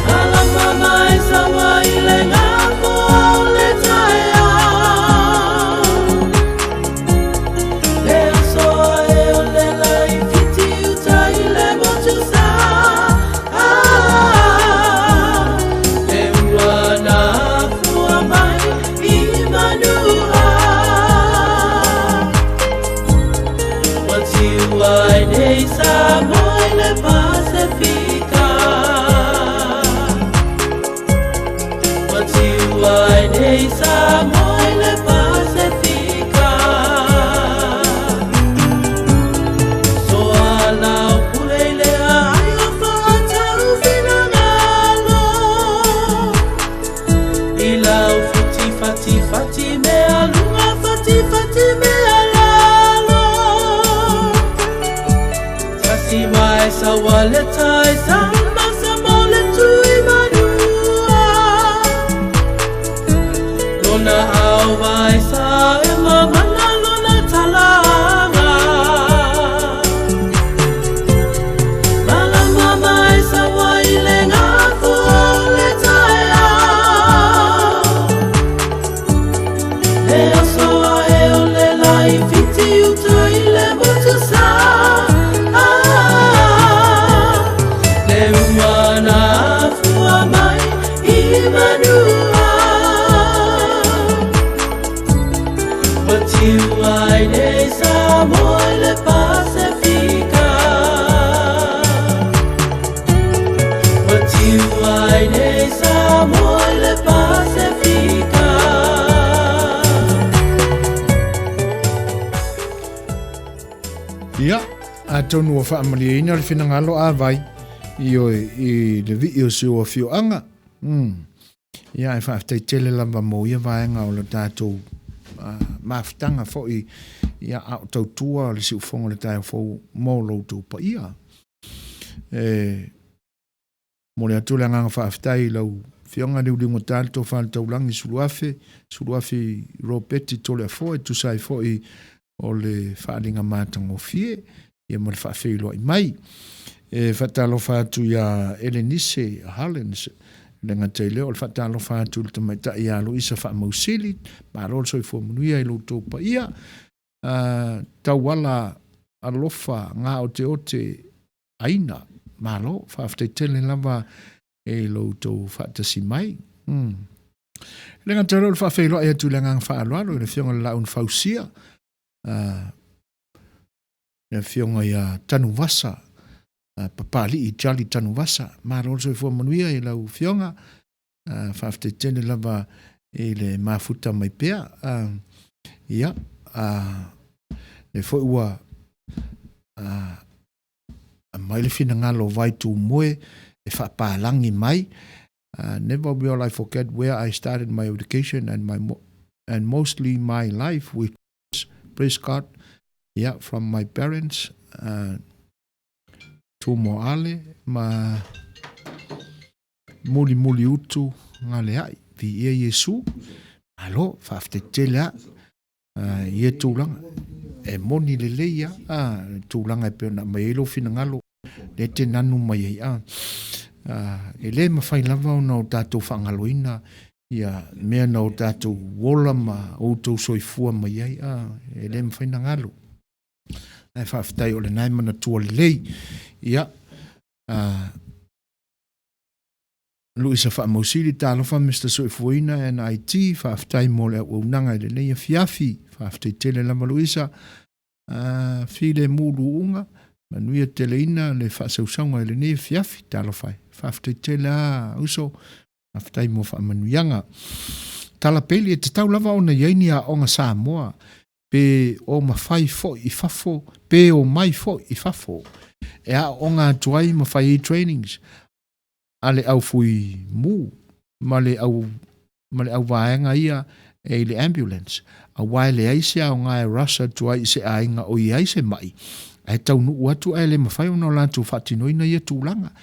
Malama mai saua i le ngafo o le taeao. Le aso ae o le la i Fiti uta i le motu sa. Ah, le ua na afua mai i Manua. Ua tiu ai nei Samoa i le Pasefika. Ua tiu ai nei Samoa i le Pasefika. Soa lau pule i le aai o faatau finagalo. I lau futi fati fati mea luga fati fati mea lalo. Tasi mai saua le tai sama sama le tui manua. Lona au vai sa e mamana lona talaga. Malama mai saua i le ngafo o le taeao. Le aso ae o le la i Fiti uta i le motu sa. Ah, le ua na afua mai i Manua. Ua tiu ai nei Samoa i le Pasefika. Ua tiu ai nei Samoa i le Pasefika. Ia, atonu ua faamalieina le finagalo a vai, ioe, i le vii o si ou afioaga. Umm. Ia, ae faafetai tele lava mo ia vaega o le tatou mafutaga foi, ia, a o tautua le siufogo o le taeao fou mo lo outou paia. E momoli atu le agaga faafetai i lau Afioga Liuliugata le Tofa le Taulagi Suluafe, Suluafi Ropeti Toleafoa e tusa ai foi o le faaaliga matagofie ia ma le faafeiloai mai. E faatalofa atu iā Elenise Harlins, e le gata i lea o le faatalofa atu i le tamaitai ia Loisa Faamausili, malo le soifua manuia i lo outou paia, tauala alofa gaoteote aina, malo, faafetai tele lava i lo outou faatasi mai. E le gata i lea o le faafeiloai atu i le agaga faaaloalo i le Afioga i le Laau na Fausia, le Afioga ia Tanuvasa, Papalii Charlie Tanuvasa. Malo le soifua manuia i lau Afioga. Faafetai tele lava i le mafuta mai pea. Ia, lea foi ua aumai le finagalo o Vaitumoe e faapalagi mai. Never will I forget where I started my education and my and mostly my life with praise God yeah, from my parents. Tumoale ma Mulimuli utu galeaʻi. Viia Iesu. Malo, faafetai tele a i ia tulaga. E moni lelei a, a tulaga e pei ona aumai ai lou finagalo, lea e te nanu mai ai a. E le mafai lava ona o tatou faagaloina ia mea na o tatou ola ma outou soifua mai ai a, e le mafai ona galo. Ae faafetai o lena e manatua lelei. Ia, Luisa Faamausili, Talofa Mister Soifuaina NIT, faafetai mo le auaunaga i lenei afiafi. Faafetai tele lava Luisa. Filemu Luuga, manuia teleina le faasausauga i lenei afiafi. Talofa e. Faafetai tele a uso. Faafetai mo faamanuiaga. Tala Peli, e tatau lava ona i ai ni aoga Samoa pe o mafai foi i fafo, pe o mai foi i fafo e aooga atu ai ma fai ai trainings a le au fui mu ma le au ma le auvaega ia e i le ambulance, aua e leai se aoga e rush atu ai i se aiga o i ai se maʻi, ae taunuu atu ae le mafai ona o latou faatinoina ia tulaga.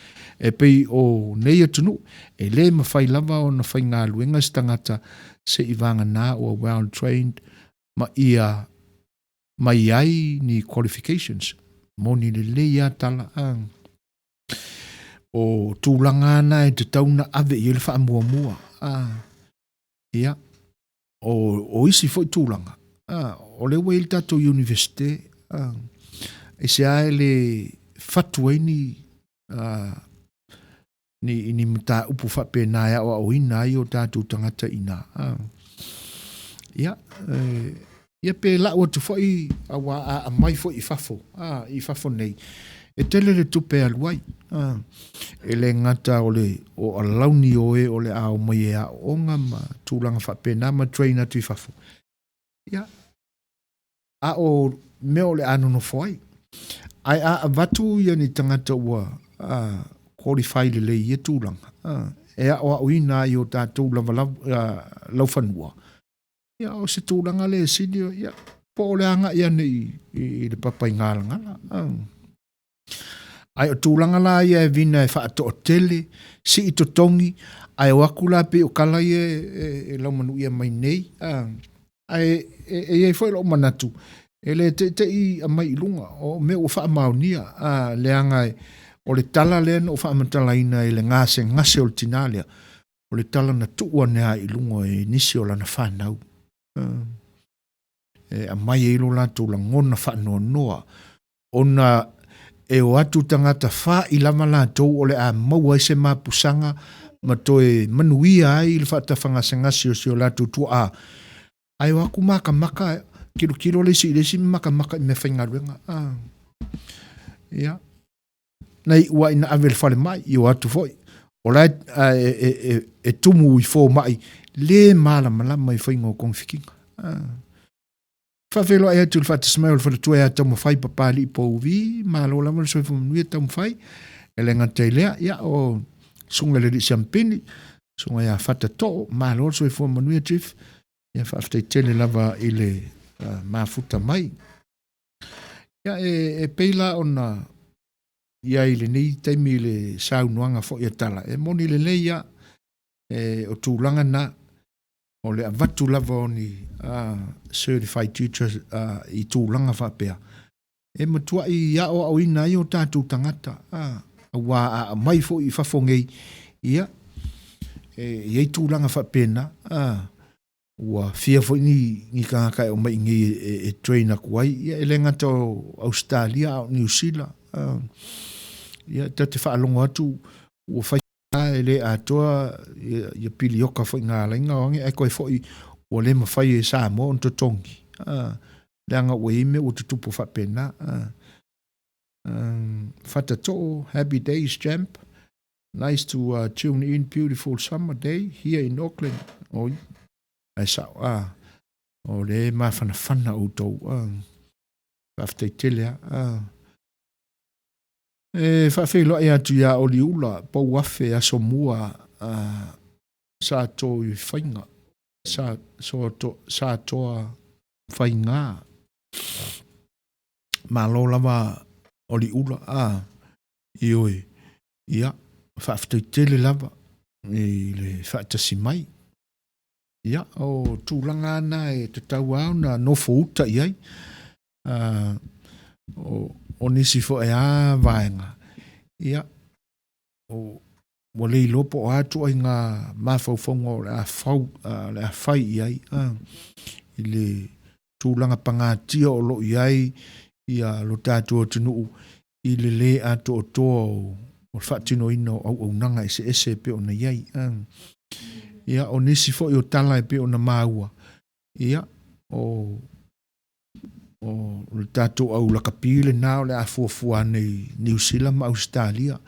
E pei o nei atunuu, e le mafai lava ona faigaluega se tagata se i vagana ua well trained ma ia mai ai ni qualifications. Moni lelei a tala a. O tulaga na e tatau ona ave i ai le faamuamua. A, ia, o isi foi tulaga, a, o lea ua i ai le tatou Universite, a, aisea e le fatu ai ni, a, ni, ni mataupu faapena e aoaoina ai o tatou tagata i ina. A, ia, e, ia pe lau atu foi aua a aumai foi i fafo, a, i fafo nei, e tele le tupe e alu ai. A, e le gata o le o alauni o e o le a omai e aooga ma tulaga faapena ma train atu i fafo. Ia, a o mea o le a nonofo ai. Ae a avatu ia ni tagata ua a, qualify lelei i ia tulaga, a, e aoaoina ai o tatou lavalava, a, laufanua, ia o se tulaga lea e sili, ia, po o le agai ane i, i, i le papa i galagala. A. Ae o tulaga la ia e vina e faatoatele, sii totogi, ae o atu la pei o tala ia e, e, e laumanuia mai nei. A, ae e, e i ai foi lou manatu, e le teitei aumai i luga, o mea ua faamaonia, a, leaga e, o le tala lea na ou faamatalaina i le gasegase o le tinā lea, o le tala na tuu ane lava i luga e nisi o lana fanau. A, e aumai ai lo latou lagona faanoanoa, ona e o atu tagata fa'i lava latou o le a maua ai se mapusaga ma toe manuia ai le faatafagasegase o si o latou tuaa. Ae o atu makamaka, tilotilo le isi i le isi ma makamaka i meafaigaluega. Ah. Ia. Na iu lava ina ave i le falemai, i o atu foi. O la e, e, e, e, e tumu i fomai, le malamalama i faiga o togafitiga. Ah. Faafeiloai atu i le faatasi mai o le faletua ia Taumafai Papalii Pouvi, malo lava le soifua manuia Taumafai. E le gata i lea, ia o Susuga i le Alii Siampini, Susuga ia Fata Too, malo le soifua manuia Chief. Ia faafetai tele lava i le uh, mafuta mai. Ia e, e pei la ona i ai i lenei taimi i le saunoaga foi a Tala, e moni lelei ia e, o tulaga na O le avatu lava o ni certified teachers i tulaga faapea, e matuai aoaoina ai o tatou tagata, aua a aumai foi i fafo nei, ia, e i ai tulaga faapena, ua fia foi ni, ni tagata e omai i inei e, e train atu ai, ia, e le gata o Ausetalia a o Niu Sila, ia, ta te faalogo atu ua fai e le atoa ia pilioka foi ngā lainga o ange ae koe foi ua le mawhai e Samoa ona totogi. Leaga ua i ai mea ua tutupu faapena. Whatatoo, happy days champ. Nice to uh, tune in beautiful summer day here in Auckland. Oi, ai sao, ah, o le mafanafana outou. Ah, faafetai tele ah. ah. E faafeiloai atu iā Oliula, Pouafe, Asomua, Sa Toi Faiga, Sa, so, to, Sa Toa Faigā. Malo lava Oliula, a. Ioe, ia, faafetai tele lava i le faatasi mai. Ia, o tulaga na e tatau lava ona nofo uta i ai. O nisi foi lava vaega, ia, o, ua le iloa po o a ituaiga mafaufauga o le a fau, o le a fai i ai, i le tulaga pagatia o lo o i ai ia lo tatou atunuu i le lē atoatoa o le faatinoina o auaunaga eseese e pei ona i ai. Ia, o nisi foi o tala e pei ona maua, ia, o le tatou au lakapi lena o le a fuafua ane i Niu Sila ma Ausetalia,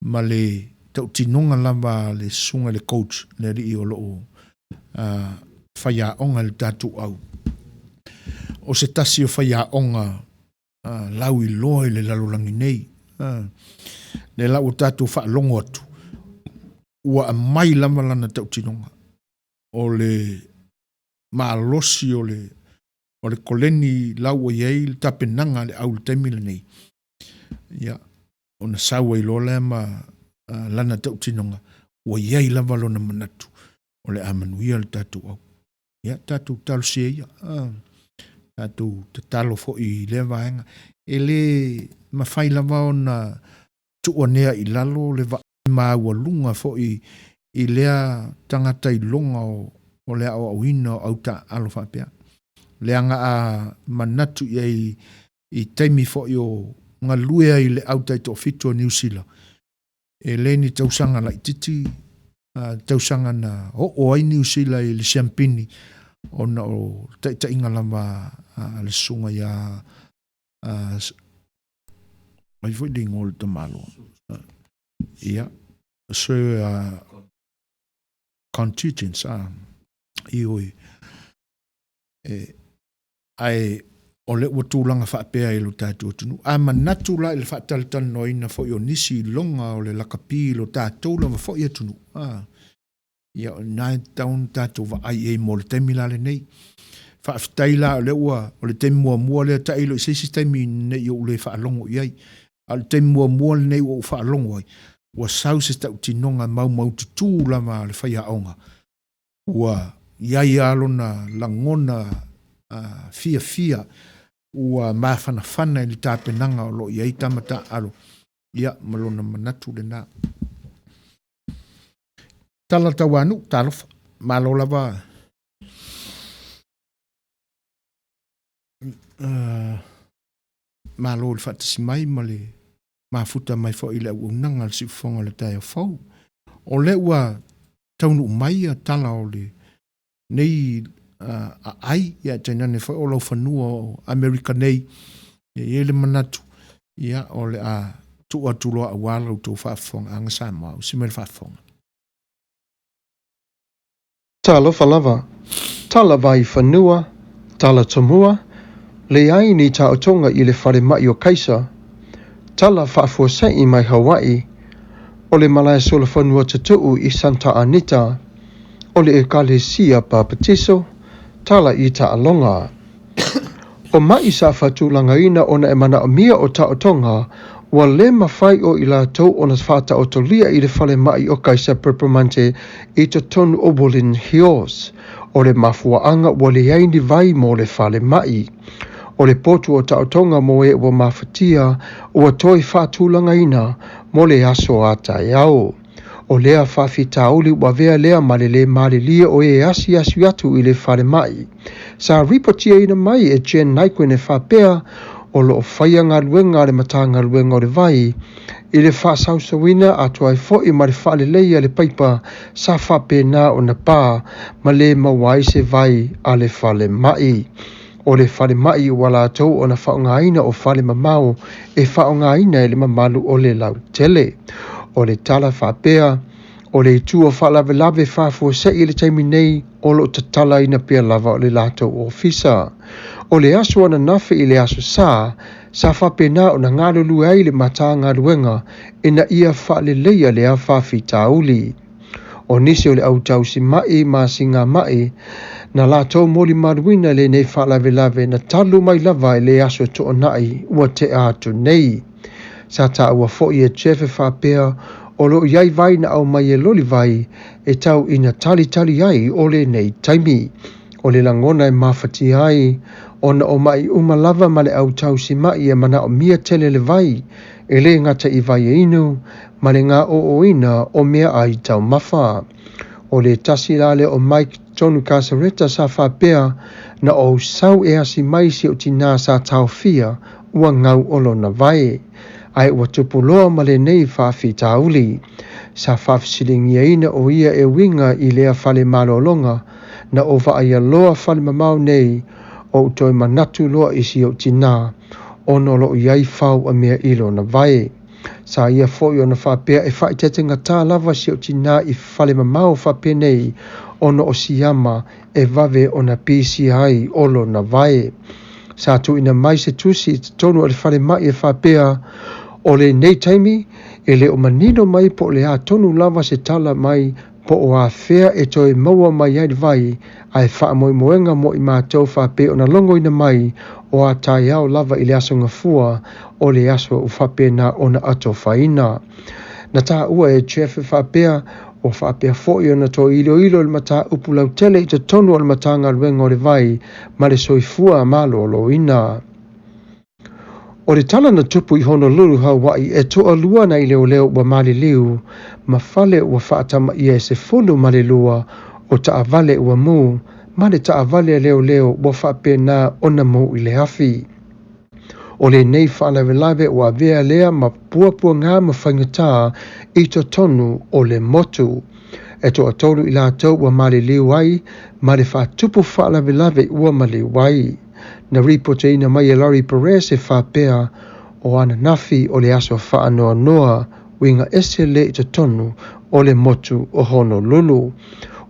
ma le tautinoga lava a le susuga i le coach, le alii o lo o faiaoga i le tatou au. O se tasi o faiaoga lauiloa i le lalolagi nei. Lea la ua tatou faalogo atu, ua aumai lava lana tautinoga o le malosi o le koleni la ua i ai le tapenaga a le au i le taimi lenei. Ia, ona sau ai loa lea ma lana tautinoga, ua i ai lava lona manatu o le a manuia le tatou au. Ia, tatou talosia ia, tatou tatalo foi i lea vaega. E le mafai lava ona tuuanea i lalo le vaai maualuga foi i lea tagata iloga o le aoaoina o au taaalo faapea. Leaga a manatu i ai i taimi foi o galue ai i le au taitoafitu o Niu Sila, e le ni tausaga laitiiti, tausaga na oo ai Niu Sila i le siampini ona o le taitaiga lava a le susuga ia ai foi le igoa o le tamaloa, ia, Sir Contingents, ioe, ae o lea ua tulaga faapea i lo tatou atunuu. A manatu la i le faatalatalanoaina foi o nisi iloga o le lakapi i lo tatou lava foi atunuu, a, ia o lena e tatau ona tatou vaai i ai mo le taimi la lenei. Faafetai la o lea ua, o le taimi muamua lea tailo i se isi taimi ne i ou le faalogo i ai. A o le taimi muamua lenei ua ou faalogo ai, ua sau se tautinoga maumaututu lava a le faiaoga Ua i ai lava lona lagona fiafia ua mafanafana i le tapenaga o lo o i ai tama taaalo, ia, ma lona manatu lena. Tala Tauanuu, talofa. Malo lava. Malo i le faatasi mai ma le mafuta mai foi i le auaunaga a le Siufofoga o le Taeao Fou. O lea ua taunuu mai ia tala o le nei aai, ia tainane foi o laufanua o Amerika nei, ia i ai le manatu, ia o le a tuu atu loa aua la outou faafofogaaga Samoa, usi mai le faafofoga. Talofa lava, tala vai fanua, tala tomua, leai ni taotoga i le falemai o Kaisa, tala faafuasei mai Hawaii, o le malae solofanua tutuu i Santa Anita, o le Ekalesia Papatiso, tala i taaloga. O maʻi sa faatulagaina ona e manaomia o taotoga, ua le mafai o i latou ona faataotolia i le falemai o Kaiser Permanente i totonu o Woodland Hills. O le mafuaaga ua leai ni vai mo le falemai. O le potu o taotoga mo e ua mafatia ua toe faatulagaina mo le aso a taeao. O lea faafitauli ua avea lea ma le lē malilie o e asiasi atu i le falemai. Sa ripotiaina mai e Jen Naquin e faapea, o lo o faia galuega a le Matagaluega o le Vai i le faasausauina atoa ai foi ma le faaleleia le paipa sa faapena ona pa ma lē maua ai se vai a le falemai. O le falemai ua latou ona faaaogaina o fale mamao e faaaogaina e le mamalu o le lautele. O le tala faapea, o le itu o faalavelave faafuasei i le taimi nei o lo o tatalaina pea lava o le latou ofisa. O le aso ananafi i le aso Sa, sa faapena ona galulue ai le Matagaluega ina ia faaleleia lea faafitauli. O nisi o le au tausi maʻi ma siga maʻi na latou molimaluina lenei faalavelave na talu mai lava i le aso Toonai ua tea atu nei. Sa taua foi e Jeff e faapea o lo o i ai vai na aumai e loli vai e tau ina talitali ai o lenei taimi. O le lagona e mafatia ai ona o ma'i uma lava ma le au tausima'i e manaomia tele le vai, e lē gata i vai e inu ma le gao'oina o meaai taumafa. O le tasi la lea o Mike tonu Kasareta sa faapea, Na ou sau e asi mai si o'u tinā sa taofia ua gau o lona vae, ae ua tupu loa ma lenei faafitauli. Sa faafesiligiaina o ia e uiga i lea fale malologa, Na ou vaaia loa fale mamao nei, ou toe manatu loa i si ou tinā, ona o lo'o i ai fao a mea i lona vae. Sa ia foi ona faapea e faaeteetegatā lava si ou tinā i fale mamao faapenei ona o siama e vave ona pisia ai o lona vae. Sa tuuina mai se tusi i totonu o le falemai e faapea, O lenei taimi, e le o manino mai po o le a tonu lava se tala mai po o afea e toe maua mai ai le vai, ae faamoemoega mo i matou faapei ona logoina mai o a taeao lava i le Aso Gafua o le aso ua faapena ona atofaina. Na taua e Jeff e faapea, ua faapea foi ona toe iloilo le mataupu lautele i totonu o le Matagaluega o le Vai ma le Soifua Maloloina. O le tala na tupu i Honolulu, Hawaii, e toalua nai leoleo ua maliliu ma fale ua faatamaia e 12 o taavale ua mū ma le taavale a leoleo ua faapena ona mū i le afi. O lenei faalavelave ua avea lea ma puapuaga ma faigata i totonu o le motu. E toatolu i latou ua maliliu ai ma le faatupu faalavelave ua maliu ai. Na ripoteina mai e Larry Perez e faapea, o ananafi o le aso faanoanoa uiga ese le i totonu o le motu o Honolulu.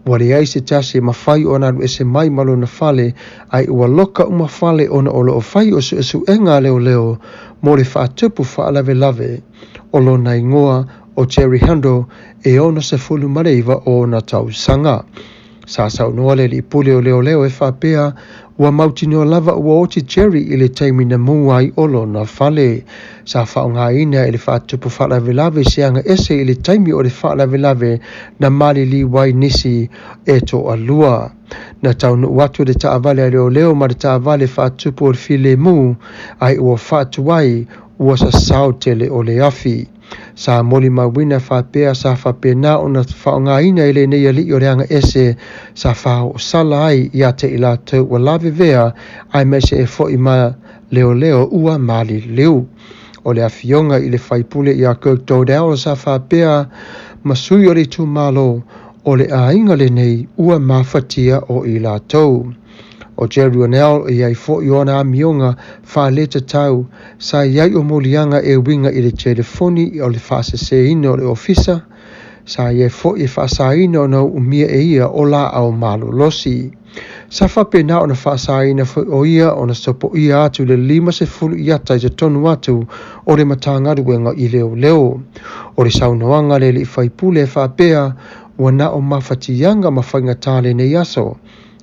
Ua leai se tasi e mafai ona alu ese mai ma lona fale, ae ua loka uma fale ona o lo o fai o suesuega a leoleo mo le faatupu faalavelave. O lona igoa o Jerry Hundo e 69 ona tausaga. Sa saunoa le alii pule o leoleo e faapea, ua mautinoa lava ua oti Jerry i le taimi na mū ai o lona fale. Sa faaaogaina e le faatupu faalavelave se aga ese i le taimi o le faalavelave na maliliu ai nisi e toalua. Na taunuu atu le taavale a leoleo ma le taavale faatupu o le filemu, ae ua faatuai ua sasao tele o le afi. Sa molimauina faapea sa faapena ona faaaogaina e lenei alii o le aga ese sa faaoosala ai ia te i latou ua lavevea aemaise e fo'i ma leoleo ua maliliu. O le afioga i le faipule ia Kirk Dodell sa faapea ma sui o le itumalo o le aiga lenei ua mafatia o i latou. O Jerry O'Neill e i ai foi ona amioga faaletatau sa i ai o moliaga e uiga i le telefoni o le faaseseina o le ofisa, sa i ai foi e faasaina ona uumia e ia o laau malolosi. Sa faapena ona faasaina foi o ia ona sopoia atu le 50 iata i totonu atu o le Matagaluega i Leoleo. O le saunoaga a le alii faipule e faapea, ua na o mafatiaga ma faigata lenei aso.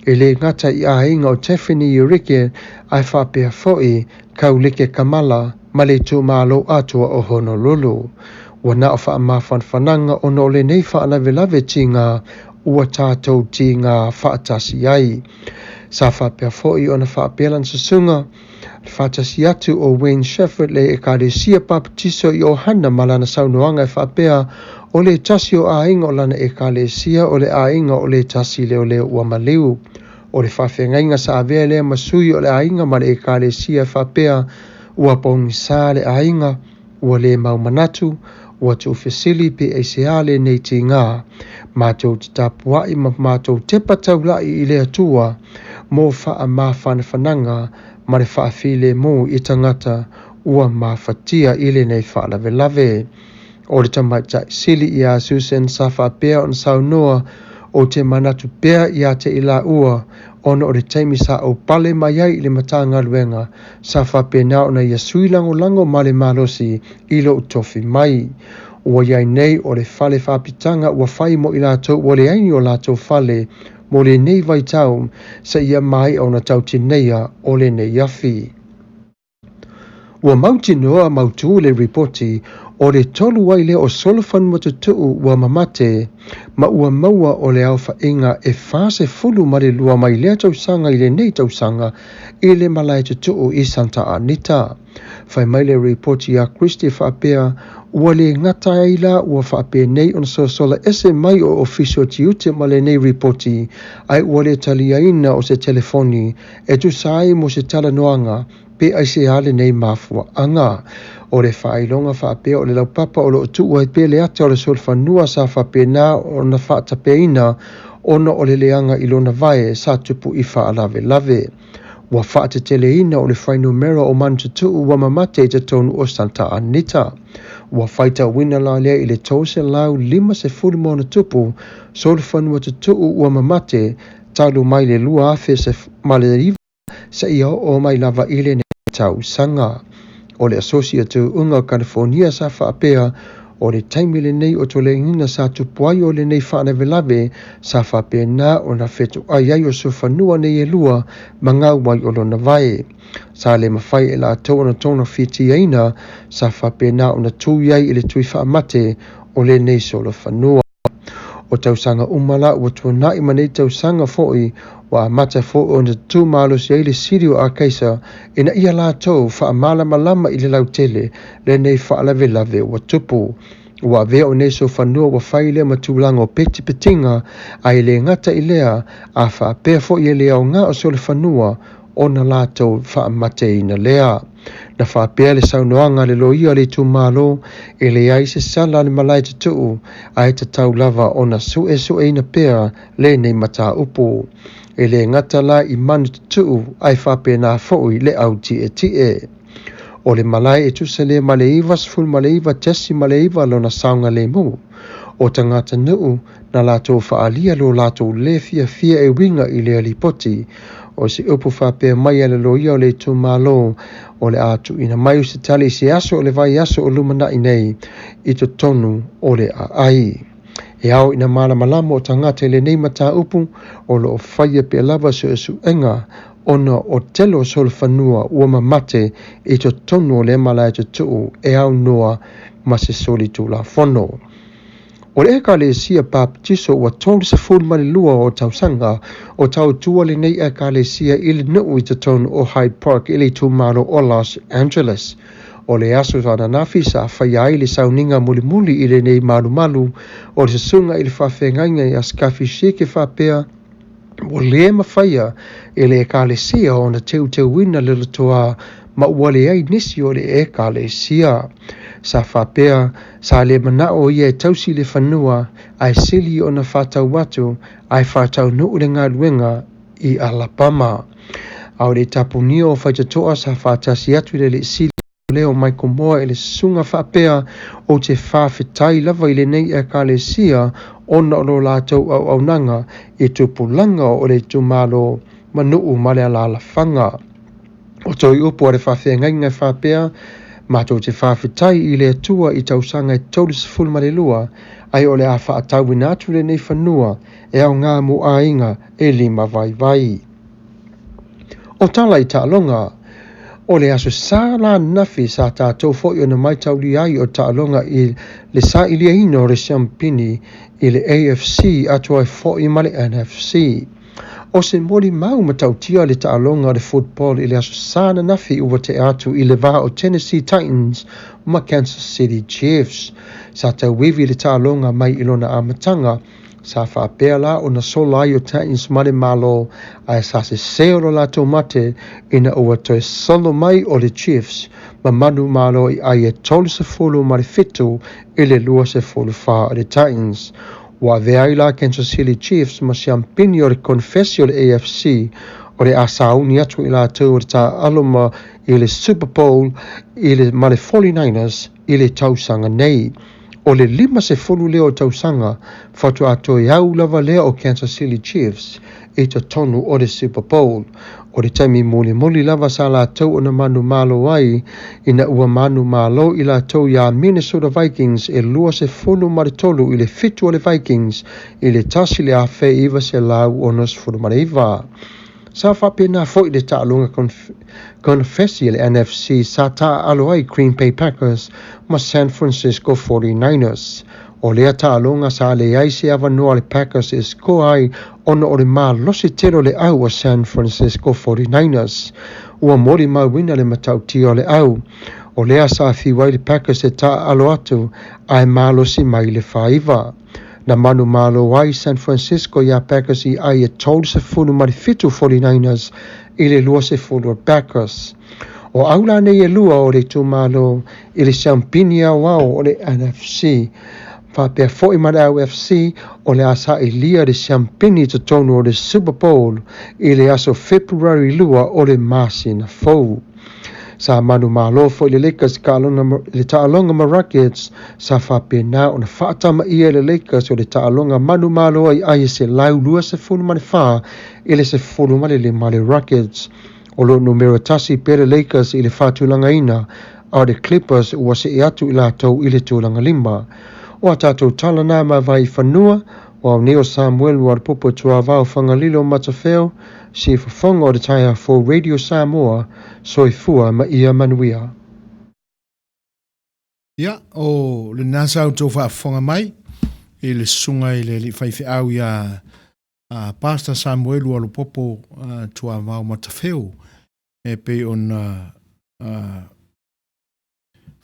E lē gata i aiga o Tiffany Urique ae faapea foi Kaulike Kamala ma le itumalo atoa o Honolulu. Ua na o faamafanafanaga ona o lenei faalavelave tiga ua tatou tiga faatasi ai. Sa faapea foi ona faapea lana susuga, le faatasi atu o Wayne Shepherd le Ekalesia Papatiso i Ohana ma lana saunoaga e faapea, O le tasi o aiga o lana Ekalesia o le aiga o le tasi leoleo ua maliu. O le faafeagaiga sa avea lea ma sui o le aiga ma le Ekalesia e faapea, ua pogisa le aiga, ua le mau manatu, ua tuufesili pe aisea lenei tiga. Matou te tapuai ma matou tepa taula'i i le Atua mo faamafanafanaga ma le faafilemu i tagata ua mafatia i lenei faalavelave. O le tamaitai sili ia Susan sa faapea ona saunoa, Ou te manatu pea ia te i laua, ona o le taimi sa ou pale mai ai i le Matagaluega, sa faapena ona ia sui lagolago ma le malosi i lou tofi mai. Ua i ai nei o le fale faapitaga ua fai mo i latou ua leai ni o latou fale mo lenei vaitau seia maea ona tautineia o lenei afi. Ua mautinoa mautū le ripoti o le tolu ai lea o solofanua tutuu ua mamate ma ua maua o le aofaiga e 42 mai lea tausaga i lenei tausaga i le malae tutuu i Santa Anita. Fai mai le ripoti a Christie faapea, Ua le gata ai la ua faapenei ona sosola ese mai o Ofisa o Tiute ma lenei ripoti, ae ua le taliaina o se telefoni e tusa ai mo se talanoaga pe aisea lenei mafuaaga. O le faailoga faapea o le laupapa o lo o tuu ai pea le ata o le solofanua sa faapena ona faatapeina ona o le leaga i lona vae sa tupu i faalavelave. Ua faateteleina o le fuainumera o manu tutuu ua mamate i totonu o Santa Anita. Ua faitauina la lea i le 350+ solofanua tutuu ua mamate talu mai le 2009 seia oo mai lava i lenei tausaga. O le Asosi a Tuuga o Kalifonia sa faapea, o le taimi lenei o toleaina sa tupu ai o lenei faalavelave sa faapena ona fetoai ai o solofanua nei e lua ma gau ai o lona vae. Sa le mafai e latou ona togafitiaina sa faapena ona tui ai i le tui faamate o lenei solofanua. O tausaga uma la ua tuanai ma nei tausaga foi, ua amata foi ona tutū malosi ai le sili o Akaisa ina ia latou faamalamalama i le lautele lenei faalavelave ua tupu. Ua avea o nei solofanua ua fai lea ma tulaga o petipetiga, ae le gata i lea, a faapea foi e le aoga o solofanua ona latou faamateina lea. Na faapea le saunoaga a le loia o le itumalo, e leai se sala a le malae tutuu, ae tatau lava ona suesueina pea lenei mataupu. E le gata la i manu tutuu ae faapena foi le au tietie. O le malae e tusa lea ma le 99.9 lona saogalemu. O tagata nuu na latou faaalia lo latou le fiafia e uiga i lea lipoti. O se upu faapea mai a le loia o le itumalo, o le a tuuina mai o se tali i se aso o le vaiaso o lumanai nei i totonu o le aai. E ao ina malamalama o tagata i lenei mataupu o lo o faia pea lava suesuega ona o tele o solofanua ua mamate i totonu o lea malae tutuu e aunoa ma se solitulafono. O le Ekalesia Baptiso ua 32 o tausaga o tautua lenei Ekalesia i le nuu i totonu o Hyde Park i le itumalo o Los Angeles. O le aso ananafi sa faia ai le sauniga mulimuli i lenei malumalu o le susuga i le faafeagaiga ia Scafi Sheke faapea, Ua le mafaia e le Ekalesia ona teuteuina le lotoa ma ua leai nisi o le Ekalesia. Sa faapea, sa le manao ia e tausi le fanua ae sili ona faatau atu ae faataunuu le galuega i Alapama. A o le tapunia o Faitotoa sa faatasi atu i le Alii Sili lea o Michael Moore i le susuga faapea, Ou te faafetai lava i lenei Ekalesia ona o lo latou auaunaga i tupulaga o le itumalo ma nuu ma le alaalafaga. O toi upu a le faafeagaiga e faapea, Matou te faafetai i le Atua i tausaga e 32, ae o le a faatauina atu lenei fanua e aoga mo aiga e lima vaivai. O tala i taaloga, o le Aso Sa la ananafi sa tatou foi ona maitaulia ai o taaloga i le sailiaina o le siampini i le AFC atu ai foi ma le NFC. O se molimau matautia le taaloga o le football i le Aso Sa ananafi ua tea atu i le va o Tennessee Titans ma Kansas City Chiefs. Sa tauivi le taaloga mai i lona amataga Sa faapea la ona sola ai o Titans ma le Malo, ae sa sese o lo latou mate ina ua toe solo mai o le Chiefs ma manumalo i ai e 37 i le 24 o le Titans. Ua avea ai la Kansas City Chiefs ma siampini o le konifesi o le AFC o le a sauni atu i latou o le taaalo ma i le Super Bowl i le ma le 49ers i le tausaga nei. O le 50 lea o tausaga faatoa toe au lava lea o Kansas City Chiefs i totonu o le Super Bowl. O le taimi mulimuli lava sa latou ona manumalo ai ina ua manumalo i latou iā Minnesota Vikings e 23 i le 7 o le Vikings i le 1969. Sa faapena foi le taaloga konefesi a le NFC sa taaalo ai Green Bay Packers ma San Francisco 49ers. O lea taaloga sa leai se avanoa a le Packers e score ai ona o le malosi tele o le au a San Francisco 49ers. Ua molimauina le matautia o le au. O lea sa fiu ai le Packers e taaalo atu ae malosi mai le 4-9. Na manumalo ai San Francisco iā Packers i ai e 37 49ers i le 20 o Packers. O au la nei e lua o le itumalo i le siampini aoao o le NFC. Faapea foi ma le AFC o le a sailia le siampini i totonu o le Super Bowl i le aso February 2 o le masina fou. Sa manumalo foi le Lakers i le taaloga ma Rockets, sa faapena ona faatamaia e le Lakers o le taaloga manumalo ai ai e 124 i le 15 a le Rockets. O lo o numera tasi pea le Lakers i le faatulagaina, a o le Clippers ua see atu i latou i le tulaga lima. O a tatou tala na ma Vaifanua, o au nei o Samuel Lualupopo Tuavao Fagalilo Matafeo, Siufofoga o le Taeao Fou Radio Samoa, Soifua ma ia manuia. Ia, o lena sa outou faafofoga mai i le susuga i le alii faifeau ia Pastor Samuel Lualupopo Tuavao Matafeo e pei ona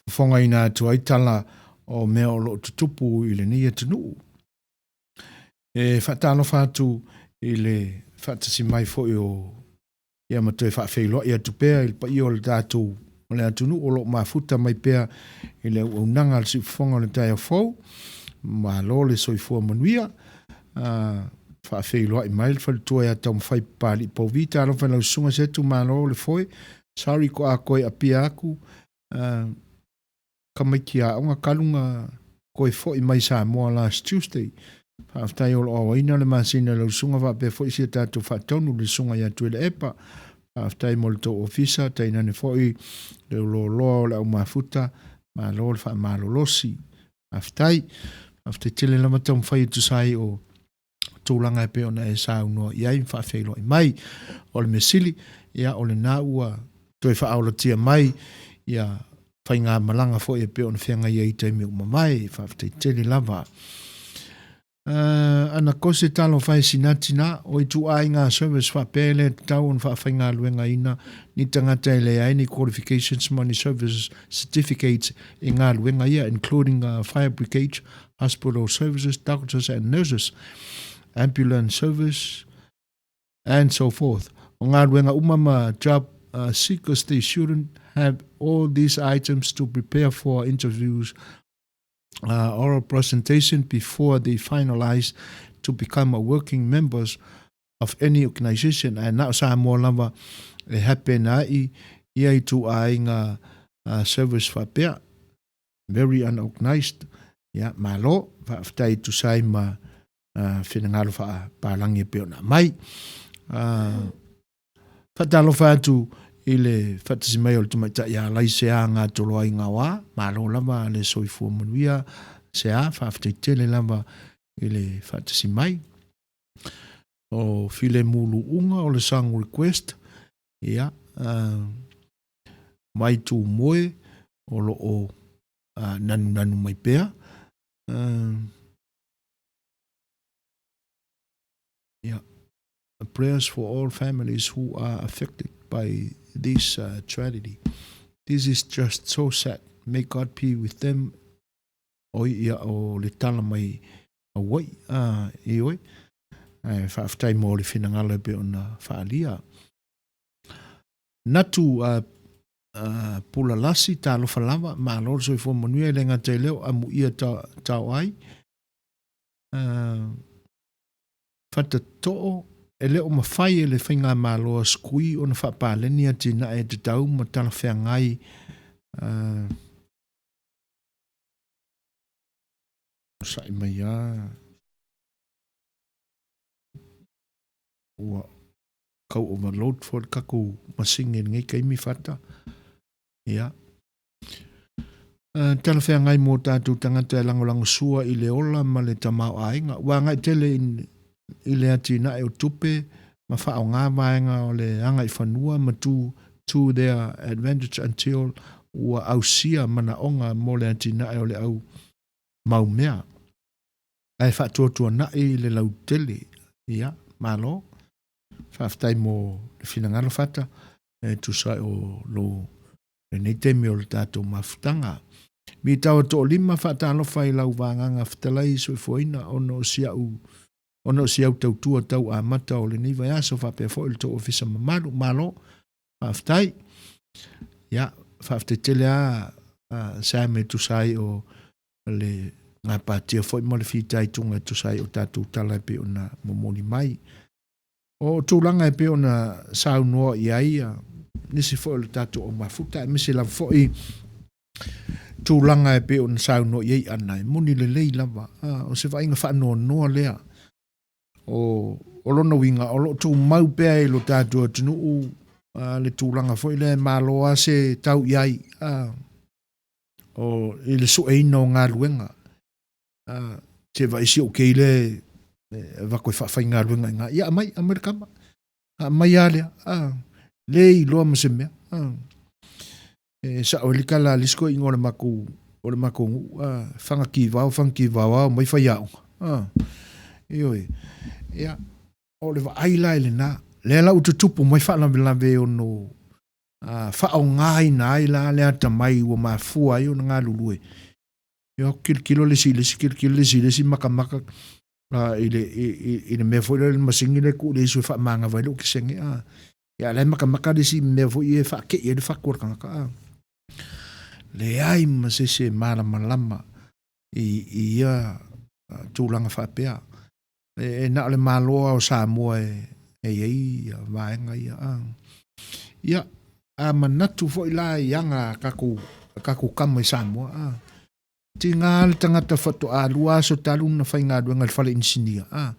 fofogaina atu ai tala o mea o lo o tutupu i lenei atunuu. E faatalofa atu i le faatasi mai foi o ia ma toe faafeiloai atu pea i le paia o le tatou o le atunuu o lo o mafuta mai pea i le auaunaga a le siufofoga o le taeao fou. Malo le soifua manuia. Faafeiloai mai le faletua ia Taumafai Papalii Pouvi. Talofa i lau susuga Setu, malo le foe. Sorry ko a koe apia aku. Tamaiti aoga talu na toe foi mai Samoa last Tuesday. Faafetai o lo o aoaina le masina i lau susuga faapea foi si a tatou faatonu le susuga ia Tuilaepa. Faafetai mo le tou ofisa, tainane foi le uloaloa o le au mafuta, malo le faamalolosi. Faafetai. Faafetai tele lava taumafai e tusa ai o tulaga e pei ona e saunoa i ai ma faafeiloai mai. O le mea sili, ia o lena ua toe faaolatia mai ia faigamalaga foi e pei ona feagai ai i taimi ua mavae. Faafetai tele lava. Uh, ana kose talofa e sinati na, o ituaiga service faapea e le tatau ona faafaigaluegaina ni tagata e leai ni qualifications ma ni services certificates i galuega ia, including fire brigade, hospital services, doctors and nurses, ambulance service, and so forth. O galuega uma ma job seekers, they shouldn't have all these items to prepare for interviews oral presentation before they finalize to become a working members of any organisation. Ae na o Samoa lava e happen ai ia ituaiga service faapea. Very unorganised. Ia, malo, faafetai e tusa ai ma finagalo faapalagi e pei ona aumai. Faatalofa atu i le faatasi mai o le tamaitai ia Laisea Gatoloai Gaoa, malo lava le soifua manuia Sea, faafetai tele lava i le faatasi mai. O Filemu Luuga o le song request, ia, mai Tūmoe o lo o nanunanu mai pea. Ia, prayers for all families who are affected by this tragedy. This is just so sad. May God be with them. Oi ia o le tala mai Hawaii, a, ioe. Ae faafetai mo le finagalo e pei ona faaalia. Natu a, a Pulalasi, talofa lava, malo le soifua manuia, e le gata i lea o amuia ta, tao ai. Fatatoo, e le o mafai e le Faigamalo a Sukui ona faapaleni atinae e tatau ma talafeagai Onosai mai a ua kau overload foi le tatou masini i lenei taimi Fata. Ia. Talafeagai mo tatou tagata e lagolagosua i le ola ma le tamaoaiga. Ua agai tele i le atinae o tupe. ma faaaoga vaega o le agaifanua ma tu to their advantage until ua ausia manaoga mo le atinae o le au mau mea. Ae faatuatuanai le lautele. Ia, malo. Faafetai mo le finagalo Fata e tusa ai o lou lenei taimi o le tatou mafutaga. Mitau a toalima faatalofa i lau vagaga fetalai soifuaina ona o si au ona o si au tautua tau amata o lenei vaiaso faapea foi le tou ofisa mamalu. Malo, faafetai. Ia, faafetai tele lava Sam e tusa ai o le gapatia foi ma le fitaituga e tusa ai o tatou tala e pei ona momoli mai. O tulaga e pei ona saunoa i ai nisi foi o le tatou aumafuta, aemaise lava foi tulaga e pei ona saunoa i ai Ana, e moni lelei lava. O se vaaiga faanoanoa lea. O, o lona uiga, o lo o tumau pea i lo tatou atunuu le tulaga foi lea e malo lava se tau i ai, o, i le sueina o galuega. Se vaai si ou kei lea e avatu e faafaigaluega i ina. Ia aumai, aumai le tama. Aumai lava lea. Le iloa ma se mea. E sao ai le tala a le isi toeaina o le matou, o le matou nuu, faga kivao, faga kivao lava omai faiaoga. Ioe. Ia, o le vaai la i lena. Lea la ua tutupu mai faalavelave e ono faaaogaina ai la le atamai ua mafua ai ona galulue. Ia tilotilo le isi i le isi, tilotilo le isi i le isi makamaka i le, i, i le mea foi lea, le masini lea e tuu i le isu e faamagava ai le okesene. Ia, la e makamaka le isi mea foi e faatei ai le fatu o le tagata. Leai ma se isi e malamalama i, i ia tulaga faapea. E, e na o le Malo lava o Samoa e, e i ai ia vaega ia. Ia, a manatu foi la i aga a tatou, a tatou tama i Samoa, a, tiga le tagata faatoa lua aso talu ona faigaluega i le fale inisinia, a,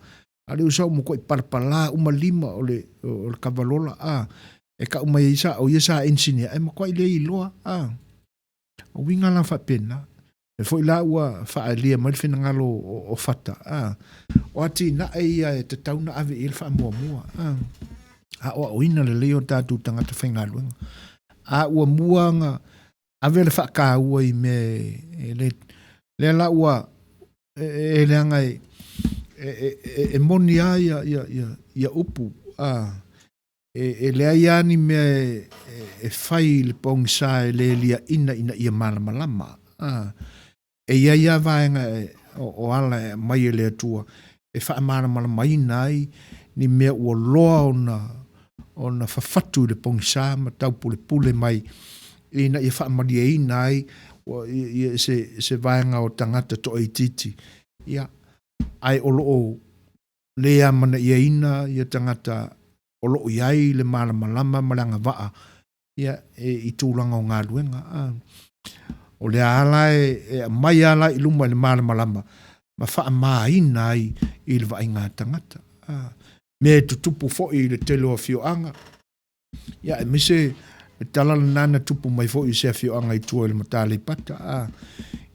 a o le uso ua matuai palapala uma lima o le, o le kavalola, a, e tau mai ai sa, o ia sa inisinia, e matuai le iloa, a. O uiga la faapena. E foi la ua faaalia mai le finagalo o Fata, a, o atinae ia e tatau ona ave i ai le faamuamua, a, aoaoina lelei o tatou tagata faigaluega. A ua mua ona ave le faataua i mea e le, lea la ua e leaga e, e, e, e moni lava ia, ia, ia, ia upu, a, E leai lava ni mea e fai i le pogisa e le liaina ina ia malamalama. E i ai lava vaega o ala e aumai e le Atua e faamalamalamaina ai ni mea ua loa ona fafatu i le pogisa ma taupulepule mai ina ia faamalieina ai se vaega o tagata toaitiiti. Ia, ae o lo o le amanaiaina ia tagata o lo o i ai le malamalama ma le agavaa ia, e, i tulaga o galuega. A. O lea ala e, e aumai ala i luma i le malamalama ma faamāina ai i le vaaiga a tagata. A. Mea e tutupu foi i le tele o afioaga, ia, aemaise le tala lena na tupu mai foi i se afioaga i tua i le Mata Aleipata. A.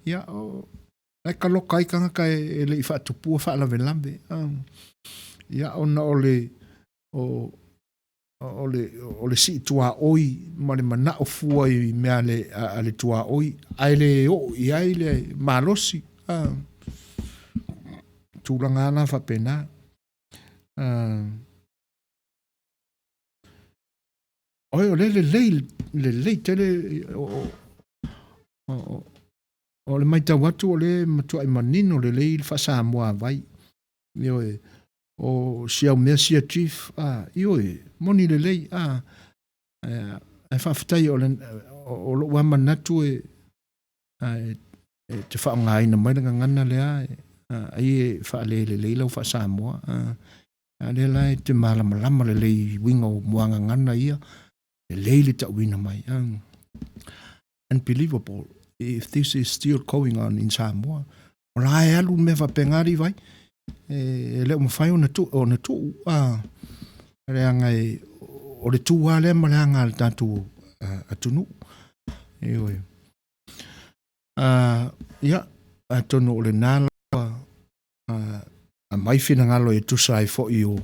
Ia, o, La e kaloka ai tagata e le i faatupua faalavelave. Ia, ona o le, o, o le, o le sii tuaoi ma le manao fua i mea a le, a le tuaoi, ae le oo i ai le malosi. Tulaga lava la faapena. Oi, o le lelei, lelei tele o, o, o, O le matau atu o lea e matuai manino lelei le faa-Samoa vai. Ioe, o si au mea sia chief, a, ioe, moni lelei, a, ae faafetai o, le, o lou lava manatu e, e, e te faaaogaina mai le gagana lea, ai e faalelelei lau faa-Samoa, a, a lea la e te malamalama lelei i uiga o muagagana ia, lelei le tauina mai. A. Unbelievable if this is still going on in Samoa. O la e alu mea faapena Livai. E le o mafai ona tu, ona tuu. A, leaga e, o le tu lava lea ma le aga a le tatou atunuu. Ioe. Ia, atonu o lena lava aumai finagalo e tusa ai foi o,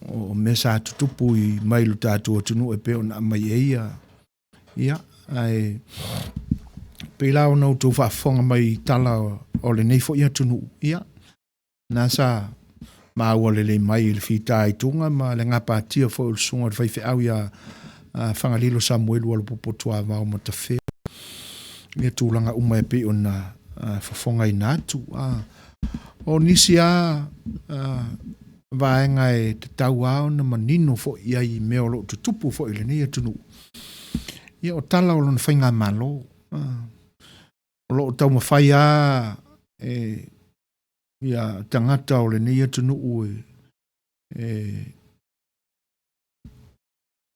o mea sa tutupu i mai lo tatou atunuu e pei ona aumai ai ia, ia ae pei la ona outou faafofoga mai i tala o lenei foi atunuu, ia na sa maua lelei mai i le fitaituga ma le gapatia foi o le susuga i le faifeau ia Fagalilo Samuelu Alopopo Tuavao Matafeo ia tulaga uma e pei ona fofogaina atu. O nisi lava vaega e tatau lava ona manino foi i ai i mea o lo o tutupu foi i lenei atunuu, ia o tala o lona faigamalo. O lo o taumafai lava e ia tagata o lenei atunuu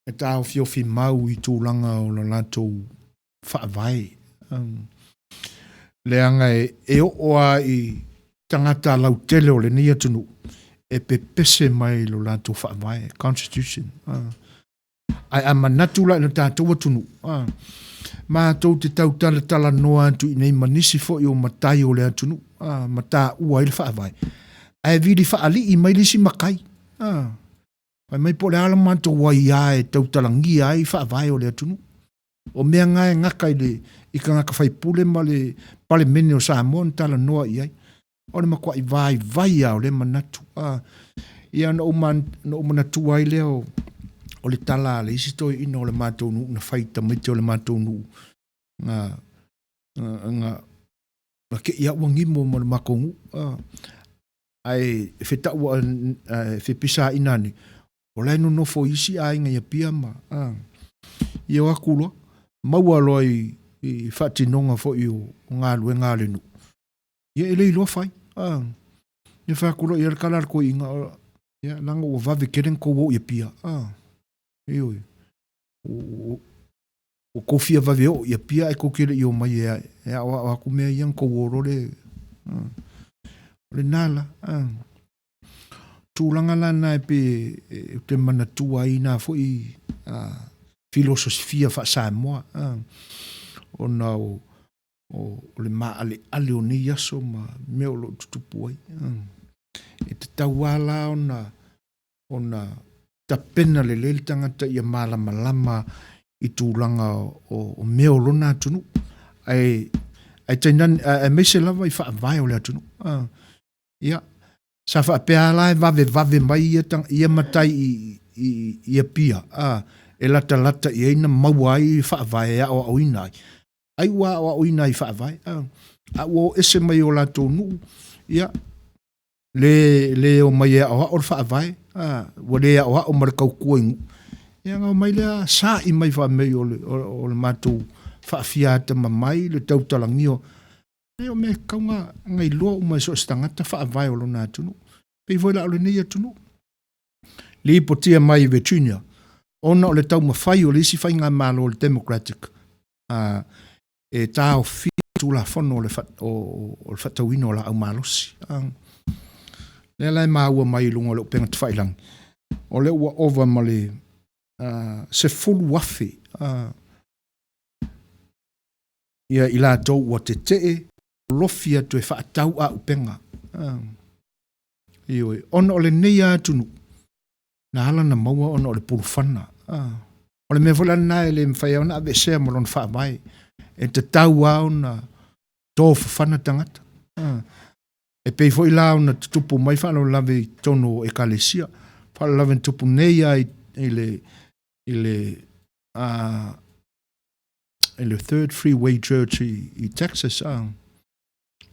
e taofiofi mau i tulaga o le latou faavae. Leaga e oo lava i tagata lautele o lenei atunuu e pepese mai i lo latou faavae, constitution. Ae a manatu la i lo tatou atunuu, matou te tautalatalanoa atu i inei ma nisi foi o matai o le atunuu, ma taua ai le faavae, ae vili faalii mai le isi matai. Fai mai po o le a le matou aia e tautalagia ai faavae o le atunuu. O mea na e gata i le i tagata faipule ma le Palemene o Samoa na talanoa i ai. O le matuai vaivai lava o lea manatu. Ia ona ou manatua ai lea o le tala a le isi toeaina o le matou nuu na fai i tamaiti o le matou nuu na na te i lava ua gimo ma le matou nuu. Ae fepisaina ane, o la e nonofo i isi aiga i Apia ma, ia o atu loa, maua loa i faatinoga foi o galuega a le nuu, ia e le iloa fai. Ia fai atu loa i ai le tala a le toeaina, ia leaga ua vave tele ona tou o i Apia. Ioe. Ua tou fia vave oo i Apia ae tou te le i omai e aoao atu mea ia ona tou o loa lea. O lena la. Tulaga la na e pei ou te manatua ai na foi filosofia faa-Samoa ona o le maaleale o nei aso ma mea o lo o tutupu ai. E tatau lava la ona tapena lelei le tagata ia malamalama i tulaga o mea o lona atunuu, ae tainane, aemaise lava i faavae o le atunuu. Ia, sa faapea lava la e vavevave mai ia matai i Apia, e latalata i ai na maua ai faavae e aoaoina ai, ai ua aoaoina ai i faavae, a ua o ese mai o latou nuu, ia, le omai e aoao le faavae, ua le aoao ma le tautua i nuu, ia ona omai lea sa'i mai fai mai o le matou faafiatamamai le tautalagia. O mea e tatau ona iloa uma e so o se tagata faavae o lona atunuu. Pei foi la o lenei atunuu, lipotia mai i Virginia, ona o le taumafai o le isi faigamalo o le Democratic e taofia Tulafono o le faatauina o laau malosi. Lea la e maua mai i luga o le upega tafailagi, o lea ua ova ma le 10,000 ia i latou ua tetee lofi atu e faatau aupega. Ioe, ona o lenei lava atunuu, na ala ona maua ona o le pulufana. O le mea foi la lena e le mafai ona aveesea ma lona faavae. E tatau lava ona tofafana tagata. E pei foi la ona tutupu mai faalavelave i totonu o ekalesia. Faalavelave na tupu nei lava i le i le i le Third Freeway Church i Texas.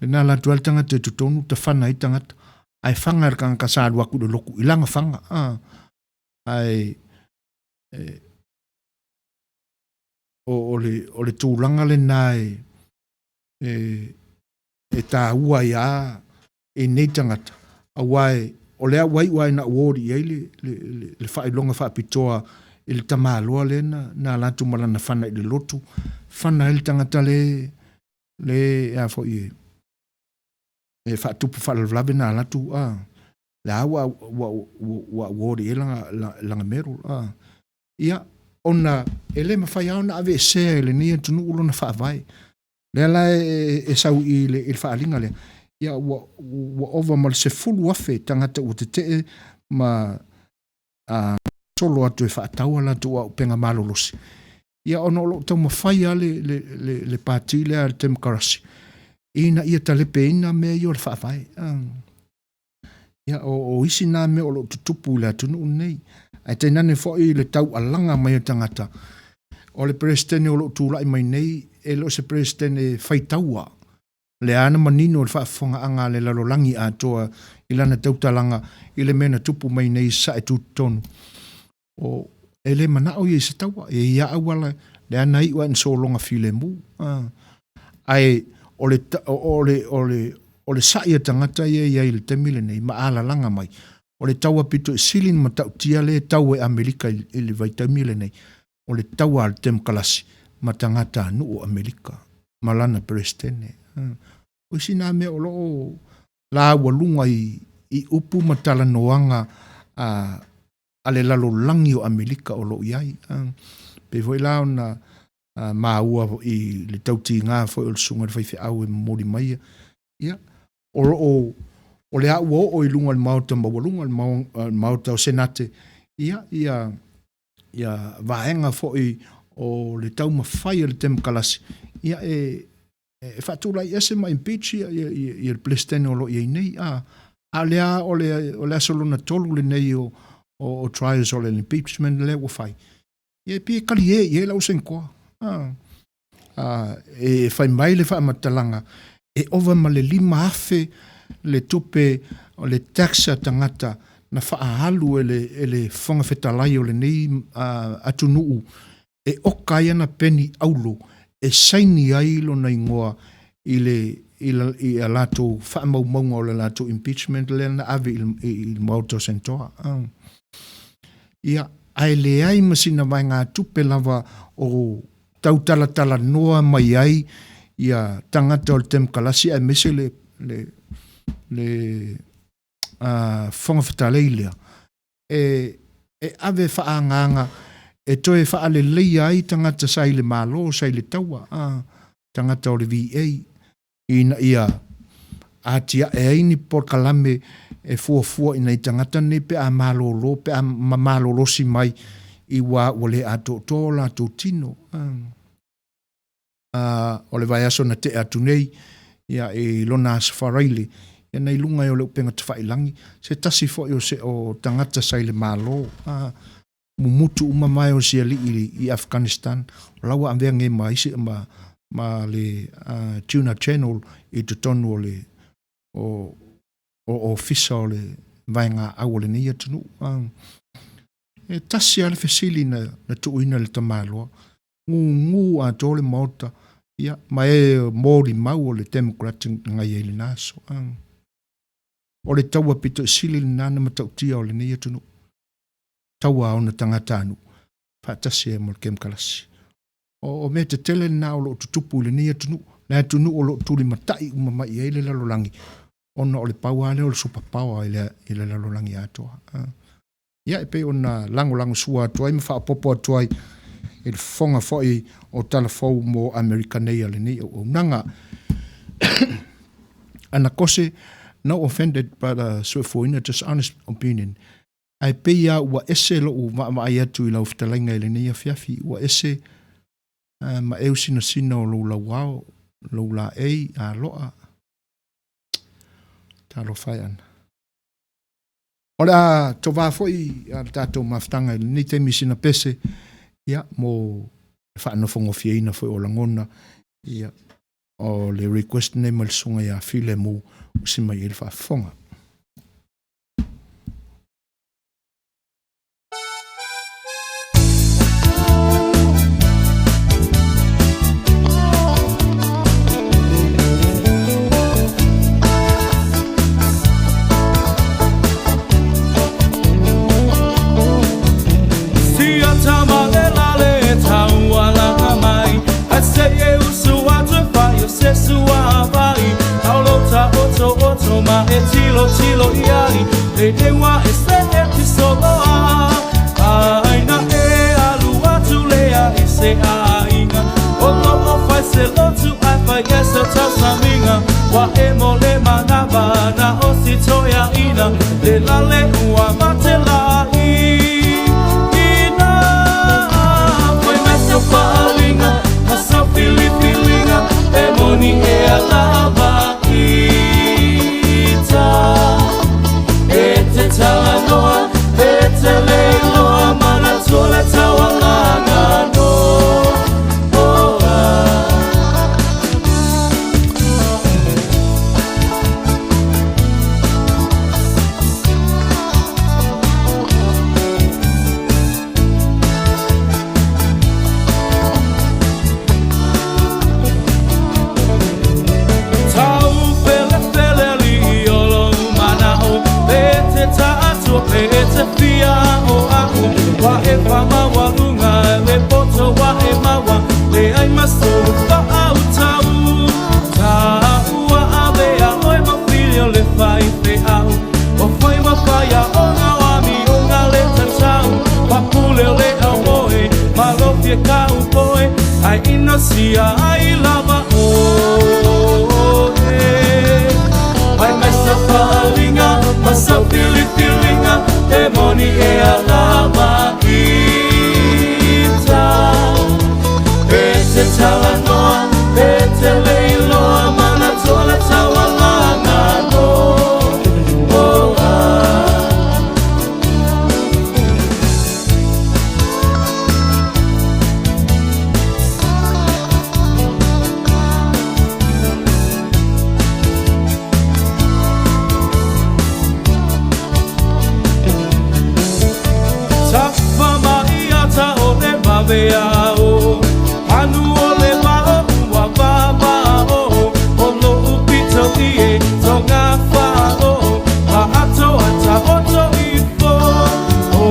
Lena alu atu ai le tagata i totonu tafana ai tagata. Ae faga le tagata sa alu atu i le lotu i lana faga. Ae o le tulaga lena e taua ai lava i nei tagata, aua o lea ua iu lava ina ou oli i ai le faailoga faapitoa i le tamaloa lea na ala atu ma lana fana i le lotu, fana ai le tagata le a foi e faatupu faalavelave na ala atu, lea ua ou oli i ai lana medal. Ia, ona e le mafai lava ona aveesea e lenei atunuu lona faavae. Lea la e sau i le faaaliga lea, ia ua ova ma le 10,000 tagata ua tetee ma. solo atu e faatau a latou auupega malolosi, ia ona o lo o taumafai lava le, le, le, le pati lea a le Temokarasi ina ia talepeina mea ia o le faavae. Ia, o, o isi nā mea o lo o tutupu i le atunuu lenei. Ae tainane foi le taualaga mai o tagata. O le Peresetene o lo o tulai mai nei, e le o se Peresetene faitaua. Lea na manino le faafofogaaga a le lalolagi atoa i lana tautalaga i le mea na tupu mai nei i Sasae Tutotonu. O, e le manao ia i se taua, e i ai auala, lea na iu ae na sologa filemu. Ae o le, o le, o le, o le sa'i a tagata ia i ai i le taimi lenei ma alalaga mai, o le taua pito i sili na matautia lea e tau e Amerika i, i le vaitaimi lenei, o le taua a le Temokalasi ma tagatanuu o Amerika ma lana Peresetene. O isi nā mea o lo o laualuga i, i upu ma talanoaga a, a le lalolagi o Amerika o lo o i ai. Pei foi la ona maua i le tautiga foi o le susuga i le faifeau e momoli mai ia, ia, o lo o o le a ua oo i luga o le Maota maualuga, le Maota o Senate, ia, ia, ia vaega foi o le taumafai a le Temokalasi, ia e, e faatulai ese ma impeach ia, ia, ia, ia le Peresetene o lo o i ai nei. A, a lea o le, o le aso lona tolu lenei o, o, o trials o le impeachment lea ua fai. Ia e pei e kali e i ai lau senkoa. A, a, e fai mai le faamatalaga, e ova ma le 5,000 le tupe o le tax a tagata na faaalu e le, e le Fofoga Fetalai o lenei uh, atunuu e oka ai ana peni auro e saini ai lona igoa i le i, la, i a latou faamaumauga o le latou impeachment lea na ave i, i, i le Maota o Sentoa. Ia, ae leai ma sina vaegatupe lava o tautalatalanoa mai ai ia tagata o le Temokalasi aemaise le, le, le Fofoga Fetalai lea e, e ave faaagaaga e toe faaleleia ai tagata sa i le Malo, sa i le taua, a, tagata o le VA, ina ia atiae ai ni polokalame e fuafua i nai tagata nei pe a malolo, pe a malolosi mai i wā ua le atoatoa o latou tino. A. o le vaiaso na tea atu nei, ia, i lona Aso Faraile, ia nei luga ai o le upega tafailangi, se tasi foi o se o tagata sa i le Malo, a, mumutu uma mai o si alii i Afghanistan, o la ua avea nei ma isi, ma, ma le uh, Tuna Channel i totonu o le o, o ofisa o le vaega au o lenei atunuu. E tasi lava le fesili na, na tuuina i le tamaloa, Gūgū atoa le Maota, ia, ma e molimau o le Democrat na i ai i lena aso. O le taua pito i sili lena na matautia o lenei atunuu. Taua a ona tagatanuu, faatasi ai ma le Kemokarasi. O, o mea tetele lena o lo o tutupu i lenei atunuu, le atunuu o lo o tulimatai uma mai i ai le lalolagi, ona o le pau lava lea o le super power i le, i le lalolagi atoa. Ia, e pei ona lagolagosua atu ai ma faaopoopo atu ai i le fofoga foi o tala fou mo Amerika nei a lenei auaunaga. Ana kose, no offended but uh, soifuaina just honest opinion. Ae pei a ua ese lo'u vaavaai atu i lau fetalaiga i lenei afiafi, ua ese uh, ma eu sinasina o lou lauao, lou laei, aloa. Talofa e ana. O le a tovā foi a le tatou mafutaga i lenei taimi i sina pese, ia, mo le faanofogofieina foi o lagona, ia, o le request nei mai le susuga ia Filemu usi mai ai le faafofoga. Ai inosia ai lava oe. Mai mai sa faalinga ma sa filifiliga e moni e alava ita. E te talanoa, e te leiloa, manatua le taualaga no oa. Tafa mai ata o le vaveao, Panu o le vao ua vavao, O lo'u pito i e tonga fa'ao, Ma ato a taoto ifo. O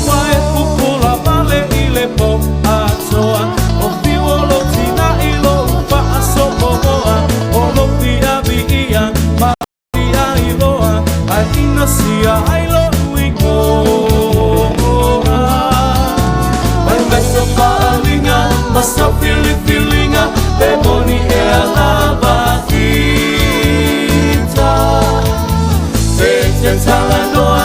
wae pupula male i le po atoa, O fiu o lo tina i lou fa'asopoa, O lo fiaviia ma ia iloa, Ae inosia ai lo'u igoa. Mai mai sa faaaliga ma sa filifiliga, Pe moni ea lava ita. E te talanoa,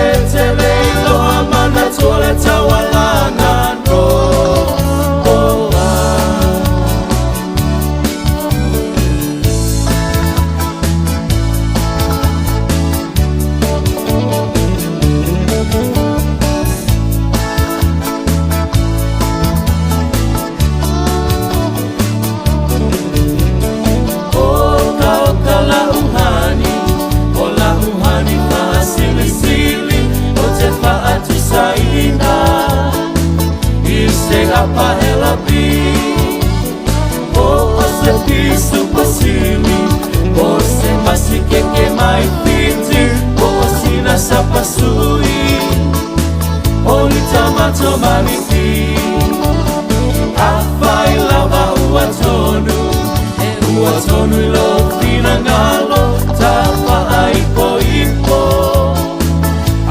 e te leiloa, Manatua le taualaga no oa. Oka oka lauhani, o lauhani faasilisili, O te faatusaina i se apahelapi, O o se pisupo sili, O se masikeke mai Fiti, O o sina sapasui, O ni tamato maliki. Afai lava ua tonu, e ua tonu i lou finagalo, Tafaa'ipo'ipo,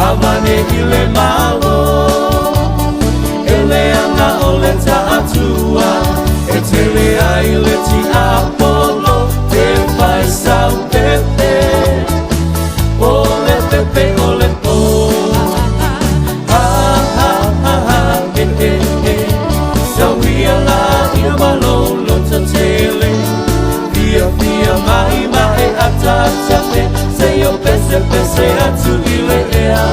avane i le Malo. E leaga o le ta'atua, e tele ai le tiapolo, Te faisau pepe, o le pepe o le po. Ha ha ha ha e e e. Tauia la ina ma lou loto tele, Fiafia mai ma e ataata e, Se o pesepese atu i le ea,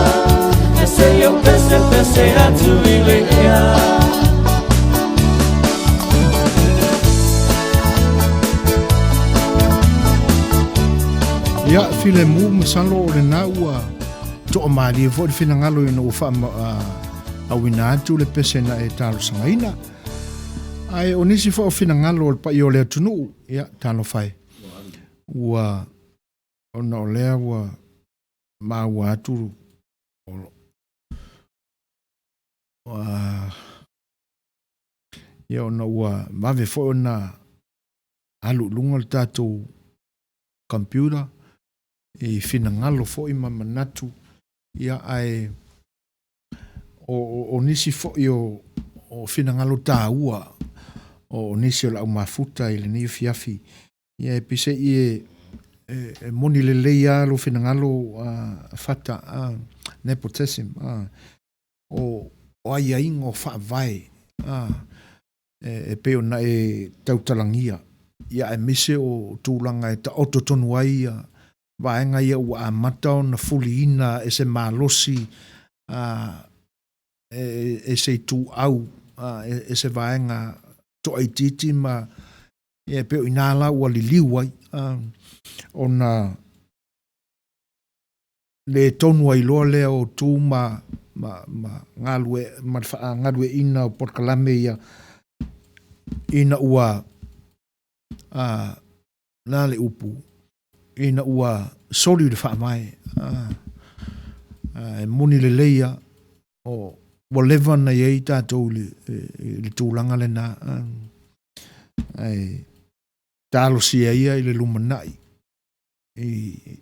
Se o pesepese atu i le ea. Ia, filemu, masalo o lena ua toamalie foi le finagalo ina ua faaauina atu le pese na e talosagaina. Ae o nisi foi o finagalo o le paia o le atunuu, ia, talofa e. Ua, ona o lea ua maua atu ia ona ua vave foi ona alu i luga le tatou computer i finagalo foi ma manatu, ia ae o nisi foi o finagalo taua o nisi o le aumafuta i lenei afiafi, ia e peiseai e moni lelei lava lou finagalo Fata, nepotism, o aiaiga o faavae e pei ona e tautalagia, ia aemaise o tulaga e taoto tonu ai ia vaega ia ua amata ona fuliina e se malosi e se ituau, e se vaega toaitiiti ma ia e pei o i ina la ua liliu ai ona le tonu ai loa lea o tu ma galue ma le faagalueaiina o polokalame ia ina ua na le upu ina ua soli le faavae e moni lelei lava o ua leva ona i ai tatou i le tulaga lena ae talosia ia i le lumanai i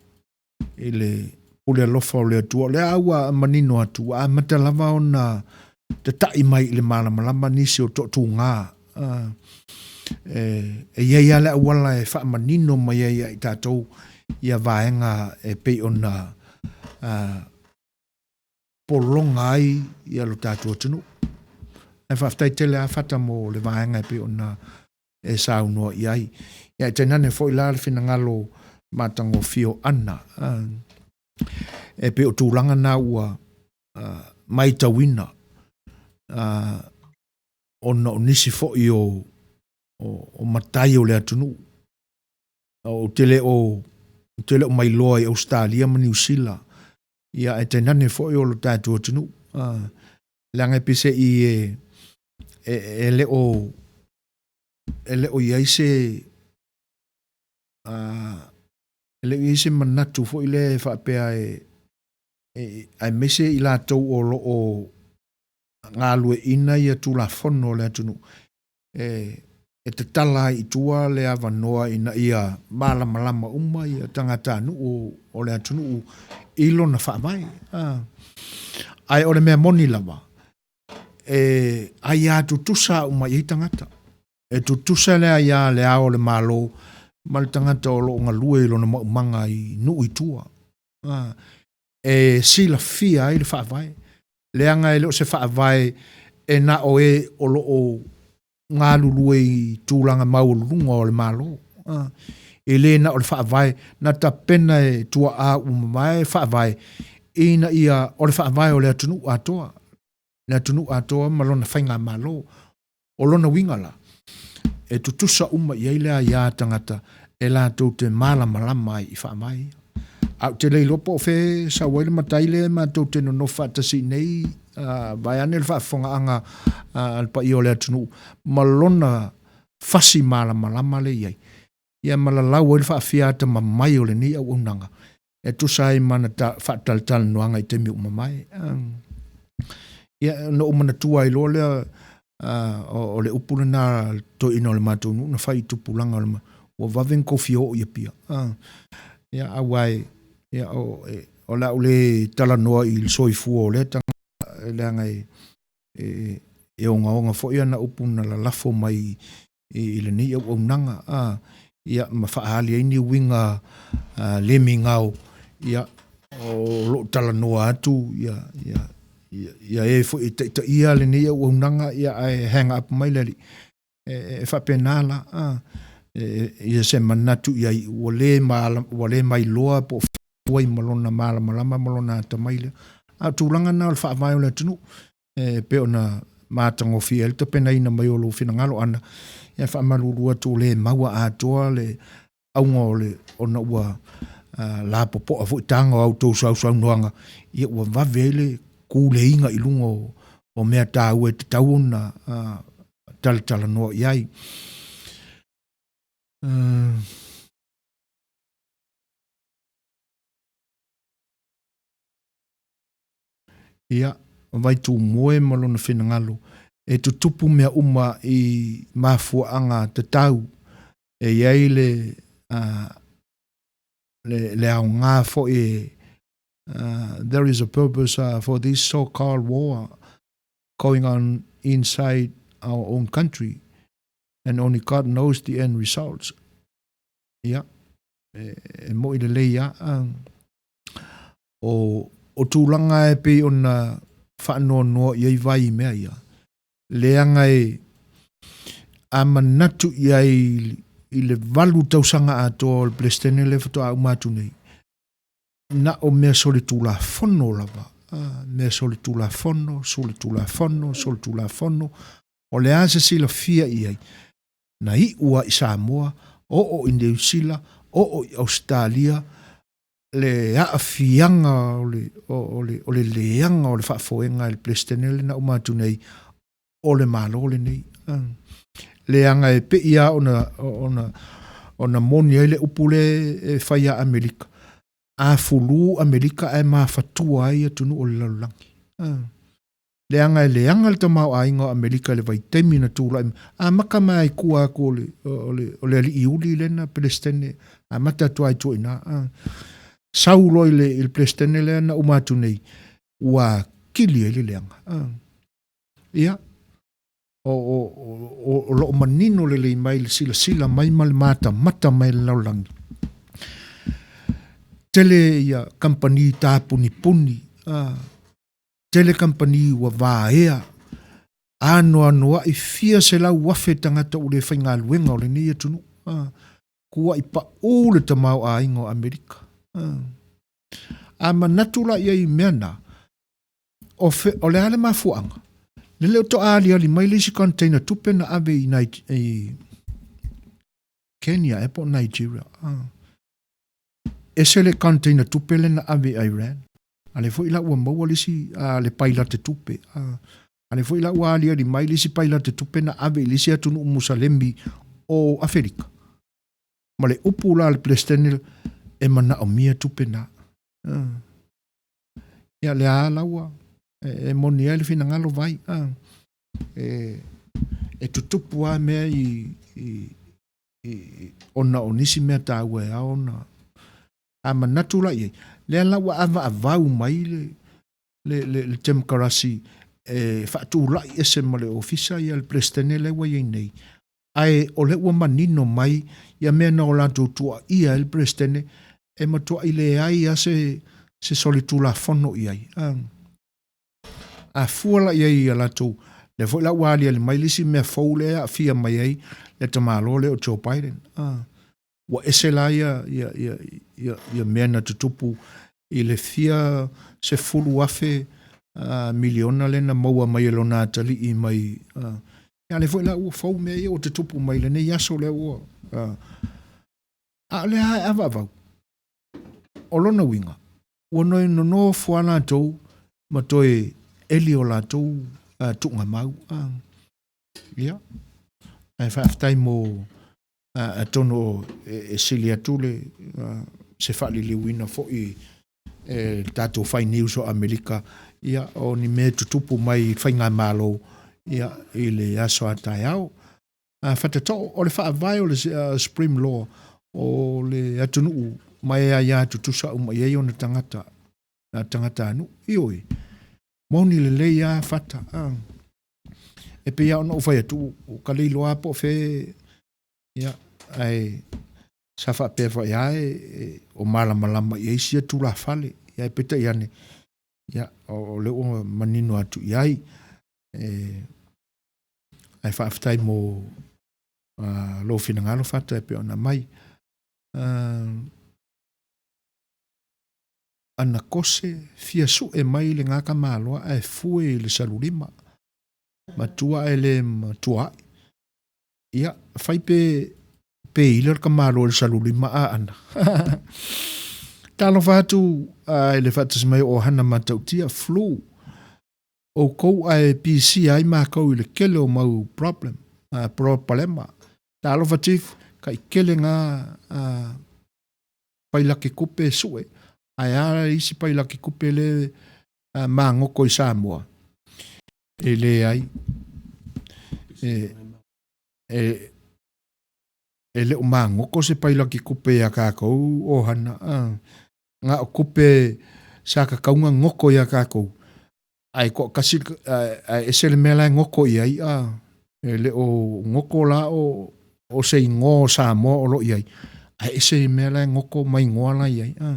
le pule alofa o le Atua. O lea ua manino atu, ua amata lava ona tata'i mai i le malamalama nisi o toatuga E, e i ai lava le auala e faamanino mai ai ia i tatou ia vaega e pei ona pologa ai ia lo tatou atunuu. Ae faafetai tele lava Fata mo le vaega e pei ona e saunoa i ai. Ia e tainane foi la le finagalo matagofie o Ana. E pei o tulaga na ua matauina ona o nisi foi o matai o le atunuu. Ou te le o, ou te le o mailoa i Ausetalia ma Niu Sila, ia ae tainane foi o lo tatou atunuu. Leaga e pei se i e le o e le o i ai se e le o i ai se manatu foi lea e faapea e aemaise i latou o lo o galueaiina ia Tulafono a le atunuu, e tatala ai i tua le avanoa ina ia malamalama uma ia tagatanuu o le atunuu i lona faavae. Ae o le mea moni lava, e aia tutusa uma i ai tagata. E tutusa le aia a Le Ao o le Malo ma le tagata o lo o galue i lona maumaga i nuu i tua. E silafia ai le faavae, leaga e le o se faavae e na o e o lo o galulue i tulaga maualuluga o le Malo. E le na o le faavae na tapena e tuaa ua mavae faavae ina ia o le faavae o le atunuu atoa, le atunuu atoa ma lona faigamalo. O lona uiga la, e tutusa uma i ai le aia tagata e latou te malamalama ai i faavae ia. Ae ou te le iloa po o fea e sau ai le matai lea matou te nonofo faatasi i inei, vaeane le faafofogaaga a le paia o le atunuu ma lona fasi malamalama lea e i ai, ia ma lalau ai le faafiatamamai o lenei auaunaga e tusa ai ma ana faatalatalanoaga i taimi ua mavae. Ia, ona ou manatua ai loa lea o le upu lena a le toeaina o le matou nuu na fai i tupulaga o le ua vave ona tou fia oo i Apia. Ia, aua ia, o le a ou le talanoa i le soifua o lea tagata, leaga e ogaoga foi ana upu na lalafo mai i lenei auaunaga, a, ia, ma faaali ai ni uiga le migao, ia, o lo o talanoa atu ia, ia, ia e foi e taitaia lenei auaunaga, ia, ae hang up mai le alii. E faapena la, a, ia se manatu i ai, ua le, ua le mailoa po o ai ma lona malamalama ma lona atamai lea. A o tulaga na o le faavae o le atunuu, e pei ona matagofie ai le tapenaina mai o lou finagalo Ana, ia faamalulu atu ua le maua atoa le auga o le ona ua lapopoa foi taga o a outou sausaunoaga, ia ua vave ai le kuleiga i luga o mea taua e tatau ona talatalanoa i ai. Ia, Vaitumoe ma lona finagalo, e tutupu mea uma i mafuaaga tatau, e i ai le, le, le aoga foi e, there is a purpose for this so called war going on inside our own country and only God knows the end results. Ia, e, e moi lelei a. O tulaga e pei ona faanoanoa i ai vai i mea ia, leaga e a manatu i ai i le 8 tausaga atoa o le Peresetene lea faatoa uma atu nei, na o mea solitulafono lava, mea solitulafono, solitulafono, solitulafono, o le a se silafia i ai, na iu lava i Samoa, oo i Niu Sila, oo i Ausetalia, le aafiaga o le, o le, o le leaga o le faafoega e le Peresetene lea na uma atu nei o le Malo lenei. Leaga e pei lava ona, ona, ona moni ai le upu lea e fai ia Amerika, a fulu Amerika ae mafatua ai atunuu o le lalolagi. Leaga e leaga le tamaoaiga o Amerika i le vaitaimi na tulai mai, amata mai lava i tua atu o le, o le, o le alii uli lea na Peresetene, amata atu lava i tua i ina. Sau loa i le, i le Peresetene lea na uma atu nei, ua kili ai le leaga. Ia. O, o, o, o loo manino lelei mai le silasila mai ma le matamata mai le lalolagi. Tele ia kamupani tapunipuni, a, tele kamupani ua vaea, anoanoai fia 100,000 tagata ua le faigaluega o lenei atunuu. A, kuai paū le tamaoaiga o Amerika. A, a manatu la i ai i mea na, o, fe, o le a le mafuaaga? Le leo to aliali mai le isi container tupe na ave i, i Kenya e po Nigeria. Ah. Ese le container tupe le na ave i Iran. A le foi la ua maua le isi a, le pailate tupe. A, a le foi la ua aliali mai le isi pailate tupe na ave i le isi atunuu Musalemi o Aferika. Ma le upu la le Peresetene e manaomia tupe na. Ah. Ia le a la ua e, e moni ai le finagalo vai. Ah. E, e tutupu a mea i, i, i, ona o nisi mea tāua e ao ona a manatu la i ai. Lea la ua avaavau mai le, le, le, le temokarasi e faatulai ese ma le ofisa ia le Peresetene lea ua i ai nei. Ae o lea ua manino mai ia mea na o latou tuuaia ai le Peresetene e matuai leai lava se, se solitulafono i ai. A, a fua la i ai ia latou, lea foi la ua aliali mai le isi mea fou lea e aafia mai ai le tamaloa lea o Joe Biden. A, ua ese la ia, ia, ia, ia, ia mea na tutupu i le fia 10,000 miliona lea na maua mai e lona atalii mai. Uh, ia le foi la ua fou mea ia ua tutupu mai lenei aso lea ua. Uh, a o lea e avaavau. O lona uiga, ua noi nonofo a latou ma toe eli o latou uh, tuugamau. Uh, ia, ae faafetai mo atonu e sili atu le se faaliliuina foi e le tatou fai news o Amerika ia o ni mea tutupu mai i faigamalo ia i le aso a taeao. A fatatoo o le faavae o le Supreme Law o le atunuu ma e aia tutusa uma i ai ona tagata tagata anu. Ioe, moni lelei a fata. E pei lava ona ou fai atu, ua ka le iloa po o fea, ia, ae sa faapea foi lava e, o malamalama i ai sia tulafale, ia, ae peitai ane, ia, o lea ua manino atu i ai. E, ae faafetai mo uh, lou finagalo Fata e pei ona mai. Uh, ana kose fia sue mai le gaka maloa ae fue i le salulima. Matua ae le matua ai. Ia, fai pe, pe ila le kamalo i le salulima a ana. Talofa atu a i le faatasi mai o Hana Matautia, flu. Oukou ae pisi ai makou i le kele o mau problem, uh, problema. Talofa chief, kai kele ngā uh, pailake kupe sue, ae a isi pailake kupe le uh, māngoko i Samoa. E leai. E, e, e le o māngoko se pailake kupe ia kākou ohana. Uh, ngā o kupe sa kakaunga ngoko ia kākou. Ae toakasi, ae ese le mea la e ngoko i ai, a, e le o ngoko la o, o se ingoa o Samoa o lo i ai. Ae ese le mea la e ngoko ma ingoa la i ai. A,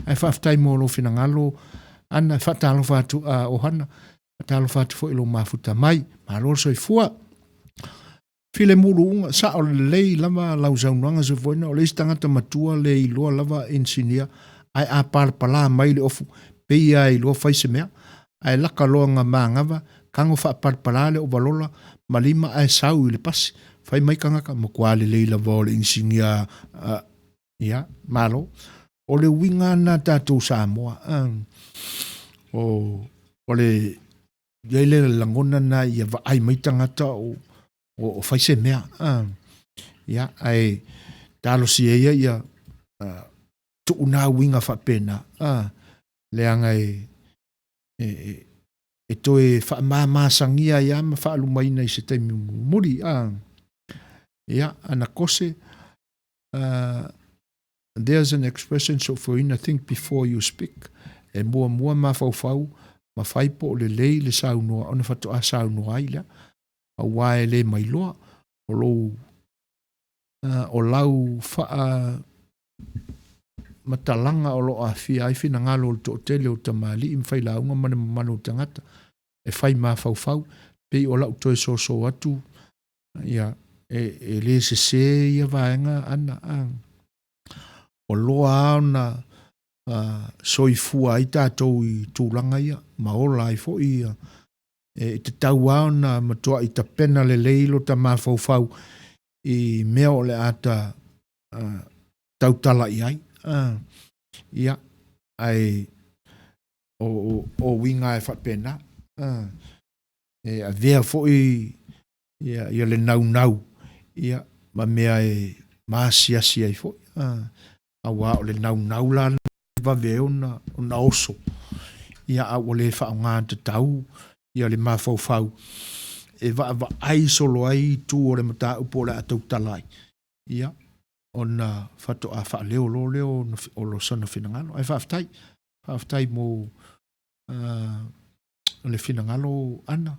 ae faafetai mo lou finagalo, ana, e faatalofa atu, a, ohana, faatalofa atu foi i lou mafuta mai. Malo le soifua. File muluuga, sao lelei lava lau saunoaga Sofoina, o le isi tagata matua le iloa lava engineer, ae a palapala mai le ofu, pei a iloa fai se mea, ae laka loa nga magava, kago faapalapala le ovalola ma lima ae sau i le pasi, fai mai kagaka, matua lelei lava o le engineer, a, ia, malo. O le uiga na tatou Samoa, a, o, o le I ai le lagona na ia vaai mai tagata o, o, o fai se mea. Uh, ia, ae talosia ia ia uh, tuuna uiga faapena. Uh, leaga e, e, e, e toe faamamasagia ai ma faalumaina i se taimi mulimuli. Uh, ia, ana kose, uh, There's an expression sofoina think before you speak, e muamua mafaufau ma fai po o lelei le saunoa ona faatoa saunoa ai lea. Auā e le mailoa, o lou, o lau faa matalaga o lo o aafia ai finagalo o le toatele o tamalii ma failauga ma le mamalu o tagata e fai mafaufau, pei o lau toe soso atu, ia, e, e le sesē ia vaega ana, a. Ua loa lava ona soifua ai tatou i tulaga ia, ma ola ai foi ia, e tatau lava ona matuai tapena lelei lo ta mafaufau i mea o le a ta tautala i ai. Ia, ae o, o uiga e faapena. E avea foi ia, ia le naunau ia, ma mea e maasiasi ai foi. Auā o le naunau la e vave ai ona, ona oso, ia, a ua le faaaoga tatau ia le mafaufau e vaavaai solo ai itu o le mataupu o le a tautala ai, ia, ona faatoa faaleo loa lea o sona finagalo. Ae faafetai, faafetai mo le finagalo Ana.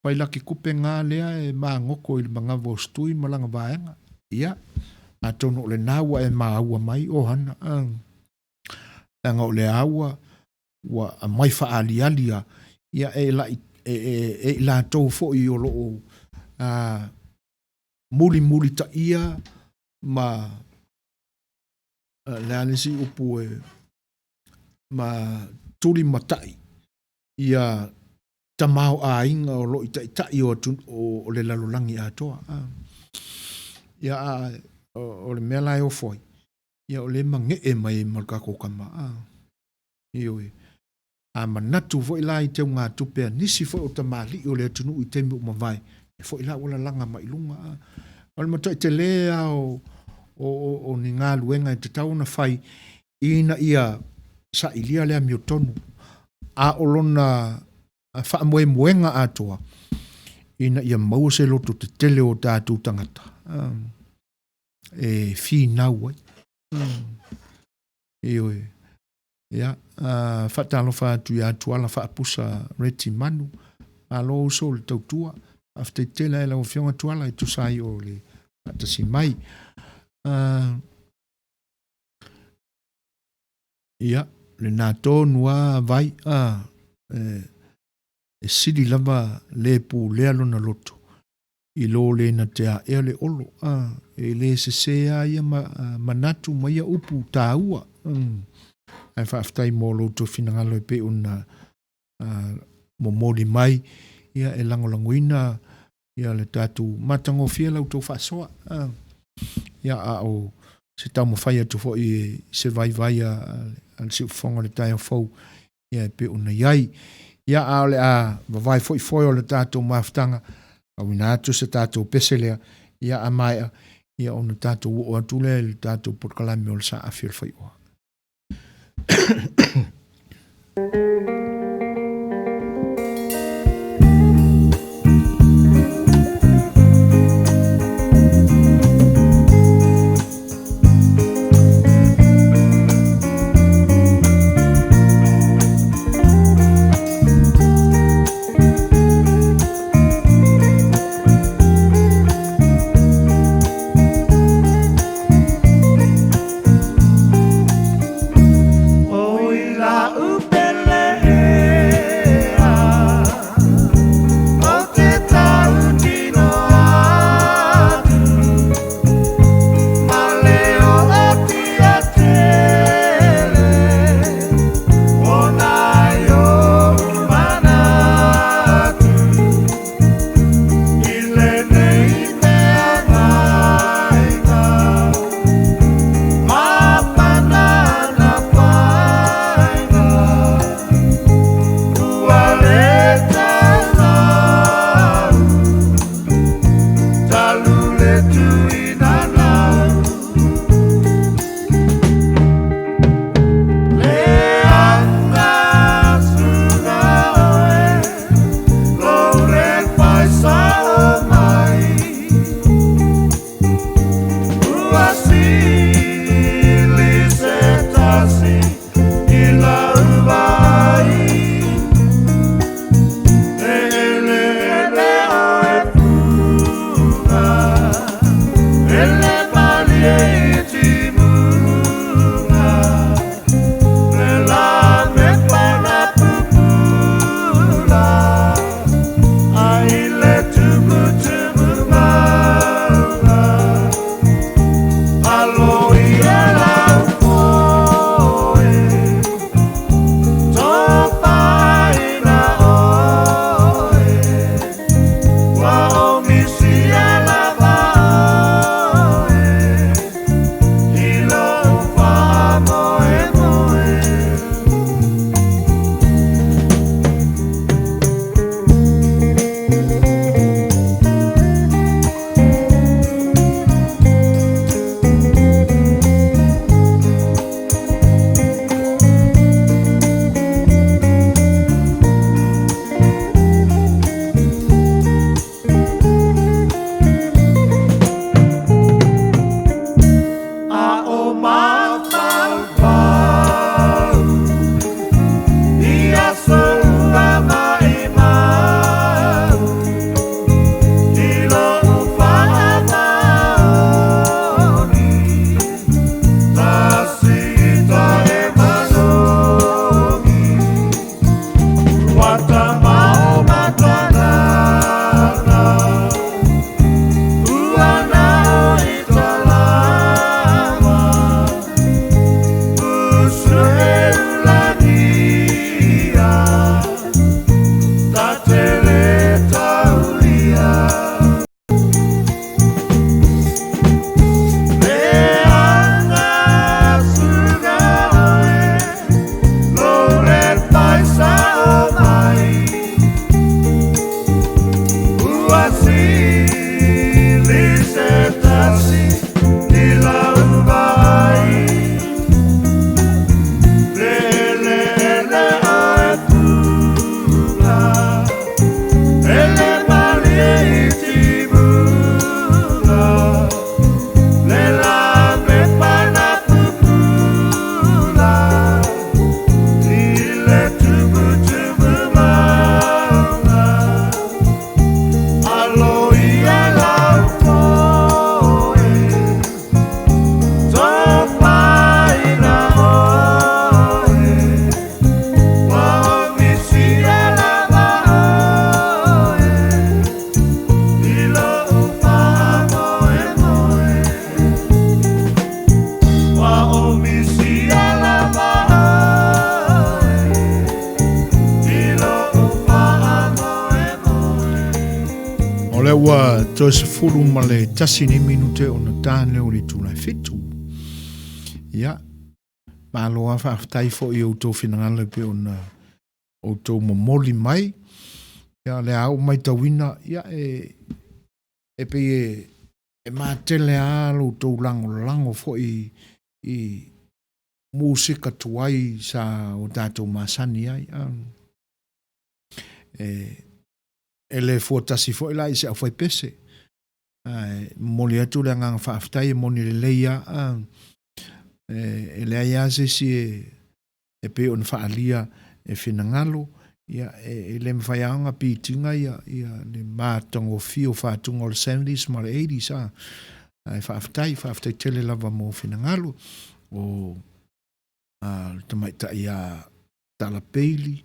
Fai laki kupe ngā lea e magoto i le manava o Stui ma lana vaega. Ia, atonu o lena ua e maua mai o Hana, leaga o lea ua ua aumai faaaliali a, ia e lai e, e, e i latou foi o lo o mulimulitaia ma le a le isi upu e ma tulimatai ia tamaoaiga o lo o i taitai o atu o le lalolagi atoa. Ia a o le mea la e ofo ai, ia o lea e mage'e mai ai ma le tatou tama. Ioe. A manatu foi la i teugatupe a nisi foi o tamalii o le atunuu i taimi ua mavae, e foi la ua lalaga mai i luga. O le matuai telē lava o, o, o, o ni galuega e tatau ona fai ina ia sailia le amiotonu, a o lona faamoemoega atoa ina ia maua se loto tetele o tatou tagata e finau ai. Ioe. Ia, faatalofa atu ia Tuala Faapusa Reti Manu. Malo uso le tautua. Faafetai tele ai lau Afioga Tuala e tusa ai o le faatasi mai. Ia, lena tonu lava Vai, e sili lava le pulea lona loto i lo le na te aea le olo. E le sesē lava ia manatu ma ia upu taua. Ae faafetai mo lo outou finagalo e pei ona momoli mai, ia e lagolagoina ia le tatou matagofie la outou faasoa. Ia, a o se taumafai atu foi i se vaivai a le siufofoga o le taeao fou, ia e pei ona i ai. Ia, a o le a vavae foi foe o le tatou mafutaga, auina atu se tatou pese lea, ia a maea, ia ona tatou oo atu lea i le tatou polokalame o le Saafi o le Faioa. Oi la upele. O lea ua toe 11 nei minute ona ta lea o le itula e 7. Ia, malo lava faafetai foi i outou finagalo e pei ona outou momoli mai. Ia, o lea lava ua matauina, ia, e, e pei e, e matele lava lo outou lagolago foi i musika tuai sa o tatou masani ai. E, e le fuatasi foi la i se aufaipese. Ae momoli atu le agaga faafetai e moni lelei lava. E, e leai lava se isi e, e pei ona faaalia e finagalo, ia, e, e le mafai lava ona pitiga ia, ia le matagofie o fatuga o le 70s ma le 80s. A. Ae faafetai, faafetai tele lava mo finagalo o a, le tamaitai ia Tala Peili,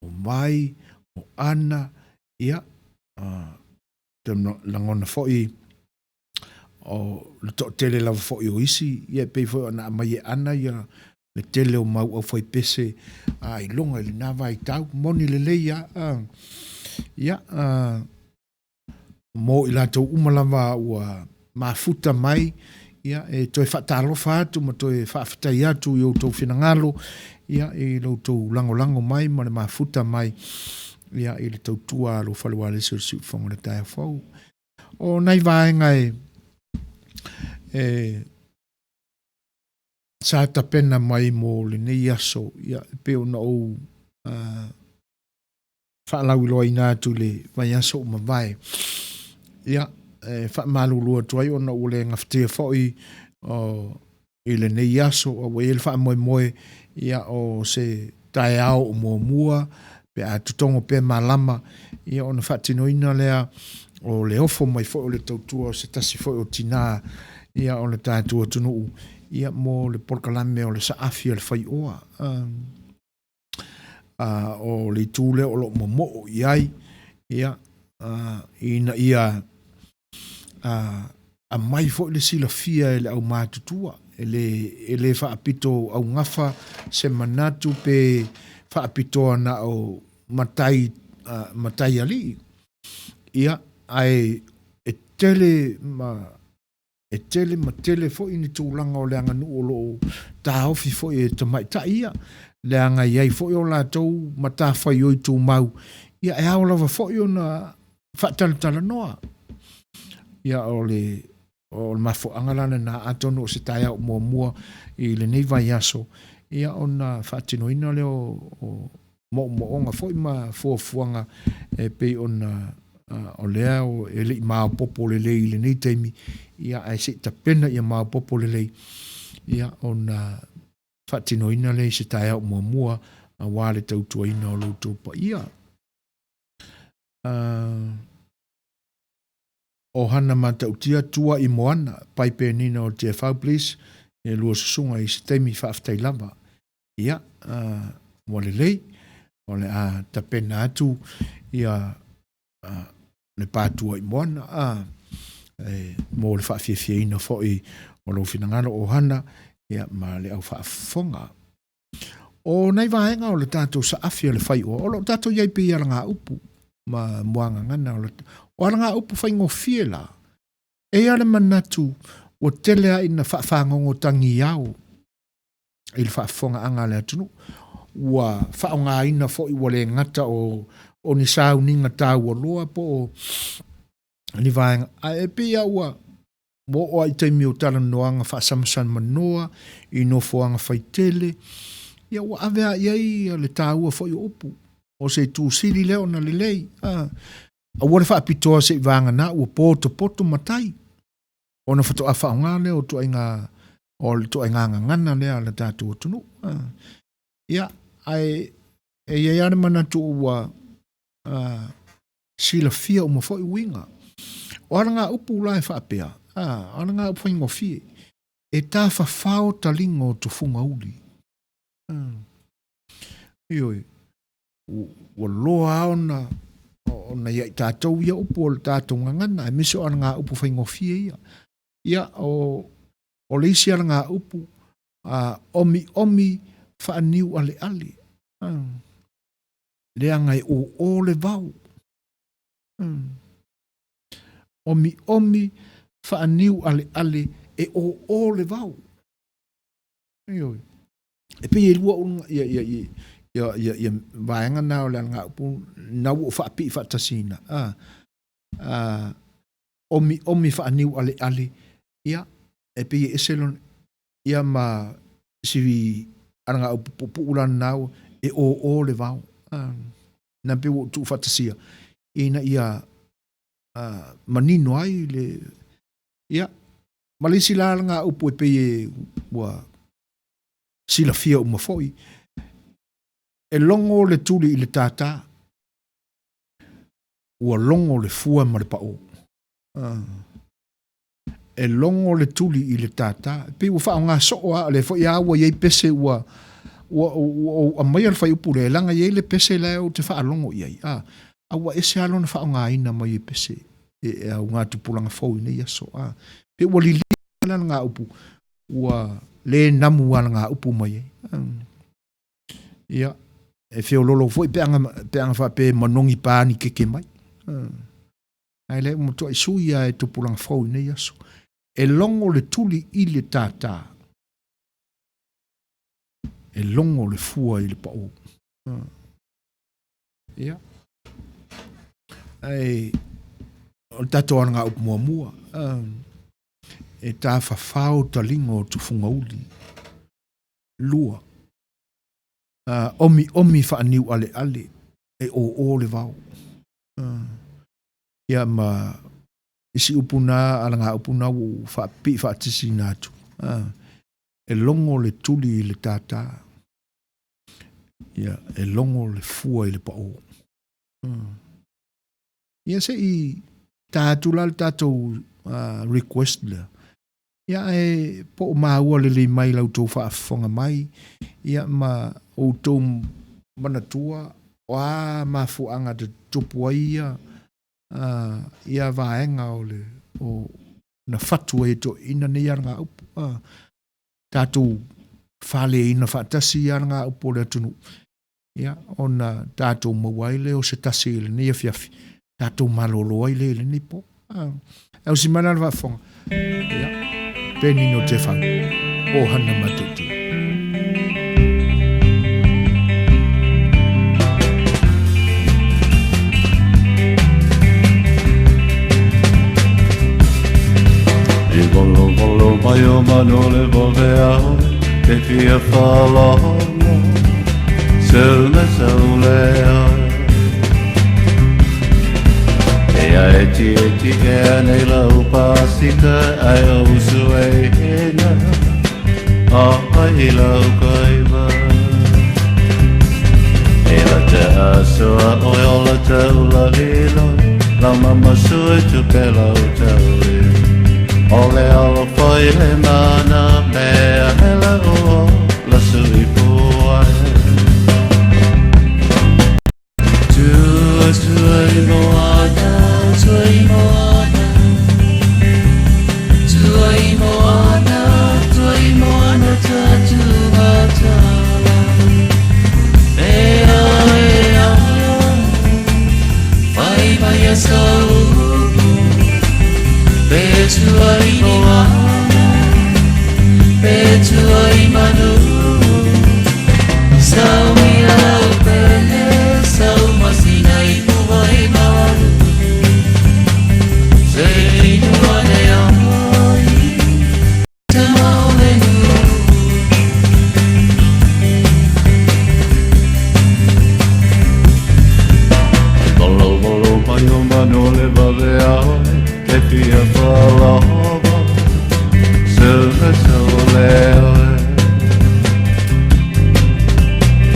o Mai, o Ana, ia, a, te lagona foi o le toatele lava foi o isi, ia e pei foi ona aumai e Ana ia le tele o mau aufaipese a i luga i lena vaitau, moni lelei lava. A, ia, a, mo i latou uma lava ua mafuta mai, ia, e toe faatalofa atu ma toe faafetai atu i outou finagalo, ia, i lo outou lagolago mai ma le mafuta mai, ia, i le tautua a lou fale ualesi o le Siufofoga o le taeao fou. O nai vaega e, e sa tapena mai mo lenei aso, ia, e pei ona ou uh, faalauiloaina atu i le vaiaso ua mavae. Ia, e faamalulu atu ai ona ua le gafatia foi o, i lenei aso, a ua i ai le faamoemoe, ia, o se taeao o muamua, pe a totogo pea malama, ia, ona faatinoina lea o le ofo mai foi o le tautua o se tasi foi o tinā, ia, o le tatou atunuu, ia, mo le polokalame o le saafi a le faioa. A, o le itu lea o lo o momoo i ai, ia, ina ia a, Aumai foi le silafia e le aumatutua, e le, e le faapito augafa se manatu pe faapitoa na o matai, matai alii. Ia, ae e tele ma, e tele ma tele foi ni tulaga o le aganuu o lo o taofi foi e tamaitai ia, leaga e i ai foi o latou matafaioi tumau, ia e ao lava foi ona faatalatalanoa. Ia, o le, o le mafuaaga la lena, atonu o se taeao muamua i lenei vaiaso, ia ona faatinoina lea o moomooga foi ma fuafuaga e pei ona o lea e le i maopoopo lelei i lenei taimi, ia ae se i tapena ia maopoopo lelei, ia ona faatinoina lea i se taeao muamua aua le tautuaina o lo outou paia. Ohana Matautia Tua i Moana Pai Penina o Tiafau please e lua susuga i se taimi faafetai lava. Ia, ua lelei, o le a tapena atu ia le pa Tua i Moana a e, mo le faafiafiaina foi o lou finagalo ohana ia ma le au faafofoga. O nai vaega o le tatou saafi o le faioa, o lo o tatou i ai pei alagaupu ma muagagana o, le, o alagaupu faigofie la. E ia le manatu ua tele a ina faafagogo tagiao i le faafofogaaga a le atunuu. Ua faaaogaina foi ua le gata o, o ni sauniga taua loa po o ni vaega, ae pei lava ua Ua oo lava i taimi o talanoaga faasamasamanoa i nofoaga faitele, ia ua ave lava i ai le taua foi o upu. O se itu sili lea ona lelei, a. Aua le faapitoa se i vagana ua potopoto matai, ona faatoa faaaoga lea o ituaiga, o le ituaiga gagana lea a le tatou atunuu. A. Ia, ae e i ai lava le manatu ua a, silafia uma foi uiga. O alagaupu la e faapea, a, o alagaupu faigofie, e tafafao taliga o tufugauli. Ioe, ua loa lava ona, ona ia i tatou ia upu o le tatou gagana, aemaise o alagaupu faigofie ia. Ia, o, o le isi alagaupu, a, omiomi faaniualeale. A, leaga e ō le vao. Omiomi faaniualeale e ō le vao. Ioe. E pei e lua uluga ia ia ia ia ia, ia vaega na o le alagaupu na ua ou faapii faatasiina. A, a, omiomi faaniualeale ia e pei e ese lona ia ma si alagaupu puupuu la lena e ō le vao. A, na pei ua ou tuufaatasia ina ia manino ai le ia ma le isi la alagaupu e pei e ua silafia uma foi e logo le tuli i le tātā ua logo le fua ma le paʻō. E logo le tuli i le tātā. E pei ua faaaoga soo lava, o lea foi lava ua i ai pese ua, ua, ua ou aumaia le fuaiupu lea, leaga e i ai le pese la ou te faalogo i ai, a, a ua ese lava lona faaaogaina mai e pese e, e augatupulaga fou i nei aso, a. Pei ua lilia le alagaupu, ua le namu alagaupu mai ai. Ia, e feololo foi pe aga, pe aga faapea e manogi pa ni keke mai. Ae le ua matuai sui lava e tupulaga fou i nei aso. E logo le tuli i le tātā. E logo le fua i le paʻō. Ia. Ae o le tatou alagaupu muamua, e tafafao taliga o Tufugauli. 2. Omiomi faaniualeale e ō le vao. Ia ma isi upu na, alagaupu na ua ou faapipii faatisiina atu, e logo le tuli i le tātā, ia, e logo le fua i le paʻō. Ia se i tā atu la le tatou request lea, Ia ae po o maua lelei mai la outou faafofoga mai, ia ma outou manatua o a mafuaaga te tutupu ai ia, ia vaega o le, o na fatu ai e toeaiina nei alagaupu, a, tatou faleina faatasi i alagaupu o le atunuu, ia, ona tatou maua ai lea o se tasi i lenei afiafi, tatou malolo ai lea i lenei po. A, e ausi mai la le faafofoga, ia, Penino Tefau, o Hana Matautia. I volo volo mai o manu le vove au Te fia whalolo Seu me seu le oe E a e ti e ti e a nei lau pasika Ai o usu e hina A ai i lau kaiva E la te asoa oe o la te ula liloi Lau mama sui tu pe lau taui O le alo foi le mana mea hele o la sui puai Tua tua i moana, tua i moana Tua i moana, tua i moana ta tua tala E a e a, whai mai a sau Pe tua i moana, pe tua i manu Sau mi au pele, sau masina i puai malu Se inua ne ai, te maole nu Volo volo mai o manu le vave aoe Te fia whalova Se me seu le oe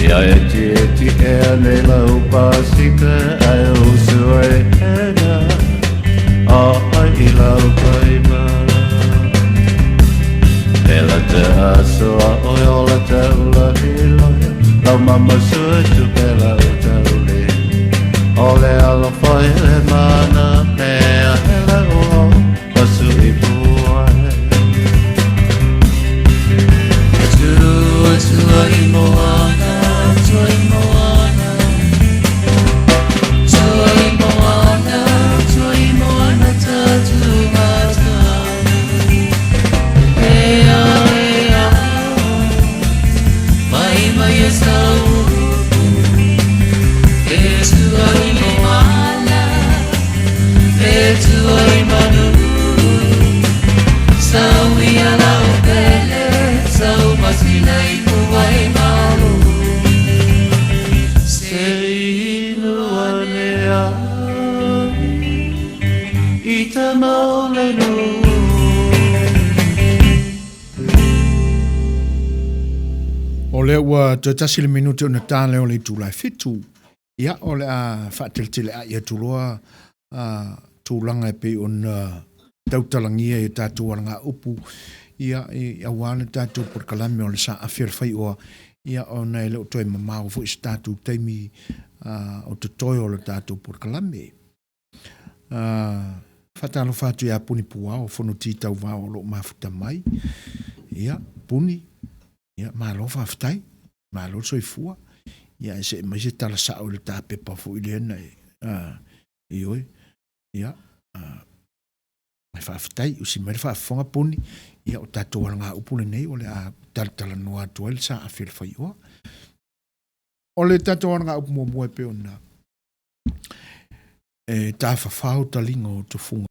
Ia e ti e ti e a nei lau pasika Ai o usu e hena A ai i lau kaima E la te asoa oe o la te ula iloia Lau mama sui tu pe lau tauli O le alo foi le mana mea hele o pasu i puai Tua tua i moana, tua i moana Tua i moana, tua i moana ta tua tala E a e a, mai mai e sau E tua i moana, e tua i manu Sau i ala o pele, sau masina i puai malu Se inu ane ai, i te maole nu O lea ua toe tasi le minute ona ta lea o le itula e fitu. Ia, o le a faateleteleai atu loa a, tulaga e pei ona tautalagia i tatou alagaupu, ia, i, aua le tatou polokalame o le saafi o le faioa, ia, ona e le o toe mamao foi se tatou taimi a, o totoe o le tatou polokalame. A, faatalofa atu ia Puni Puao, Fonoti Tauvao o lo o mafuta mai. Ia, Puni, ia, malo faafetai, malo le soifua. Ia, e see mai se tala sao i le tapepa foi lea na e, a, ioe, ia, a, e faafetai, usi mai le faafofoga Puni, ia, o tatou alagaupu lenei o le a talatalanoa atu ai le saafi o le faioa. O le tatou alagaupu muamua e pei ona e tafafao taliga o tofuga.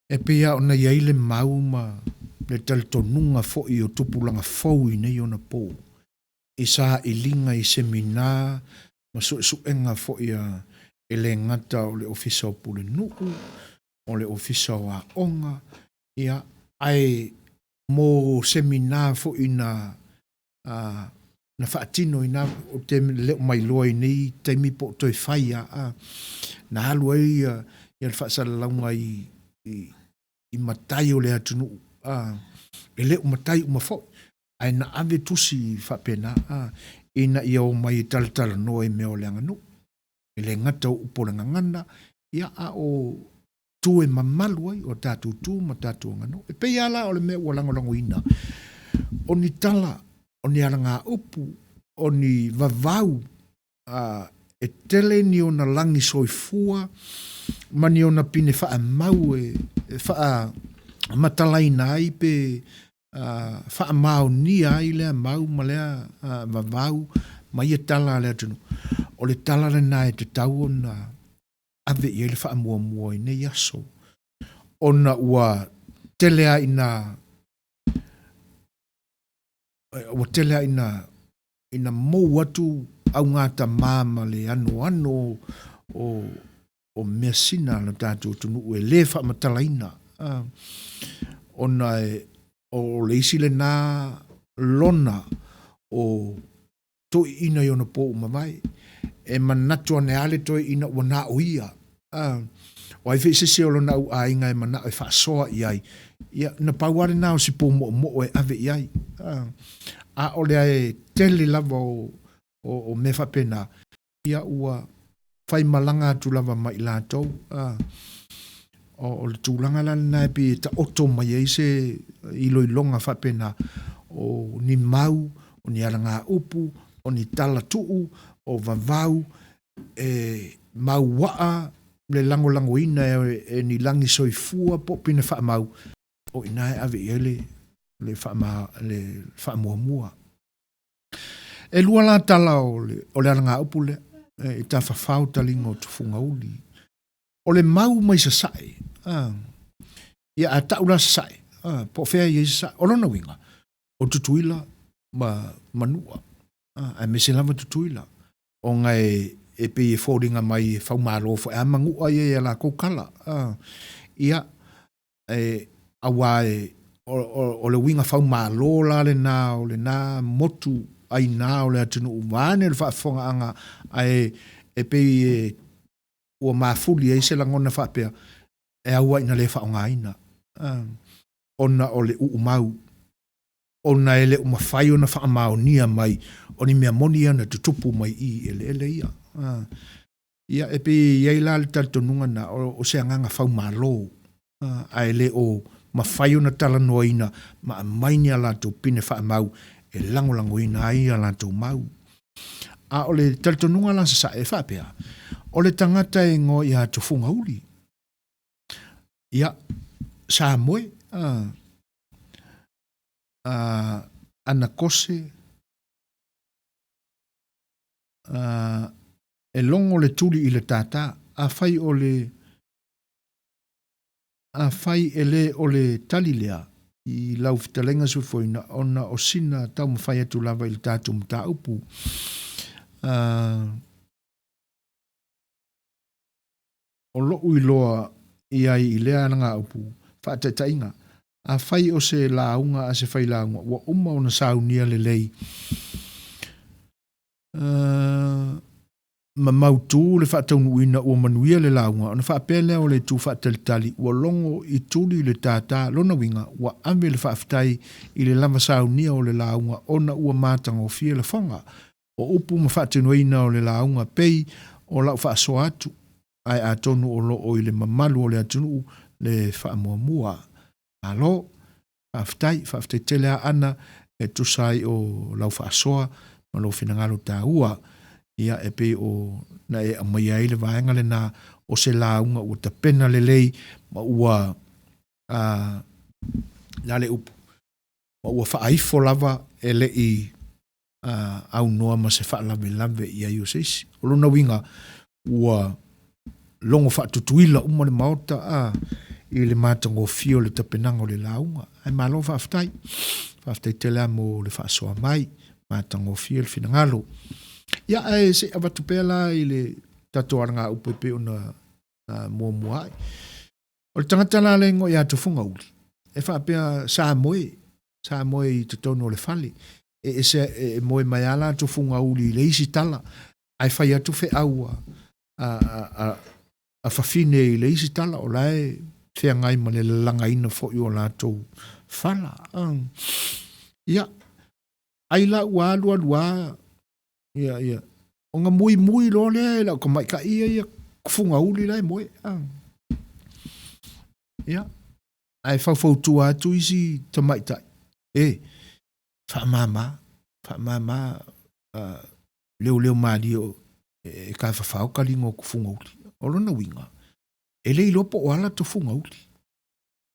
E pei lava ona i ai le mau ma le talitonuga foi o tupulaga fou i nei ona po, i sailiga i semina ma suesuega foi a e le gata o le Ofisa o Pulenuu, o le Ofisa o Aoga, ia, ae mo semina foi na a, na faatino i na, ou te le o mailoa i nei taimi po o toe fai a, a na alu ai ia, ia le faasalalauga i, i, i matai o le atunuu, a, e le o matai uma foi, ae na ave tusi faapena, a, ina ia omai e talatalanoa i mea o le aganuu. E le gata o upu o le gagana, ia, a o. tu e mamalu ai o tatou tu ma tatou aganuu. E pei lava la o le mea ua lagolagoina, o ni tala, o ni alagaupu, o ni vavau a e tele ni ona lagi soifua ma ni ona pine faamau e faamatalaina ai pe faamaonia ai lea mau ma lea vavau ma ia tala a le atunuu. O le tala lena e tatau ona ave i ai le faamuamua i nei aso, ona ua tele lava ina ua tele lava ina ina mou atu augatama ma le anoano o o measina a lo tatou atunuu e le faamatalaina, ona e o le isi lena lona o toeaiina i ona po ua mavae, e manatu ane lava le toeaina ua na o ia, a, o ai foi se isi o lona au aiga e manao e faasoa i ai, ia, na pau lava lena o si pumoomoo e ave i ai, a, a o le tele lava o, o, o mea faapena, ia ua faimalaga atu lava ma i latou, a, o, o le tulaga la lena e pei e taoto mai ai se iloiloga faapena, o ni mau, o ni alagaupu, o ni tala tuu, o vavau e mauaa le lagolagoina e, e ni lagi soifua po o pine faamau, o i ina e ave i ai le, le, faama, le faamuamua. E lua la tala o le, o le alagaupu lea, e, i tafafao taliga o Tufugauli. O le mau mai Sasae, a, ia a tau la Sasae, a, po o fea e i ai Sasae. O lona uiga, o Tutuila ma Manua, a, aemaise lava Tutuila, ona e, e pei e foliga mai e faumalo foi a Manua ia i a lakou kala, a, ia, e, auā e, o, o, o le uiga faumalo la lena o lena motu ʻāina o le atunuu vaeane le faafofogaaga, ae e pei e ua mafuli ai se lagona faapea, e au ai ina le faaaogaina, ona o le uumau, ona e le o mafai ona faamaonia mai o ni mea moni ia na tutupu mai i i eleele ia. Ia, e pei e i ai la le talitonuga na, o se agaga faumalo, ae le o mafai ona talanoaina ma aumai ni a latou pine faamau e lagolagoina ai a latou mau. A o le talitonuga la Sasae e faapea, o le tagata e igoa ia Tufugauli, ia, sa moe, a, a, Anakose, a, e logo le tuli i le tātā, afai o le, Afai e le o le tali lea i lau fetalaiga soifuaina ona o sina taumafai atu lava i le tatou mataupu, o loʻu iloa i ai i lea alagaupu, faataitaiga, afai o se lauga a se failauga ua uma ona saunia lelei, ma mautū le faataunuuina ua manuia le lauga, ona faapea lea o le itu faatalitali ua logo i tuli le tātā, lona uiga, ua ave le faafetai i le lava saunia o le lauga ona ua matagofie lafoga o upu ma faatinoina o le lauga pei o lau faasoa atu, ae atonu o lo o i le mamalu o le atunuu le faamuamua. Malo! Faafetai, faafetai tele Aana e tusa ai o lau faasoa ma lou finagalo taua. Ia, e pei o na e aumaia ai le vaega lena o se lauga ua tapena lelei ma ua, a, na le upu, ma ua faaifo lava e le i aunoa ma se faalavelave i ai o se isi. O lona uiga, ua logo faatutuila uma le Maota a, i le matagofie o le tapenaga o le lauga. Ae malo faafetai. Faafetai tele lava mo le faasoa mai, matagofie le finagalo. Ia, ae se i avatu pea la i le tatou alagaupu e pei ona muamua ai. O le tagata la le igoa ia Tufugauli, e faapea sa moe, sa moe i totonu o le fale. E ese, e moe mai lava la Tufugauli i le isi tala, ae fai atu feau a, a, a, a fafine i le isi tala, o la e feagai ma le lalagaina foi o latou fala. Ia, ai la ua alu alu lava, ia, ia, ona muimui loa lea e lau tamaitai ia, ia Tufugauli la e moe. Ia, ae faufautua atu isi tamaitai, e, faamama, faamama leoleo malie o e tafafao taliga o tufugauli. O lona uiga, e le iloa po o ala tufugauli.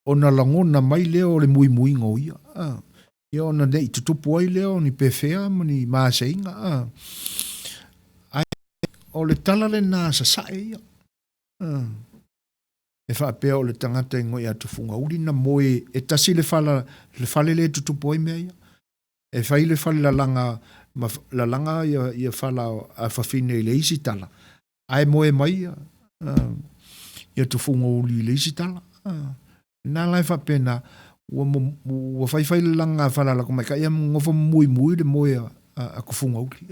Ona lagona mai lea o le muimuiga o ia, a. Ia ona ne i tutupu ai lea o ni pefea ma ni maseiga, a. Ae o le tala lena a Sasae ia, a. E faapea o le tagata i ia Tufugauli na moe e tasi le fala, le fale lea e tutupu ai mea ia. E fai le fale lalaga ma lalaga ia, ia fala a fafine i le isi tala, ae moe mai ia, ia Tufugauli i le isi tala. Na la e faapena, ua, ua faifai lalaga a fala lako mai ka ia nofo muimui le moe a, a, a Tufugauli.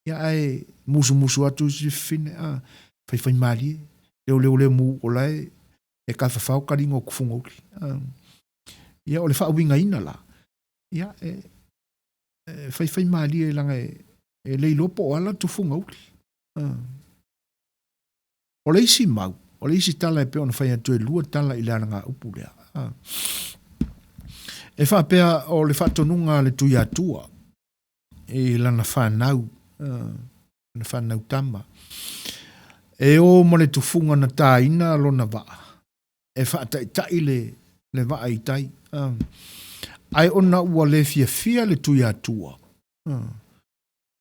Ia ae musumusu atu isi fafine, a, faifaimalie, leoleolemu o la e, e tafafao taliga o Tufugauli. Ia o le faauigaina la, ia e, e faifaimalie leaga e, e le iloa po o ala Tufugauli. O le isi mau, o le isi tala e pei ona fai atu e lua tala i le alagaupu lea. E faapea o le faatonuga a le Tuiatua i lana fanau, lana fanau tama, e o ma le tufuga na tāina lona vaa, e faataitai le, le vaa i tai. Ae ona ua le fiafia le Tuiatua,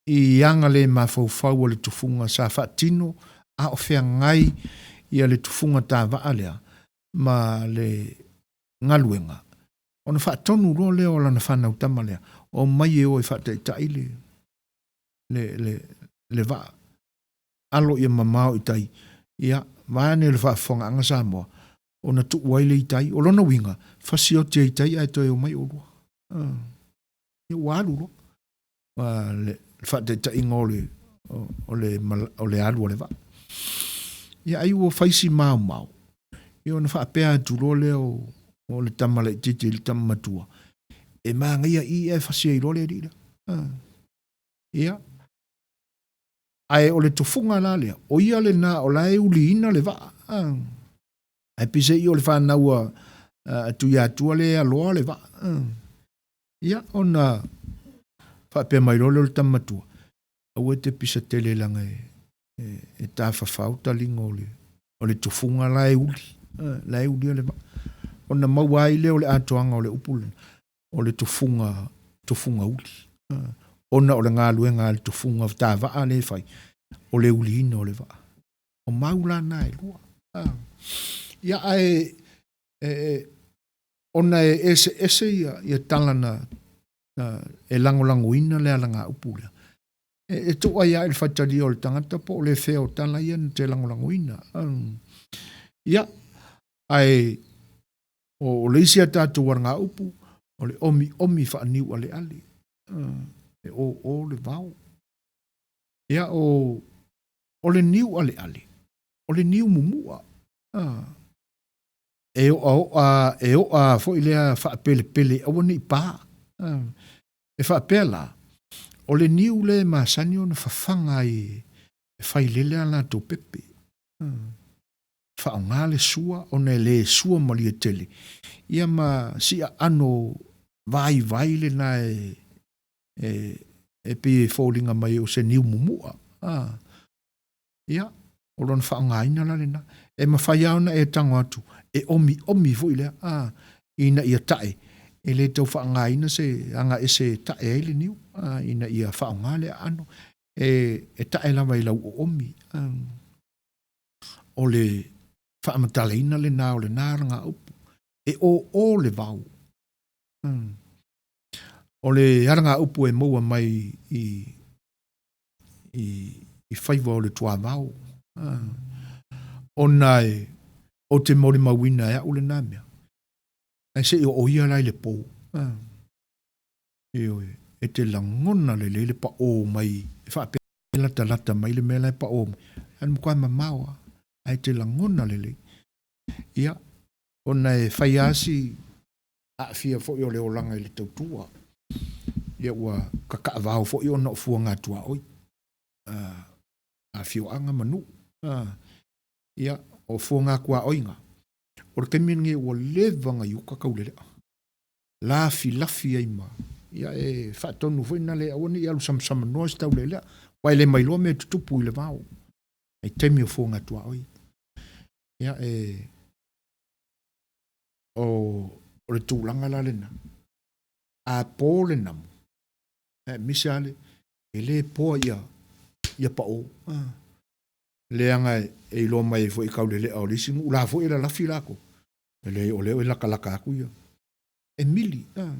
i aga le mafaufau a le tufuga sa faatino a o feagai ia le tufuga tavaa lea ma le galuega, ona faatonu loa lea o lana fanau tama lea, omai e o e faataitai le, le, le, le vaa, alo ia mamao i tai, ia, vaeane le faafofogaaga Samoa, ona tuu ai lea i tai. O lona uiga, fasioti ai i tai ae toe omai oulua. Ia ua alu loa. Le faataitaiga o le, o le, o le alu a le vaa. Ia ai ua fai si maomao, ia ona faapea atu loa lea o, o le tama laitiiti i le tama matua, e manaia i ae fasi ai loa le alii lea. Ia, ae o le tofuga la lea, o ia lena o la e uliina le vaa. Ae peiseai o le fanau a, a Tuiatua lea e aloa le vaa. Ia, ona faapea mai loa lea o le tama matua, aua e te pisa tele leaga e, e, e tafafao taliga o le, o le tufuga la e uli, la e ulia le vaa. Ona maua ai lea o le atoaga o le upu lena, o le tufuga, tufuga uli. Ona o le galuega a le tufuga tavaa lea e fai, o le uliina o le vaa. O mau la na e lua. Ia, ae, e, e, ona e eseese ia, ia tala na, na e lagolagoina le alagaupu lea. E, e tuu ai lava i le faitalia o le tagata po o le fea o tala ia na te lagolagoina. Um, ia, ae o, o le isi a tatou alagaupu, o le omiomi faaniu aleale. Um, e ō le vao. Ia, o, o le niu aleale, o le niu mumu'a. Uh, e oaoa, e oa foi lea faapelepele aua ne i pā. E faapea la, o le niu lea e masani ona fafaga ai e fai lele a latou pepe. Faaaoga le sua ona e le sua malie tele, ia ma si aano vaivai lena e, e, e pei e foliga mai o se niu mumu'a. Ia, o lona faaaogaina la lena. E mafai lava ona e tago atu, e omiomi foi lea, a, ina ia tae, e le tau faaaogaina se aga ese e tae ai le niu, a, ina ia faaaoga le aano, e, e tae lava i lau oomi. A, o le faamatalaina lena o lena alagaupu, e ō le vao. O le alagaupu e maua mai i, i, i faiva o le tuavao. Ona e, ou te molimauina e au lena mea. Ae se i oo ia la i le pō. Ioe, e te lagona lelei le paō mai, e faapea e latalata mai le mea la e paō mai. Ae matua mamao lava, ae te lagona lelei. Ia, ona e fai lava si aafia foi o le olaga i le tautua. Ia ua kakaavao foi ona o fuaga tuaoi, afioaga ma nuu. Ia, o fuaga tuaoiga, O le taimi lenei ua leva ona i uka Taulelea. Lafilafi ai ma, ia e faatonu foi na le aua ne i alu samasamanoa se Taulelea, aua e le mailoa mea e tutupu i le vao i taimi o fuagatuaoi. Ia e, o, o le tulaga la lena. A po le namu, e misi lava le, e le poa ia, ia pao. Ah. Leaga e iloa mai ai foi i Kaulelea o le isi nuu la foi e lalafi lakou. E leai o lea e lakalaka atu ia. E mili, ah.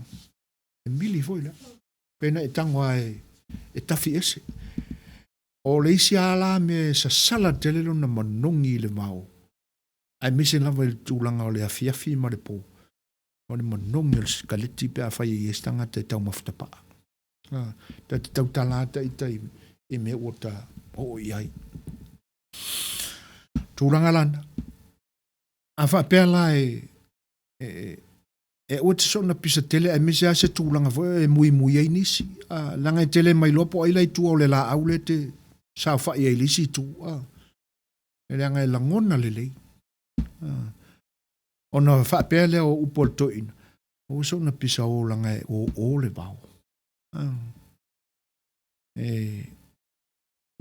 E mili foi lea. Pena e tago lava e, e tafi ese. O le isi lava la mea e sasala tele lona manogi i le vao, aemaise lava i le tulaga o le afiafi ma le po, o le manogi o le sikaleti pe afai e i ai se tagata e taumafa tapaa. A, ta te tautala lava ita i mea ua ta oo i ai. Tulaga lana, a faapea la e, e, e aua te soona pisa tele aemaise lava se tulaga foi e muimui ai nisi. A, leaga e tele mai loa po o ai la i tua o le laau lea e te saofai ai i le isi itu. A, e leaga e lagona lelei. A, ona faapea lea o upu a le toeaina, aua soona pisa o leaga e o o le vao. A, e,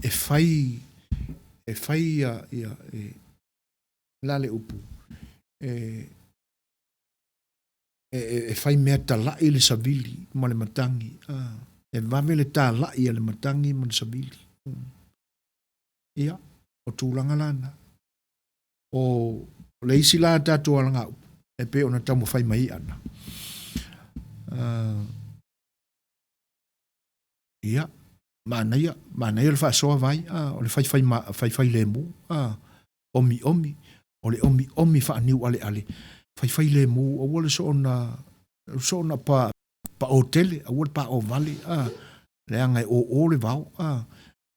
e fai, e fai ia, ia, e, la le upu, e, e, e fai mea tala'i le savili ma le matagi, a, e vave le tala'i a le matagi ma le savili. Ia, o tulaga la na. O le isi la tatou alagaupu, e pei ona taumafai mai ana. Ia, manaia, manaia le faasoa vai, a, o le faifai, ma, faifai lemu, a, omiomi, o le omiomi faaniualeale, faifai lemu, aua le soona, soona pa, paʻō tele, aua le paʻō vale, a, leaga e ō le vao, a,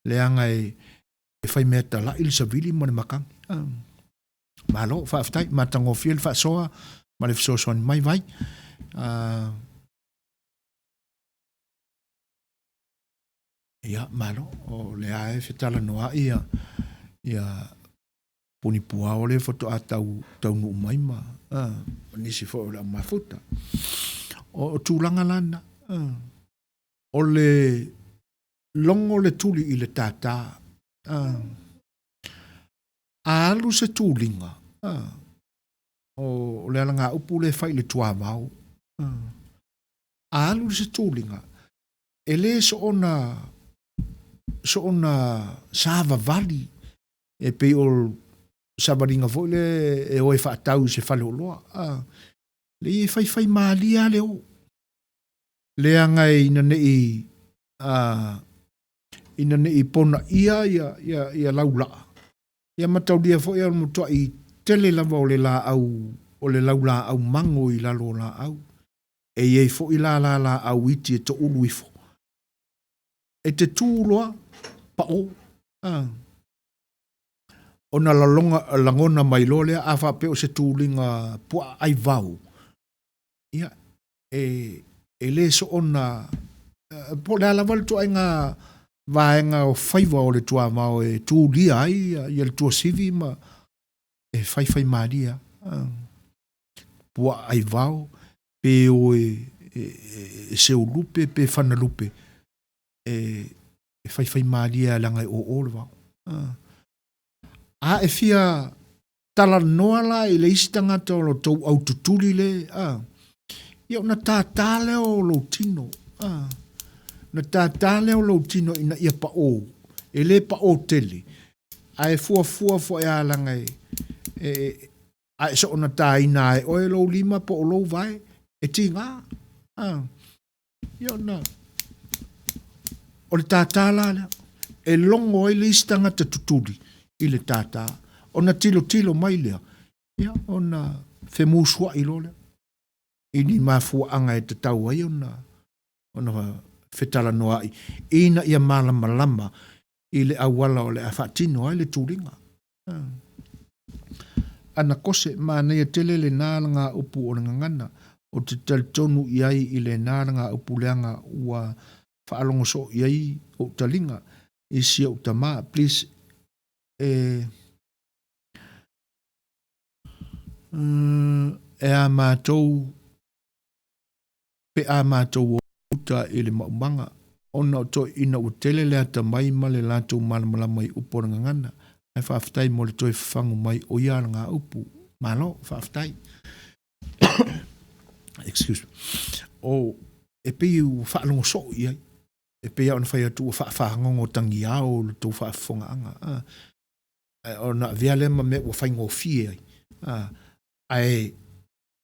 leaga e, e fai mea talaʻi le savili ma le makani, a. Malo, faafetai, matagofie le faasoa ma le fesoasoani mai vai. A, ia, malo, o lea e fetalanoaʻi ia, ia Punipuao lea faatoa tau, taunuu mai ma, a, ma nisi foi o le au mafuta. O, o tulaga la na, a, o le logo le tuli i le tātā, a, a alu se tuliga, a, o, o le alagaupu lea e fai i le tuavao, a, a alu se tuliga, e lē soona, soona savavali e pei o savaliga foi lea e o e faatau i se fale oloa. A, leai e faifai malie lava le o. Leaga ina ne i, a, ina ne i ponaia ia, ia, ia laulaa, ia mataulia foi o le matuai tele lava o le laau, o le laulaau mago i lalo o laau. E i ai foi la la laau iti e toulu ifo. E te tū loa, paʻō, a, ona lalonga, lagona mai loa lea, a faapea o se tuliga puaa ʻai vao, ia, e, e lē soona, po o le a lava le ituaiga vaega o faiva o le tuavao e tulia ai ia, ia le tuasivi ma e faifaimalie lava. A, puaa ʻai vao, pe o e, e, e seulupe pe fanalupe, e, e faifaimalie lava leaga e ō le vao. A e fia talanoa la i le isi tagata o lo tou aututuli le, a, ia ona tātā lea o lou tino, a, ona tātā lea o lou tino ina ia paʻō, e lē paʻō tele, ae fuafua foi a leaga e, e, a e soona tāina ai oe lou lima po o lou vae, e tigā, a. Ia ona, o le tātā la lea, e logo ai le isi tagata tutuli i le tātā, ona tilotilo mai lea, ia ona femusuaʻi loa lea i ni mafuaaga e tatau ai ona, ona fetalanoaʻi ina ia malamalama i le auala o le a faatino ai le tuliga. Ana kose, manaia tele lena alagaupu o le gagana, ou te talitonu i ai i lena alagaupu leaga ua faalogo soo i ai ou taliga i si ou tama, please e. E a mātou, pe a mātou o uta i le maumaga, ona o toeaiina ua tele le atamai ma le latou malamalama i upu o le gagana, ae faafetai mo le toe fafagu mai o ia alagaupu. Malo, faafetai. Excuse me. O, e pei ua faalogo soo i ai. E pei lava ona fai atu ua faafagogo tagiao le tou faafofogaaga. A, ona avea lea ma mea ua faigofie ai. A, ae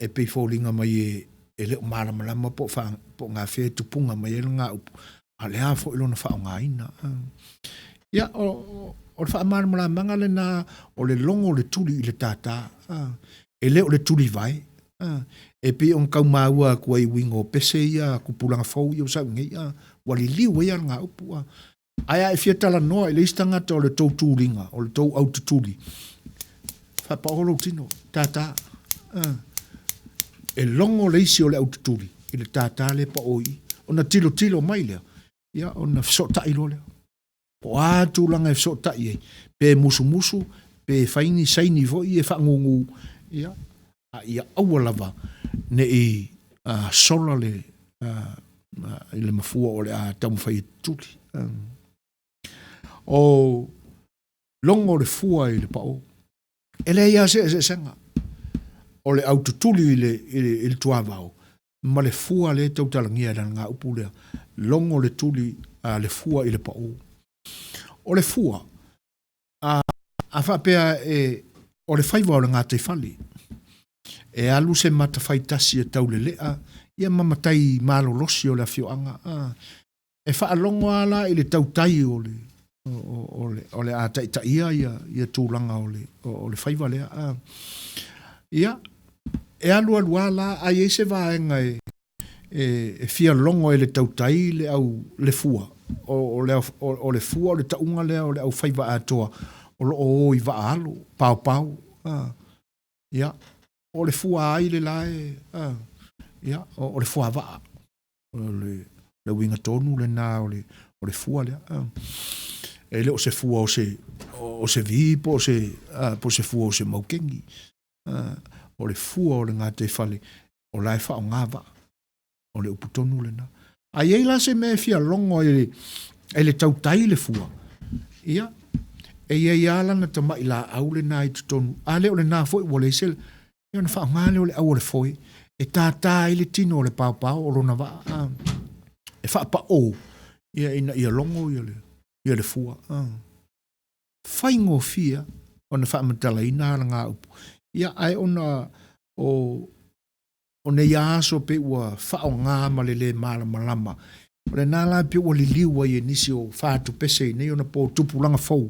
e pei foliga mai e, e le o malamalama po o, fa, po o gafea e tupuga mai ai lena upu, a o le a foi lona faaaogaina. Ia, o, o le faamalamalamaga lena o le logo o le tuli i le tātā. E le o le tulivae. E pei ona tau maua atu ai i uiga o pese ia, tupulaga fou ia ua sau nei, ua liliu ai lena upu. Ae a e fia talanoa i le isi tagata o le tou tuliga, o le tou aututuli, faapao lou tino, tātā. E logo le isi o le aututuli i le tātā lea e pao i i. Ona tilotilo mai lea, ia ona fesootai loa lea. Po o a tulaga e fesootai ai, pe musumusu, pe fai ni saini foi e faagūgū, ia, a ia aua lava ne i sola le, i le mafua o le a taumafai e tutuli. O logo le fua i le paʻō. E leai lava se eseesega o le au tutuli i le, i le, i le tuavao ma le fua lea e tautalagia i lana upu lea, logo le tuli a le fua i le paʻō. O le fua, a, a faapea e, o le faiva o le gataifale, e alu se mata faitasi e taulelea ia ma matai malolosi o le afioaga, a, E faalogo lava la i le tautai o le, o, le, o le a taitaia ia, ia tulaga o le, o le faiva lea. A. Ia, e alualu lava la, a i ai se vaega e, e, e fia logo e le tautai le au le fua, o, o, le, o, o le fua o le tauga lea o le au faiva atoa o lo o o i vaa alo, paopao. A. Ia, o le fua ai le la e, a, ia, o, o le fuavaa. O le, le uiga tonu lena o le, o le fua lea. E le o se fua o se, o se vi po o se, po o se fua o se maukeni. O le fua o le gataifale, o la e faaaoga vaa. O le upu tonu lena. A i ai la se mea e fia logo e le, e le tautai le fua, ia, e i ai lava lana tamai laau lena i totonu. A le o lena foi ua leai se, Ia ona faaaoga lea o le ʻau o le foe e tātā ai le tino o le paopao o lona vaa e faapaʻō ia ina ia logo ia le, ia le fua. Faigofie ona faamatalaina alagaupu. Ia ae ona o o nei aso pei ua faaaoga ma le lē malamalama. O lena la pei ua liliu ai e nisi o fatupese i nei ona po tupulaga fou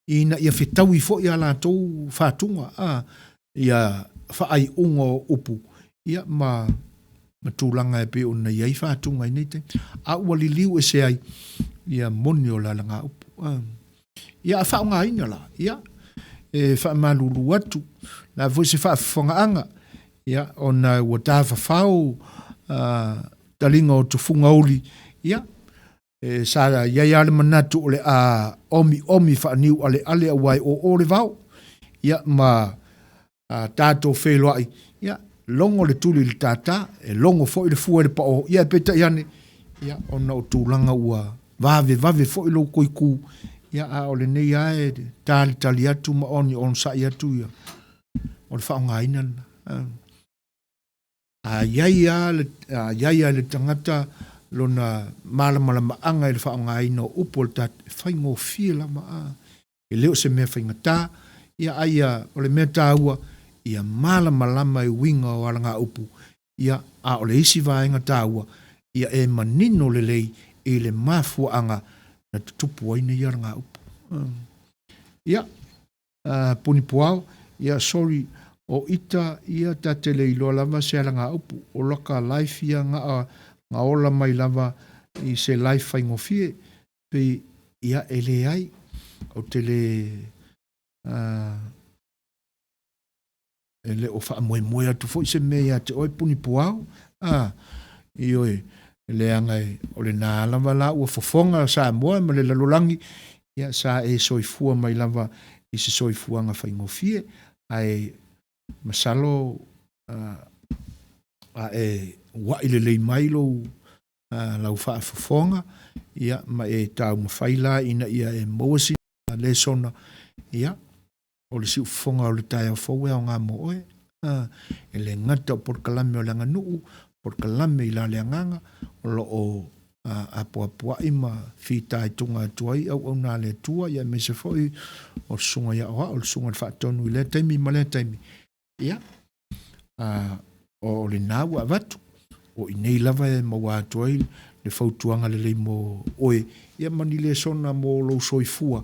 ina ia fetaui foi a latou fatuga a ia faaiuga o upu ia ma ma tulaga e pei ona i ai fatuga i nei taimi. A ua liliu ese ai ia moni o le alagaupu. A. Ia a faaaogaina la, ia, e faamalulu atu, la foi se faafofogaaga, ia, ona ua tafafao uh, taliga o tufuga uli, ia, e, sa i ai lava le manatu o le a omiomi faaniu aleale aua e oo le vao, ia, ma a tatou feiloai, ia, logo le tuli i le tātā, e logo foi le fua i le paoho, ia, peitai ane, ia, ona o tulaga ua vavevave foi lou toikū, ia, a o lenei lava e talitali atu ma oni onosai atu, ia, o le faaaogaina lena. A i ai lava le, a i ai lava i le tagata lona malamalamaaga i le faaaogaina o upu o le tatou, e faigofie lava, a. E le o se mea faigata, ia a ia, o le mea taua, ia malamalama i uiga o alagaupu, ia, a o le isi vaega taua, ia e manino lelei i le mafuaaga na tutupu ai nei alagaupu. Ia, Punipuao, ia, sorry, o ita ia ta te le iloa lava se alagaupu, o laka life ia ga'a ga ola mai lava i se life faigofie, Pei, ia, e leai, ou te le, e le o faamoemoe atu foi se mea ia te oe Punipuao, a, ioe, leaga o lena lava la ua fofoga Samoa ma le lalolagi, ia, sa e soifua mai lava i se soifuaga faigofie, ae. Masalo a e ua'i lelei mai lou lau faafofoga, ia, ma e taumafai la ina ia e maua sina lesona, ia, o le siufofoga o le taeao fou e aoga mo oe. E le gata o polokalame o le aganuu, polokalame i la le agaga, o lo o apoapoai ma fitaituga atu ai auauna a le Atua, ia aemaise foi o le susuga i Aoao, le susuga i le Faatonu i lea taimi ma lea taimi. Ia, o lena ua avatu, o i nei lava e maua atu ai le fautuaga lelei mo oe, ia ma ni lesona mo lou soifua,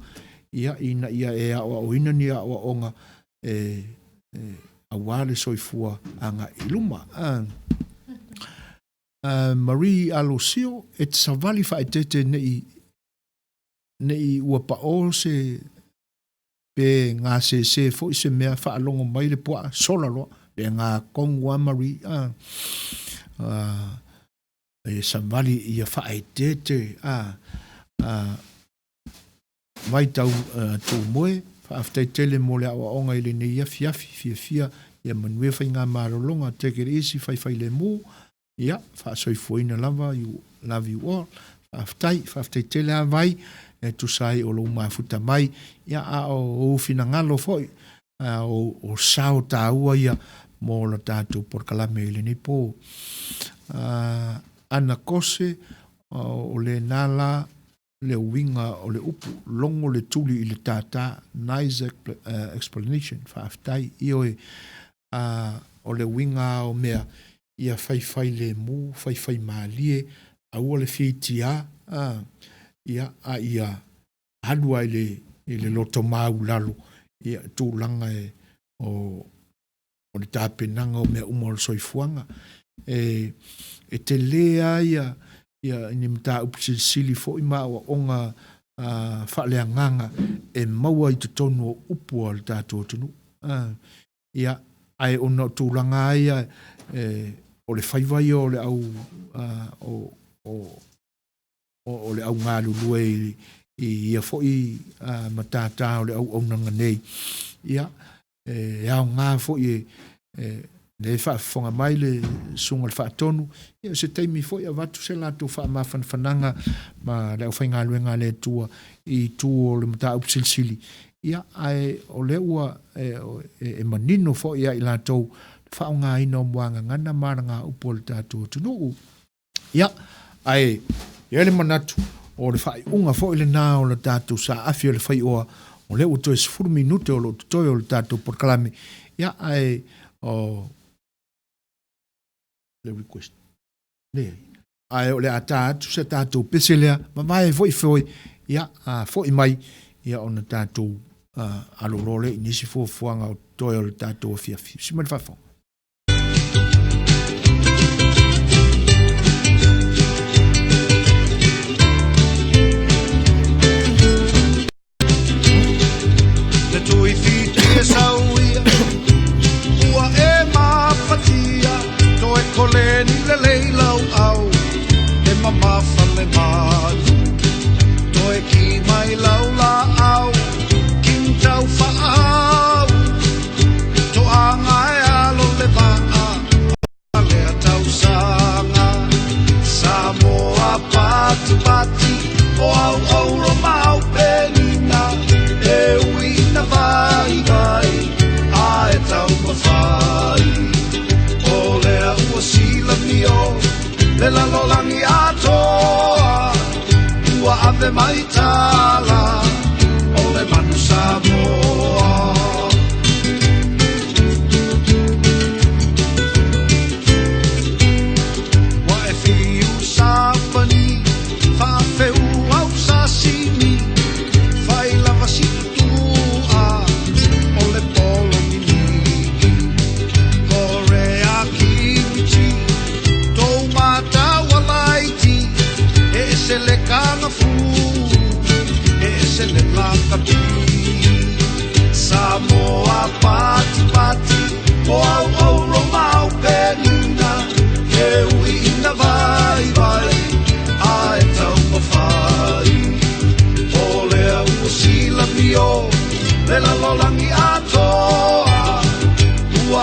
ia, ina ia e aoaoina ni aoaoga e, e aua le soifua agai i luma. Marie Alosio, e te savali faaeteete nei nei ua paʻō se pe gasese foi se mea faalogo mai le puaa sola loa le ga tonu a Marie a e savali ia faaeteete a vaitau Tumoe faafetai tele mo le aoaoga i lenei afiafi fiafia ia manuia faigamalologa take it easy faifailemu Ia, faasoifuaina lava you love you all. Faafetai, faafetai tele lava Vai e tusa ai o lou mafuta mai, ia a o ou finagalo foi, a o, o sao taua ia mo la tatou polokalame i lenei po. Ana Kose, o lena la le uiga o le upu, logo le tuli i le tātā, nice explanation, faafetai, ioe, o le uiga o mea, ia faifailemu, faifaimalie, aua le fiaitiā, ia, a ia alu lava i le, i le lotomau lalo, ia, tulaga e, o, o le tapenaga o mea uma o le soifuaga. E, e telē lava ia, ia ni mataupu silisili foi ma aoaoga faaleagaga e maua i totonu o upu a le tatou atunuu. Ia, ae ona o tulaga lava ia e, o le faiva ia o le au, o, o, o le au galulue i, i ia foi matata o le auaunaga nei, ia, e aoga foi e, e lea e faafofoga mai le Susuga i le Faatonu, ia o se taimi foi avatu se latou faamafanafanaga ma le aufaigaluega a le Atua i itu o le mataupu silisili, ia, ae o lea ua e, e, e manino foi ia i latou le faaaogaina o muagagana ma alagaupu a le tatou atunuu. Ia, ae i ai le manatu, o le faaiuga foi lena o le tatou saafi o le faioa, o lea ua toe 10 minute o lo o totoe o le tatou polokalame, ia, ae o le request, leai, ae o le a ta atu se tatou pese lea, vavae foi foi, ia, a foi mai, ia, ona tatou alo loa lea i nisi fuafuaga o totoe o le tatou afiafi. Usi mai le faafofoga. Le tui fiti e sauia Ua e mafatia Toe koleni le lei lau au E mamafa le manu Toe ki mai lau la au King tau whaau Toaga e alo le vaa o lea tausaga Samoa patipati o au auro ma au penina E ui ina vaivai a e taumafai O lea ua silamio le lalolagi atoa Ua ave mai tala o le manu Samoa. Ua e fiu sapani, faafeu au sasimi, fai lava si tutua o le polo mimii. Korea kimchi, tou matau alaiti, e ese le kanafu, e ese le lakapi. Samoa patipati, o au auro ma au penina, e ui ina vaivai, a e taumafai. O lea ua silamio, le lalolagi atoa, ua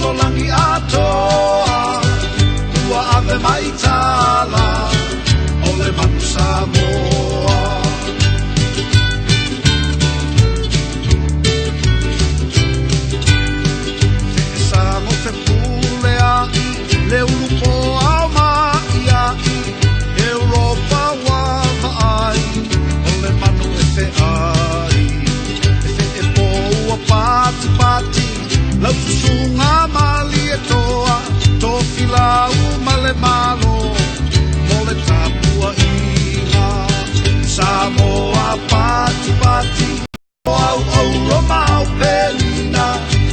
lalolagi atoa ua ave mai tala o le manu Samoa. Fe'esago fepulea'i le ulu poao ma'ia'i Europa ua va'ai o le manu e fe'ai e fe'epo ua patipati laususuga malietoa tofilau ma le malo mo le tapua'iga Samoa patipati o au auro ma au pelina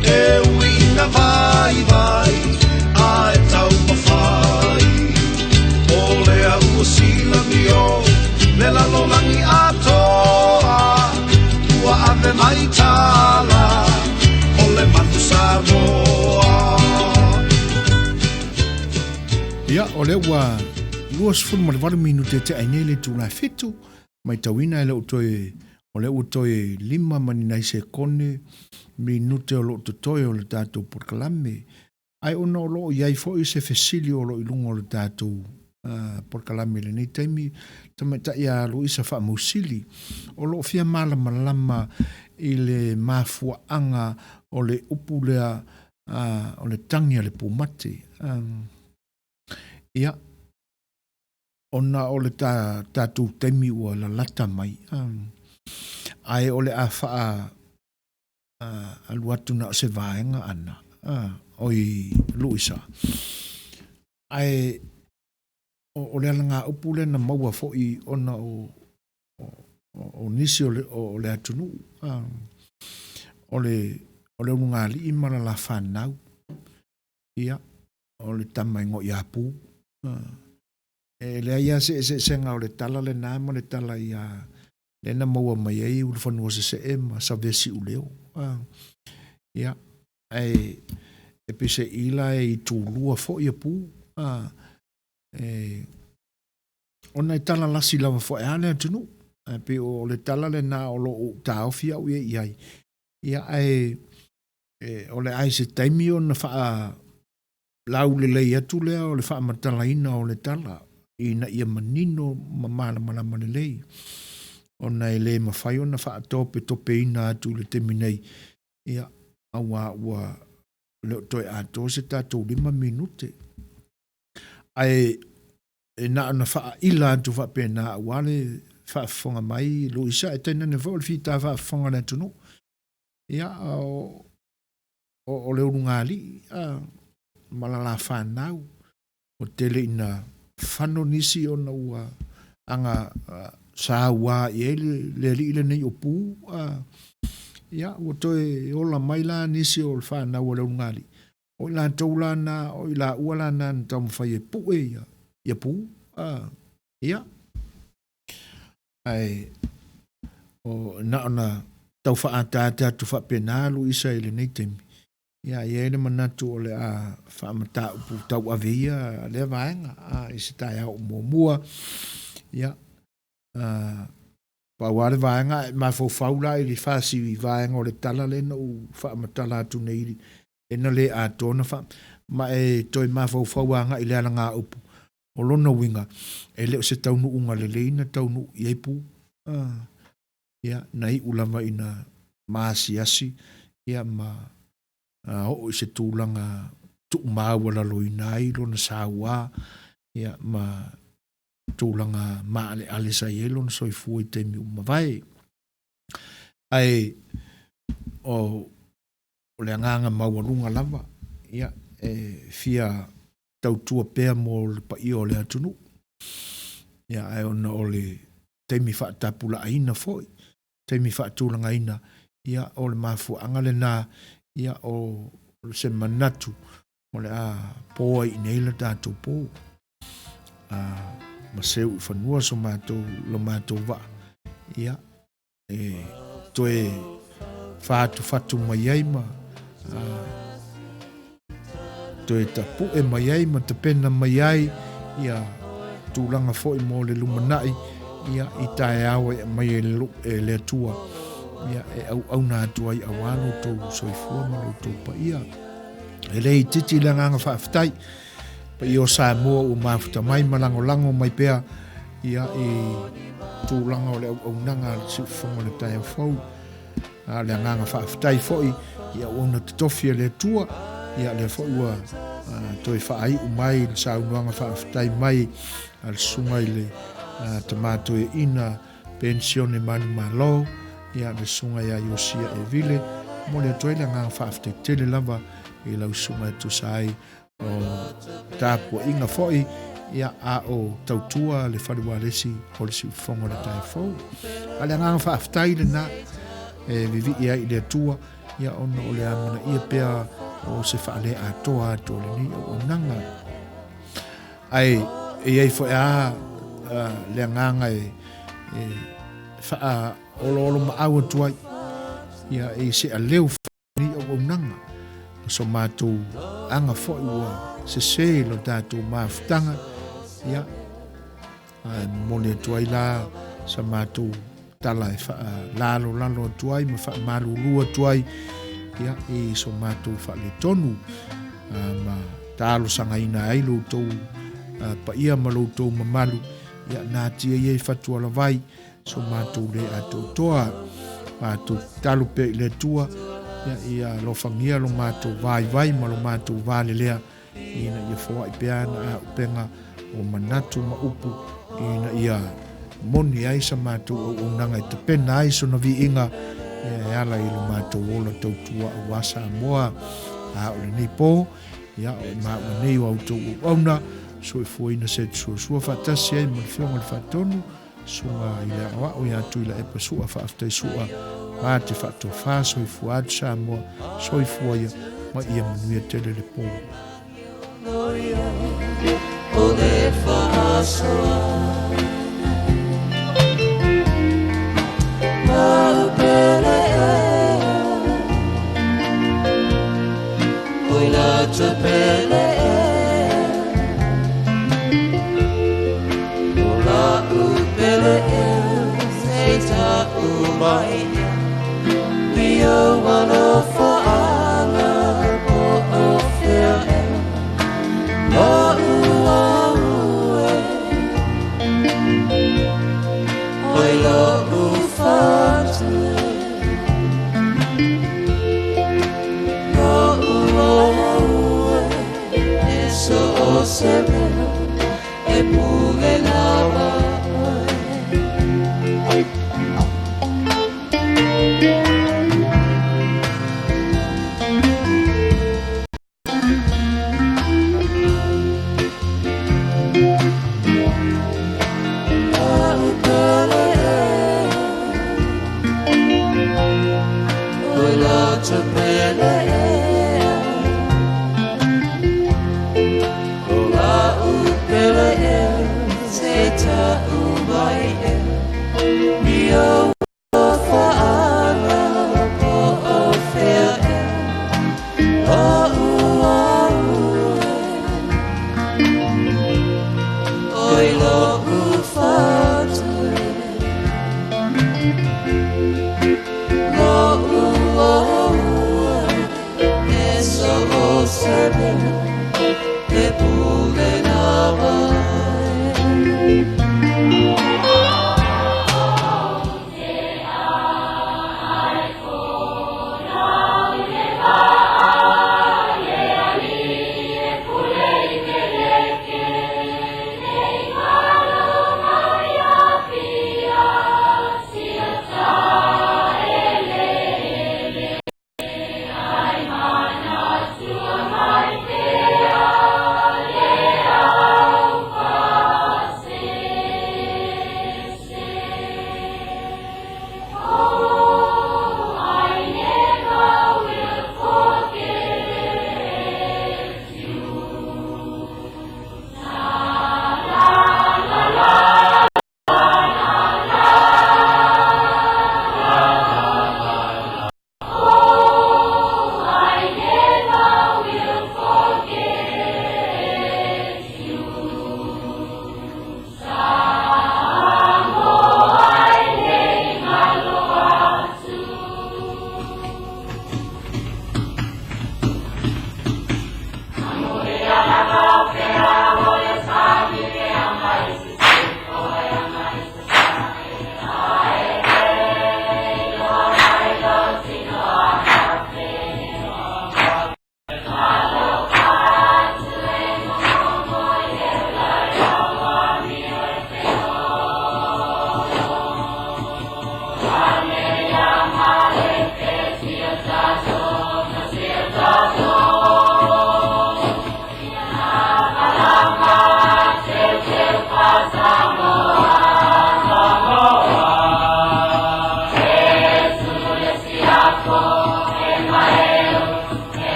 e ui ina vaivai ae taumafai o lea ua silamio le lalolagi atoa ua ave mai tala o le manu Samoa. Ia, o lea ua 28 minute te ai nei le itula e fitu, Matauina e le o toe, o lea ua toe lima ma ni nai sekone minute o lo o totoe o le tatou polokalame. Ae ona o lo o i ai foi se fesili o lo o i luga o le tatou polokalame i lenei taimi, tamaitai a Luisa Faamausili, o lo o fia malamalama i le mafuaaga o le upu lea o le tagi a le pumate. Ia, ona o le tatou taimi ua lalata mai, ae o le a faa alu atu na o se vaega ana, oi Luisa. Ae o le alagaupu lea na maua foi ona o nisi o le atunuu, o le ulugalii ma le lafanau, ia, o le tama e goiapu. E leai lava se eseesega o le tala lena ma le tala ia lea na maua mai ai Ulufanua Sesee ma Savea Siuleo. Ia, ae e peiseai la e itulua foi ia pu. E, ona e tala lasi lava foi a le atunuu. Ae pei o le tala lena o lo o taofi au ia i ai. Ia, ae e, o le a i se taimi ona faa laulelei atu lea o le faamatalaina o le tala ina ia manino ma malamalama lelei, ona e le mafai ona faatopetopeina atu i le taimi nei, ia, auā ua le o toe atoa se tatou 5 minute. Ae e na ona faaila atu faapena aua le faafofoga mai Luisa, e tainane foi o le fita faafofoga a le atunuu. Ia, o, o le ulugalii ma la la fanau, ua tele ina fano nisi ona ua aga saua i ai le alii lenei o Pu. Ia, ua toe ola mai la nisi o le fanau a le ulugalii, o i latou la na, o i laua la na na taumafai e pue ia Pu. Ia, ae o na ona tau faaataata atu faapena Luisa i lenei taimi. Ia, e i ai le manatu o le a faamataupu tauave ia lea vaega i se taeao o muamua. Ia, pau lava le vaega ae mafaufau la i le fasi vaega o le tala lea na ou faamatala atu nei e na le atoa na faa ma e toe mafaufau agai i le alagaupu. O lona uiga, e le o se taunuuga lelei na taunuu i ai Pu. Ia, na iu lava ina maasiasi ia ma oo i se tulaga tuumaualaloina ai lona saua ia ma tulaga maaleale sa i ai lona soifua i taimi ua mavae. Ae o le agaga maualuga lava ia e fia tautua pea mo le paia o le atunuu. Ia, ae ona o le taimi faatapulaaina foi, taimi faatulagaina, ia, o le mafuaaga lena, ia, o se manatu o le a po ai i nei le tatou po. Ma seu i fanua so matou, lo matou vaa, ia, e toe whātuwhatu mai ai ma toe tapu'e mai ai ma tapena mai ai ia tulaga foi mo le lumanai ia i taeao e aumai e e le Atua ia e auauna atu ai auā lo outou soifua ma lo outou paia. E le itiiti le agaga faafetai paia o Samoa ua mafuta mai ma lagolago mai pea ia i tulaga o le auaunaga a le Siufofoga o le taeao fou. A o le agaga faafetai foi i auauna totofi a le Atua, ia lea foi ua toe faaiu mai le saunoaga faafetai mai a le susuga i le Tama Toeaina Penisione Manumalo, ia le susuga ia Iosia Evile. Momoli atu ai le agaga faafetai tele lava i lau susuga e tusa ai o tapuaiga foi ia a o tautua le fale ualesi o le siufofoga o le tae fou. A le agaga faafetai lena e vivii ai i le Atua ia ona o le amanaia pea o se faaleatoa atu o lenei auaunaga. Ae e i ai foi a le agaga e faaoloolomaau atu ai ia i se aleu nei auaunaga ma so matou aga foi ua sese i lo tatou mafutaga ia ae momoli atu ai la sa matou tala e faalalolalo atu ai ma faamalulu atu ai ia i so matou faaletonu ma talosagaina ai lo outou paia ma lo outou mamalu ia natia ia i fatualavai So matou le atoatoa, matou tatalo pea i le Atua, ia, ia alofagia lo matou vaivai ma lo matou valelea, ina ia foai pea ana auupega o manatu ma upu, ina ia moni ai sa matou auaunaga e tapena ai sona viiga, ia e ala i lo matou ola tautua aua Samoa. A o lenei po, ia, o maua nei o a outou auauna, soifuaina se atu suasua faatasi ai ma le Afioga i le Faatonu, Susuga i le Aoao ia Tuilaepa Sua faafetai Sua ma te faatofa soifua atu Samoa soifua ia ma ia manuia tele le po. O le faasoa Mau pele ea Oi la te pele ea O la'u pele ea Se ta'u mai ea I ou alofaaga Po o fea ea Lo'u au e Oi lo'u fatu e Lo'u au e E so o se mea E pule lava oe. La'u pele ea Oi la te pele ea O la'u pele ea Se ta'u mai ea I ou alofaaga Po o fea ea Lo'u au e Oi lo'u fatu e Lo'u au e E so o se mea E pule lava oe.